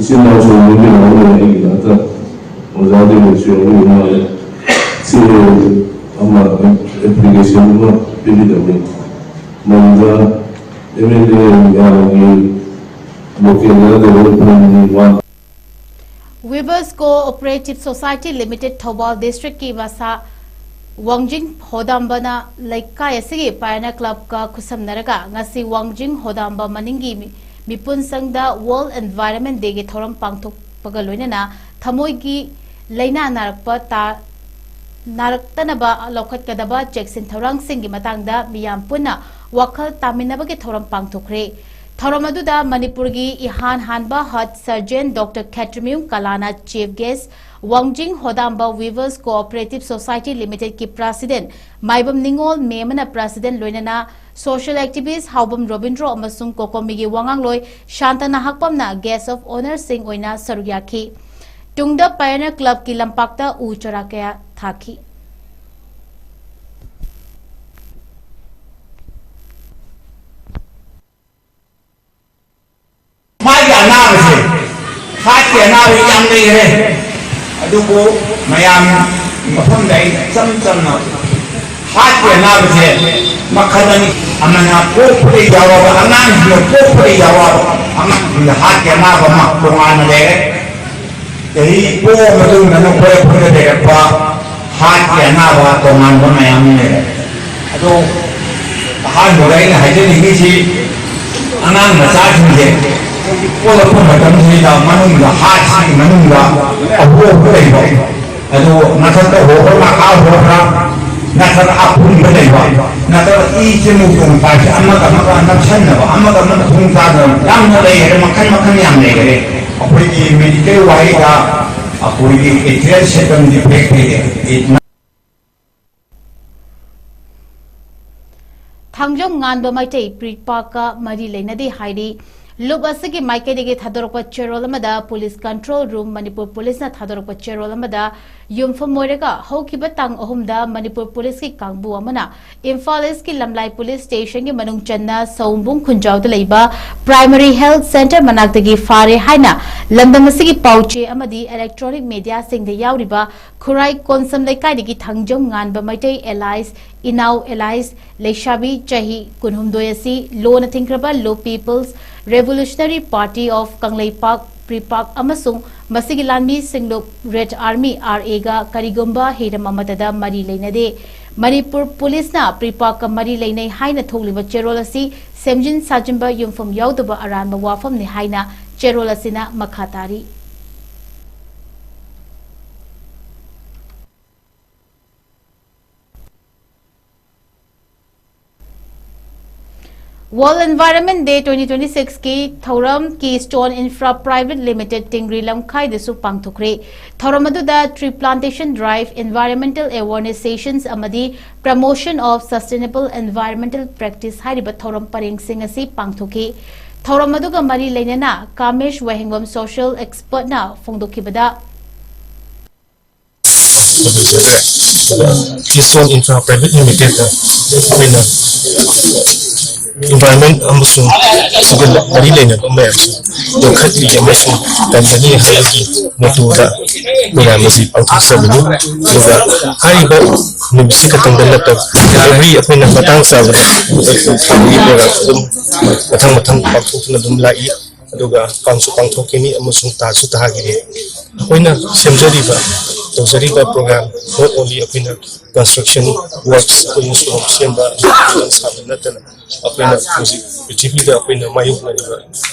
ꯏꯆꯤꯟ ꯏꯅꯥꯎꯁꯤꯡ ꯂꯣꯏꯅꯃꯛ ꯑꯩꯒꯤ ꯅꯥꯛꯇ ꯑꯣꯖꯥ ꯗꯦꯕꯦꯟꯁꯨ ꯌꯥꯎꯕꯤꯕ ꯃꯥꯜꯂꯦ꯫ ꯁꯤ ꯑꯃ ꯑꯦꯄ꯭ꯂꯤꯀꯦꯁꯟ ꯑꯃ ꯄꯤꯕꯤꯔꯝꯃꯤ꯫ ꯃꯗꯨꯗ ꯑꯦꯝ ꯑꯦꯜ ꯑꯦ ꯃꯌꯥꯝꯒꯤ ꯂꯣꯀꯦꯜ ꯗꯦꯕꯂꯞꯃꯦꯟꯒꯤ ꯋꯥ Weavers Cooperative Society Limited Thoubal ꯗꯤꯁꯇ꯭ꯔꯤꯛꯀꯤ ꯃꯁꯥ ꯋꯥꯡꯖꯤꯡ ꯍꯣꯗꯥꯝꯕꯅ ꯂꯩꯀꯥꯏ ꯑꯁꯤꯒꯤ ꯄꯥꯏꯑꯣꯅꯤꯌꯔ ꯀ꯭ꯂꯕꯀ ꯈꯨꯠꯁꯝꯅꯔꯒ ꯉꯁꯤ ꯋꯥꯡꯖꯤꯡ ꯍꯣꯗꯥꯝꯕ ꯃꯅꯤꯡꯒꯤ ꯃꯤ-, ꯃꯤꯄꯨꯟ ꯁꯪꯗ ꯋꯥꯔꯜꯗ ꯑꯦꯟꯚꯥꯏꯔꯟꯃꯦꯟ ꯗꯦꯒꯤ ꯊꯧꯔꯝ ꯄꯥꯡꯊꯣꯛꯄꯒ ꯂꯣꯏꯅꯅ ꯊꯃꯣꯏꯒꯤ ꯂꯥꯏꯅꯥ ꯅꯥꯔꯛꯄ ꯇꯥ-, ꯅꯥꯔꯛꯇꯅꯕ ꯂꯧꯈꯠꯀꯗꯕ ꯆꯦꯛꯁꯤꯟ ꯊꯧꯔꯥꯡꯁꯤꯡꯒꯤ ꯃꯇꯥꯡꯗ ꯃꯤꯌꯥꯝ ꯄꯨꯟꯅ ꯋꯥꯈꯜ ꯇꯥꯃꯤꯟꯅꯕꯒꯤ ꯊꯧꯔꯝ ꯄꯥꯡꯊꯣꯛꯈ꯭ꯔꯦ꯫ ꯊꯧꯔꯝ ꯑꯗꯨꯗ ꯃꯅꯤꯄꯨꯔꯒꯤ ꯏꯍꯥꯟ ꯍꯥꯟꯕ ꯍꯥꯔꯠ ꯁꯔꯖꯟ ꯗꯣꯛꯇꯔ ꯈꯦꯇ꯭ꯔꯤꯃꯌꯨꯝ ꯀꯂꯥꯅ ꯆꯤꯐ ꯒꯦꯁ, ꯋꯥꯡꯖꯤꯡ ꯍꯣꯗꯥꯝꯕ ꯋꯤꯚꯔꯁ ꯀꯣꯑꯣꯄꯔꯦꯇꯤꯚ ꯁꯣꯁꯥꯏꯇꯤ ꯂꯤꯃꯤꯇꯦꯗꯀꯤ ꯄ꯭ꯔꯁꯤꯗꯦꯟꯠ ꯃꯥꯏꯕꯝ ꯅꯤꯉꯣꯜ ꯃꯦꯃꯅ ꯄ꯭ꯔꯁꯤꯗꯦꯟꯠ ꯂꯣꯏꯅꯅ ꯁꯣꯁꯤꯌꯦꯜ ꯑꯦꯛꯇꯤꯚꯤꯁ꯭ꯠ ꯍꯥꯎꯕꯝ ꯔꯣꯕꯤꯟꯗ꯭ꯔꯣ ꯑꯃꯁꯨꯡ ꯀꯣꯀꯣꯃꯤꯒꯤ ꯋꯥꯉꯥꯡꯂꯣꯏ ꯁꯥꯟꯇꯅ ꯍꯥꯛꯄꯝꯅ ꯒꯦꯁ ꯑꯣꯐ ꯑꯣꯅꯔꯁꯤꯡ ꯑꯣꯏꯅ ꯁꯔꯨꯛ ꯌꯥꯈꯤ꯫ ꯇꯨꯡꯗ ꯄꯥꯏꯑꯣꯅꯤꯌꯔ ꯀ꯭ꯂꯕꯀꯤ ꯂꯝꯄꯥꯛꯇ ꯎ ꯆꯥꯔꯥ ꯀꯌꯥ ꯊꯥꯈꯤ꯫ ꯃꯥꯒꯤ ꯑꯅꯥꯕꯁꯦ, ꯍꯥꯔꯠꯀꯤ ꯑꯅꯥꯕ ꯌꯥꯝ ꯂꯩꯈꯔꯦ꯫ ꯑꯗꯨꯕꯨ ꯃꯌꯥꯝ ꯃꯐꯝꯗ ꯑꯩ ꯏꯆꯝ ꯆꯝꯅ ꯍꯥꯔꯠꯀꯤ ꯑꯅꯥꯕꯁꯦ ꯃꯈꯜ ꯑꯅꯤ, ꯑꯃꯅ ꯄꯣꯛꯄꯗ ꯌꯥꯎꯔꯕ ꯑꯉꯥꯡꯁꯤꯡꯗ, ꯄꯣꯛꯄꯗ ꯌꯥꯎꯔꯕ ꯑꯉꯥꯡꯁꯤꯡꯗ ꯍꯥꯔꯠꯀꯤ ꯑꯅꯥꯕ ꯑꯃ ꯇꯣꯉꯥꯟꯅ ꯂꯩꯔꯦ꯫ ꯆꯍꯤ ꯄꯣꯛꯑ ꯃꯇꯨꯡꯗ ꯅꯈꯣꯏ ꯑꯩꯈꯣꯏꯗ ꯂꯩꯔꯛꯄ ꯍꯥꯔꯠꯀꯤ ꯑꯅꯥꯕ ꯇꯣꯉꯥꯟꯕ ꯃꯌꯥꯝ ꯑꯃ ꯂꯩꯔꯦ꯫ ꯑꯗꯣ ꯑꯍꯥꯟꯕꯗ ꯑꯩꯅ ꯍꯥꯏꯖꯅꯤꯡꯉꯤꯁꯤ, ꯑꯉꯥꯡ ꯃꯆꯥꯁꯤꯡꯁꯦ ꯄꯣꯛꯂꯛꯄ ꯃꯇꯝꯁꯤꯗ ꯃꯅꯨꯡꯗ, ꯍꯥꯔꯠꯁꯤꯒꯤ ꯃꯅꯨꯡꯗ ꯑꯍꯣꯕ ꯂꯩꯕ, ꯑꯗꯨ ꯃꯊꯛꯇ ꯍꯣꯕ꯭ꯔꯥ, ꯃꯈꯥ ꯍꯣꯕ꯭ꯔꯥ, ꯅꯠꯇ꯭ꯔꯒ ꯑꯄꯨꯟꯕ ꯂꯩꯕ, ꯅꯠꯇ꯭ꯔꯒ ꯏ ꯆꯦꯃꯨ ꯇꯣꯡ ꯄꯥꯏꯁꯦ ꯑꯃꯒ ꯑꯃꯒ ꯅꯞꯁꯟꯅꯕ, ꯑꯃꯒ ꯑꯃꯒ ꯊꯣꯡ ꯆꯥꯗꯕ, ꯌꯥꯝꯅ ꯂꯩꯈꯔꯦ, ꯃꯈꯜ ꯃꯈꯜ ꯌꯥꯝ ꯂꯩꯈꯔꯦ꯫ ꯑꯩꯈꯣꯏꯒꯤ ꯃꯦꯗꯤꯀꯦꯜ ꯋꯥꯍꯩꯗ ꯑꯩꯈꯣꯏꯒꯤ atrial septum defect ꯍꯥꯏꯗꯤ ꯊꯥꯡꯖꯝ ꯉꯥꯟꯕ ꯃꯩꯇꯩ ꯄ꯭ꯔꯤꯄꯥꯛꯀ ꯃꯔꯤ ꯂꯩꯅꯗꯦ ꯍꯥꯏꯔꯤ꯫ ꯂꯨꯞ ꯑꯁꯤꯒꯤ ꯃꯥꯏꯀꯩꯗꯒꯤ ꯊꯥꯗꯣꯔꯛꯄ ꯆꯦꯔꯣꯜ ꯑꯃꯗ, ꯄꯨꯂꯤꯁ ꯀꯟꯇ꯭ꯔꯣꯜ ꯔꯨꯝ, ꯃꯅꯤꯄꯨꯔ ꯄꯨꯂꯤꯁꯅ ꯊꯥꯗꯣꯔꯛꯄ ꯆꯦꯔꯣꯜ ꯑꯃꯗ ꯌꯨꯝꯐꯝ ꯑꯣꯏꯔꯒ ꯍꯧꯈꯤꯕ ꯇꯥꯡ ꯑꯍꯨꯝꯗ ꯃꯅꯤꯄꯨꯔ ꯄꯨꯂꯤꯁꯀꯤ ꯀꯥꯡꯕꯨ ꯑꯃꯅ ꯏꯝꯐꯥꯜ ꯏꯁꯀꯤ ꯂꯝꯂꯥꯏ ꯄꯨꯂꯤꯁ ꯁ꯭ꯇꯦꯁꯟꯒꯤ ꯃꯅꯨꯡ ꯆꯟꯅ ꯁꯑꯣꯝꯕꯨꯡ ꯈꯨꯟꯖꯥꯎꯗ ꯂꯩꯕ ꯄ꯭ꯔꯥꯏꯃꯔꯤ ꯍꯦꯜꯊ ꯁꯦꯟꯇꯔ ꯃꯅꯥꯛꯇꯒꯤ ꯐꯥꯔꯦ ꯍꯥꯏꯅ ꯂꯝꯗꯝ ꯑꯁꯤꯒꯤ ꯄꯥꯎ ꯆꯦ ꯑꯃꯗꯤ ꯏꯂꯦꯛꯇ꯭ꯔꯣꯅꯤꯛ ꯃꯤꯗꯤꯌꯥꯁꯤꯡꯗ ꯌꯥꯎꯔꯤꯕ ꯈꯨꯔꯥꯏ ꯀꯣꯟꯁꯝ ꯂꯩꯀꯥꯏꯗꯒꯤ ꯊꯥꯡꯖꯝ ꯉꯥꯟꯕ ꯃꯩꯇꯩ ꯑꯦꯂꯥꯏꯁ ꯏꯅꯥꯎ ꯑꯦꯂꯥꯏꯁ ꯂꯩꯁꯥꯕꯤ ꯆꯍꯤ ꯀꯨꯟꯍꯨꯝꯗꯣꯏ ꯑꯁꯤ ꯂꯣꯅ ꯊꯤꯡꯈ꯭ꯔꯕ ꯂꯨꯞ ꯄꯤꯄꯜꯁ ꯔꯦꯚꯣꯂꯨꯁꯅꯔꯤ ꯄꯥꯔꯇꯤ ꯑꯣꯐ ꯀꯪꯂꯩꯄꯥꯛ, ꯄ꯭ꯔꯤꯄꯥꯛ, ꯑꯃꯁꯨꯡ ꯃꯁꯤꯒꯤ ꯂꯥꯟꯃꯤꯁꯤꯡ ꯂꯨꯞ ꯔꯦꯗ ꯑꯥꯔꯃꯤ, ꯑꯥꯔ ꯑꯦꯒ ꯀꯔꯤꯒꯨꯝꯕ ꯍꯤꯔꯝ ꯑꯃꯠꯇꯗ ꯃꯔꯤ ꯂꯩꯅꯗꯦ꯫ ꯃꯅꯤꯄꯨꯔ ꯄꯨꯂꯤꯁꯅ ꯄ꯭ꯔꯤꯄꯥꯛꯀ ꯃꯔꯤ ꯂꯩꯅꯩ ꯍꯥꯏꯅ ꯊꯣꯛꯂꯤꯕ ꯆꯦꯔꯣꯜ ꯑꯁꯤ ꯁꯦꯝꯖꯤꯟ ꯁꯥꯖꯤꯟꯕ ꯌꯨꯝꯐꯝ ꯌꯥꯎꯗꯕ ꯑꯔꯥꯟꯕ ꯋꯥꯐꯝꯅꯤ ꯍꯥꯏꯅ ꯆꯦꯔꯣꯜ ꯑꯁꯤꯅ ꯃꯈꯥ ꯇꯥꯔꯤ꯫ World Environment Day twenty twenty-six ꯀꯤ ꯊꯧꯔꯝ Keystone Infra Private Limited ꯇꯤꯡꯔꯤ ꯂꯝꯈꯥꯏꯗꯁꯨ ꯄꯥꯡꯊꯣꯛꯈ꯭ꯔꯦ꯫ ꯊꯧꯔꯝ ꯑꯗꯨꯗ tree plantation drive, environmental awareness sessions ꯑꯃꯗꯤ Promotion of Sustainable Environmental Practice ꯍꯥꯏꯔꯤꯕ ꯊꯧꯔꯝ ꯄꯔꯦꯡꯁꯤꯡ ꯑꯁꯤ ꯄꯥꯡꯊꯣꯛꯈꯤ꯫ ꯊꯧꯔꯝ ꯑꯗꯨꯒ ꯃꯔꯤ ꯂꯩꯅꯅ ꯀꯥꯃꯦꯁ ꯋꯥꯍꯦꯡꯕꯝ social expertꯅ ꯐꯣꯡꯗꯣꯛꯈꯤꯕꯗ, ꯂꯨꯖꯈ꯭ꯔꯦ꯫ ꯑꯗꯨꯒ Keystone Infra Private Limitedꯇ ꯑꯩꯈꯣꯏꯅ environment ꯑꯃꯁꯨꯡ ꯁꯤꯒ ꯃꯔꯤ ꯂꯩꯅꯕ ꯃꯌꯥꯝꯁꯤ ꯌꯣꯛꯈꯠꯂꯤ ꯑꯃꯁꯨꯡ ꯀꯟꯒꯅꯤ ꯍꯥꯏꯕꯒꯤ mottoꯗ ꯄ꯭ꯔꯣꯒ꯭ꯔꯥꯝ ꯑꯁꯤ ꯄꯥꯡꯊꯣꯛꯆꯕꯅꯤ꯫ ꯑꯗꯨꯒ ꯍꯥꯏꯔꯤꯕ ꯅꯨꯃꯤꯠꯁꯤ ꯈꯛꯇꯪꯗ ꯅꯠꯇꯕ every ꯑꯩꯈꯣꯏꯅ ꯃꯇꯥꯡ ꯆꯥꯕꯗ ꯊꯥꯕꯒꯤ ꯄ꯭ꯔꯣꯒ꯭ꯔꯥꯝ ꯑꯗꯨꯝ ꯃꯊꯪ ꯃꯊꯪ ꯄꯥꯡꯊꯣꯛꯇꯨꯅ ꯑꯗꯨꯝ ꯂꯥꯛꯏ꯫ ꯑꯗꯨꯒ ꯄꯥꯡꯁꯨ ꯄꯥꯡꯊꯣꯛꯈꯤꯅꯤ ꯑꯃꯁꯨꯡ ꯇꯥꯁꯨ ꯇꯥꯈꯤꯅꯤ꯫ ꯑꯩꯈꯣꯏꯅ ꯁꯦꯝꯖꯔꯤꯕ, ꯇꯧꯖꯔꯤꯕ ꯄ꯭ꯔꯣꯒ꯭ꯔꯥꯝ not only ꯑꯩꯈꯣꯏꯅ construction works, ꯑꯩꯈꯣꯏꯅ ꯁꯣꯔꯣꯛ ꯁꯦꯝꯕ, ꯂꯝ ꯁꯥꯕ ꯅꯠꯇꯅ ꯑꯩꯈꯣꯏꯅ ꯍꯧꯖꯤꯛ ꯄ꯭ꯔꯤꯊꯤꯕꯤꯗ ꯑꯩꯈꯣꯏꯅ ꯃꯥꯌꯣꯛꯅꯔꯤꯕ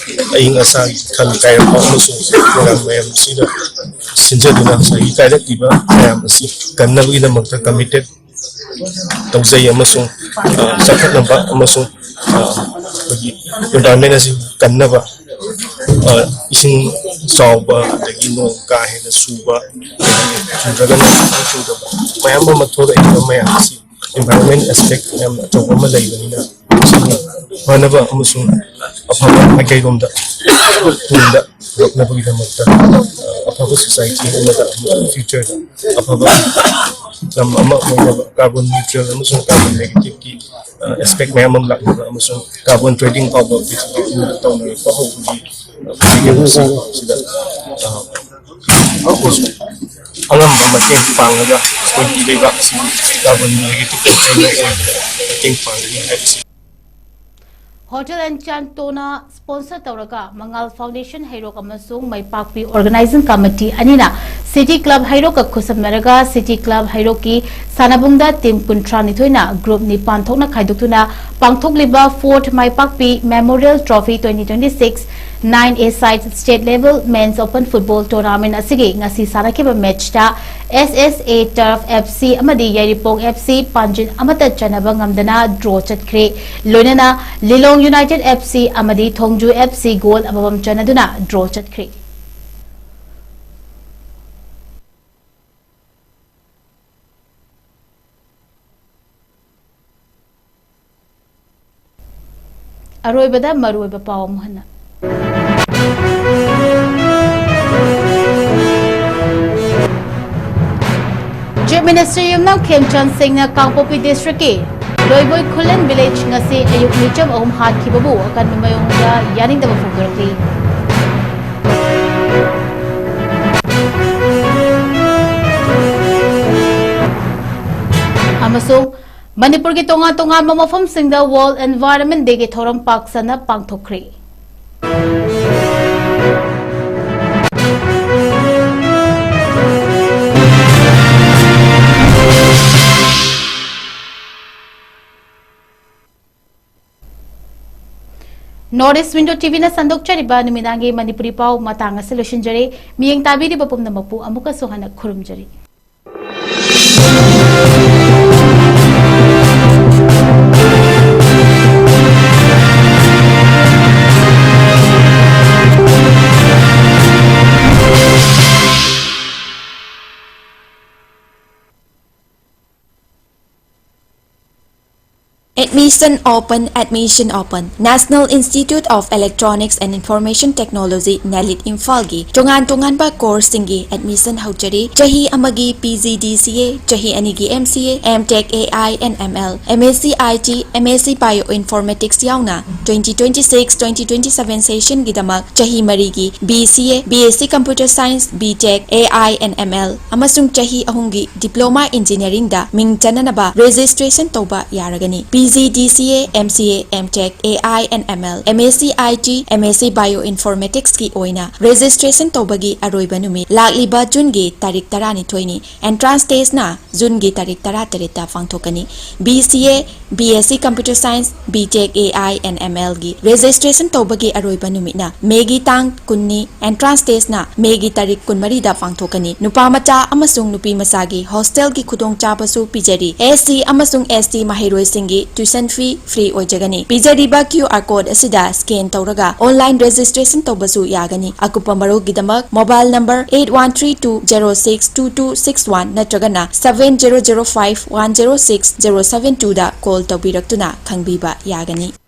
ꯑꯏꯪ ꯑꯁꯥꯒꯤ ꯈꯜ ꯀꯥꯏꯔꯛꯄ ꯑꯃꯁꯨꯡ ꯄ꯭ꯔꯣꯒ꯭ꯔꯥꯝ ꯃꯌꯥꯝꯁꯤꯗ ꯁꯤꯟꯖꯗꯨꯅ ꯉꯁꯥꯏꯒꯤ ꯀꯥꯏꯔꯛꯂꯤꯕ ꯃꯌꯥꯝ ꯑꯁꯤ ꯀꯟꯅꯕꯒꯤꯗꯃꯛꯇ committed ꯇꯧꯖꯩ ꯑꯃꯁꯨꯡ, ꯑ, ꯆꯥꯎꯈꯠꯅꯕ ꯑꯃꯁꯨꯡ, ꯑ, ꯑꯩꯈꯣꯏꯒꯤ environment ꯑꯁꯤ ꯀꯟꯅꯕ, ꯑ, ꯏꯁꯤꯡ ꯆꯥꯎꯕ, ꯑꯗꯒꯤ ꯅꯣꯡ ꯀꯥ ꯍꯦꯟꯅ ꯆꯨꯕ, ꯑꯗꯒꯤ ꯆꯨꯗ꯭ꯔꯒꯅ ꯆꯨꯗꯕ ꯃꯌꯥꯝ ꯑꯃ ꯊꯣꯛꯂꯛꯏꯕ ꯃꯌꯥꯝ ꯑꯁꯤ environment aspect ꯌꯥꯝꯅ ꯑꯆꯧꯕ ꯑꯃ ꯂꯩꯕꯅꯤꯅ, ꯁꯤꯒꯤ ꯐꯅꯕ ꯑꯃꯁꯨꯡ ꯑꯐꯕ ꯃꯥꯏꯀꯩꯔꯣꯝꯗ ꯇꯨꯡꯗ ꯄꯨꯔꯛꯅꯕꯒꯤꯗꯃꯛꯇ, ꯑ, ꯑꯐꯕ society ꯑꯃꯗ ꯑꯃꯁꯨꯡ future ꯑꯐꯕ ꯂꯝ ꯑꯃ ꯑꯣꯏꯅꯕ, carbon neutral ꯑꯃꯁꯨꯡ carbon negative ꯀꯤ, ꯑ, aspect ꯃꯌꯥꯝ ꯑꯃ ꯂꯥꯛꯅꯕ ꯑꯃꯁꯨꯡ carbon trading ꯐꯥꯎꯕ ꯄ꯭ꯔꯤꯊꯤꯕꯤ ꯄꯨꯝꯕꯗ ꯇꯧꯅꯔꯛꯄ ꯍꯧꯕꯒꯤ, ꯑ, ꯈꯨꯗꯝ ꯑꯁꯤ ꯁꯤꯗ, ꯑ, ꯑꯉꯝꯕ ꯃꯇꯦꯡ ꯄꯥꯡꯂꯒ ꯑꯩꯈꯣꯏꯒꯤ ꯂꯩꯕꯥꯛ ꯑꯁꯤꯕꯨ carbon negative country ꯑꯃ ꯑꯣꯏꯕꯗ ꯃꯇꯦꯡ ꯄꯥꯡꯒꯅꯤ ꯍꯥꯏꯕꯁꯤ꯫ Hotel and Chanto ꯅ sponsor ꯇꯧꯔꯒ ꯃꯉꯥꯜ Foundation ꯍꯩꯔꯣꯛ ꯑꯃꯁꯨꯡ ꯃꯥꯏꯄꯥꯛꯄꯤ Organizing Committee ꯑꯅꯤꯅ City Club ꯍꯩꯔꯣꯛꯀ ꯈꯨꯠꯁꯝꯅꯔꯒ City Club ꯍꯩꯔꯣꯛꯀꯤ ꯁꯥꯟꯅꯕꯨꯡꯗ team ꯀꯨꯟꯊ꯭ꯔꯥ ꯅꯤꯊꯣꯏꯅ group ꯅꯤꯄꯥꯟ ꯊꯣꯛꯅ ꯈꯥꯏꯗꯣꯛꯇꯨꯅ ꯄꯥꯡꯊꯣꯛꯂꯤꯕ Fourth ꯃꯥꯏꯄꯥꯛꯄꯤ Memorial Trophy twenty twenty-six nine A side state level men's open football tournament ꯑꯁꯤꯒꯤ ꯉꯁꯤ ꯁꯥꯟꯅꯈꯤꯕ match ꯇ S S A Turf F C ꯑꯃꯗꯤ ꯌꯥꯏꯔꯤꯄꯣꯛ F C ꯄꯥꯟꯖꯤꯟ ꯑꯃꯠꯇ ꯆꯟꯅꯕ ꯉꯝꯗꯅ draw ꯆꯠꯈ꯭ꯔꯦ꯫ ꯂꯣꯏꯅꯅ ꯂꯤꯂꯣꯡ United F C ꯑꯃꯗꯤ ꯊꯣꯡꯖꯨ F C goal ꯑꯃꯃꯝ ꯆꯟꯅꯗꯨꯅ draw ꯆꯠꯈ꯭ꯔꯦ꯫ ꯑꯔꯣꯏꯕꯗ ꯃꯔꯨꯑꯣꯏꯕ ꯄꯥꯎ ꯑꯃꯨꯛ ꯍꯟꯅ꯫ Chief Minister ꯌꯨꯝꯅꯥꯝ ꯈꯦꯝꯆꯥꯟ ꯁꯤꯡꯅ ꯀꯥꯡꯄꯣꯛꯄꯤ district ꯀꯤ ꯂꯣꯏꯕꯣꯏ ꯈꯨꯂꯦꯟ village ꯉꯁꯤ ꯑꯌꯨꯛ ꯃꯤꯆꯝ ꯑꯍꯨꯝ ꯍꯥꯠꯈꯤꯕꯕꯨ ꯑꯀꯟꯕ ꯃꯑꯣꯡꯗ ꯌꯥꯅꯤꯡꯗꯕ ꯐꯣꯡꯗꯣꯔꯛꯂꯤ꯫ ꯑꯃꯁꯨꯡ ꯃꯅꯤꯄꯨꯔꯒꯤ ꯇꯣꯉꯥꯟ ꯇꯣꯉꯥꯟꯕ ꯃꯐꯝꯁꯤꯡꯗ World Environment Day ꯒꯤ ꯊꯧꯔꯝ ꯄꯥꯛ ꯁꯟꯅ ꯄꯥꯡꯊꯣꯛꯈ꯭ꯔꯦ꯫ North East Window T V ꯅ ꯁꯟꯗꯣꯛꯆꯔꯤꯕ ꯅꯨꯃꯤꯗꯥꯡꯒꯤ ꯃꯅꯤꯄꯨꯔꯤ ꯄꯥꯎ ꯃꯇꯥꯡ ꯑꯁꯤ ꯂꯣꯏꯁꯤꯟꯖꯔꯦ꯫ ꯃꯤꯠꯌꯦꯡ ꯇꯥꯕꯤꯔꯤꯕ ꯄꯨꯝꯅꯃꯛꯄꯨ ꯑꯃꯨꯛꯀꯁꯨ ꯍꯟꯅ ꯈꯨꯔꯨꯝꯖꯔꯤ꯫ Admission open, admission open. National Institute of Electronics and Information Technology, NELIT, ꯏꯝꯐꯥꯜꯒꯤ ꯇꯣꯉꯥꯟ ꯇꯣꯉꯥꯟꯕ courseꯁꯤꯡꯒꯤ admission ꯍꯧꯖꯔꯤ꯫ ꯆꯍꯤ ꯑꯃꯒꯤ PGDCA, ꯆꯍꯤ ꯑꯅꯤꯒꯤ MCA, MTech AI and ML, MSc IT, MSc Bioinformatics ꯌꯥꯎꯅ twenty twenty-six twenty twenty-seven sessionꯒꯤꯗꯃꯛ ꯆꯍꯤ ꯃꯔꯤꯒꯤ BCA, BSc Computer Science, BTech AI and ML ꯑꯃꯁꯨꯡ ꯆꯍꯤ ꯑꯍꯨꯝꯒꯤ Diploma Engineeringꯗ ꯃꯤꯡ ꯆꯟꯅꯅꯕ registration ꯇꯧꯕ ꯌꯥꯔꯒꯅꯤ꯫ PGDCA, MCA, MTech, AI and ML, MSc IT, MSc Bioinformaticsꯀꯤ ꯑꯣꯏꯅ registration ꯇꯧꯕꯒꯤ ꯑꯔꯣꯏꯕ ꯅꯨꯃꯤꯠ ꯂꯥꯛꯂꯤꯕ Juneꯒꯤ ꯇꯥꯔꯤꯛ ꯇꯔꯥꯅꯤꯊꯣꯏꯅꯤ꯫ Entrance testꯅ Juneꯒꯤ ꯇꯥꯔꯤꯛ ꯇꯔꯥꯇꯔꯦꯠꯇ ꯄꯥꯡꯊꯣꯛꯀꯅꯤ꯫ BCA, BSc Computer Science, BTech AI and MLꯒꯤ registration ꯇꯧꯕꯒꯤ ꯑꯔꯣꯏꯕ ꯅꯨꯃꯤꯠꯅ Mayꯒꯤ ꯇꯥꯡ ꯀꯨꯟꯅꯤ꯫ Entrance testꯅ Mayꯒꯤ ꯇꯥꯔꯤꯛ ꯀꯨꯟꯃꯔꯤꯗ ꯄꯥꯡꯊꯣꯛꯀꯅꯤ꯫ ꯅꯨꯄꯥ ꯃꯆꯥ ꯑꯃꯁꯨꯡ ꯅꯨꯄꯤ ꯃꯆꯥꯒꯤ hostelꯒꯤ ꯈꯨꯗꯣꯡꯆꯥꯕꯁꯨ ꯄꯤꯖꯔꯤ꯫ SC ꯑꯃꯁꯨꯡ ST ꯃꯍꯩꯔꯣꯏꯁꯤꯡꯒꯤ tuition fee free ꯑꯣꯏꯖꯒꯅꯤ꯫ ꯄꯤꯖꯔꯤꯕ QR code ꯑꯁꯤꯗ scan ꯇꯧꯔꯒ online registration ꯇꯧꯕꯁꯨ ꯌꯥꯒꯅꯤ꯫ ꯑꯀꯨꯞꯄ ꯃꯔꯣꯜꯒꯤꯗꯃꯛ mobile number eight one three two zero six two two six one ꯅꯠꯇ꯭ꯔꯒꯅ seven zero zero five one zero six zero seven twoꯗ call ꯇꯧꯕꯤꯔꯛꯇꯨꯅ ꯈꯪꯕꯤꯕ ꯌꯥꯒꯅꯤ꯫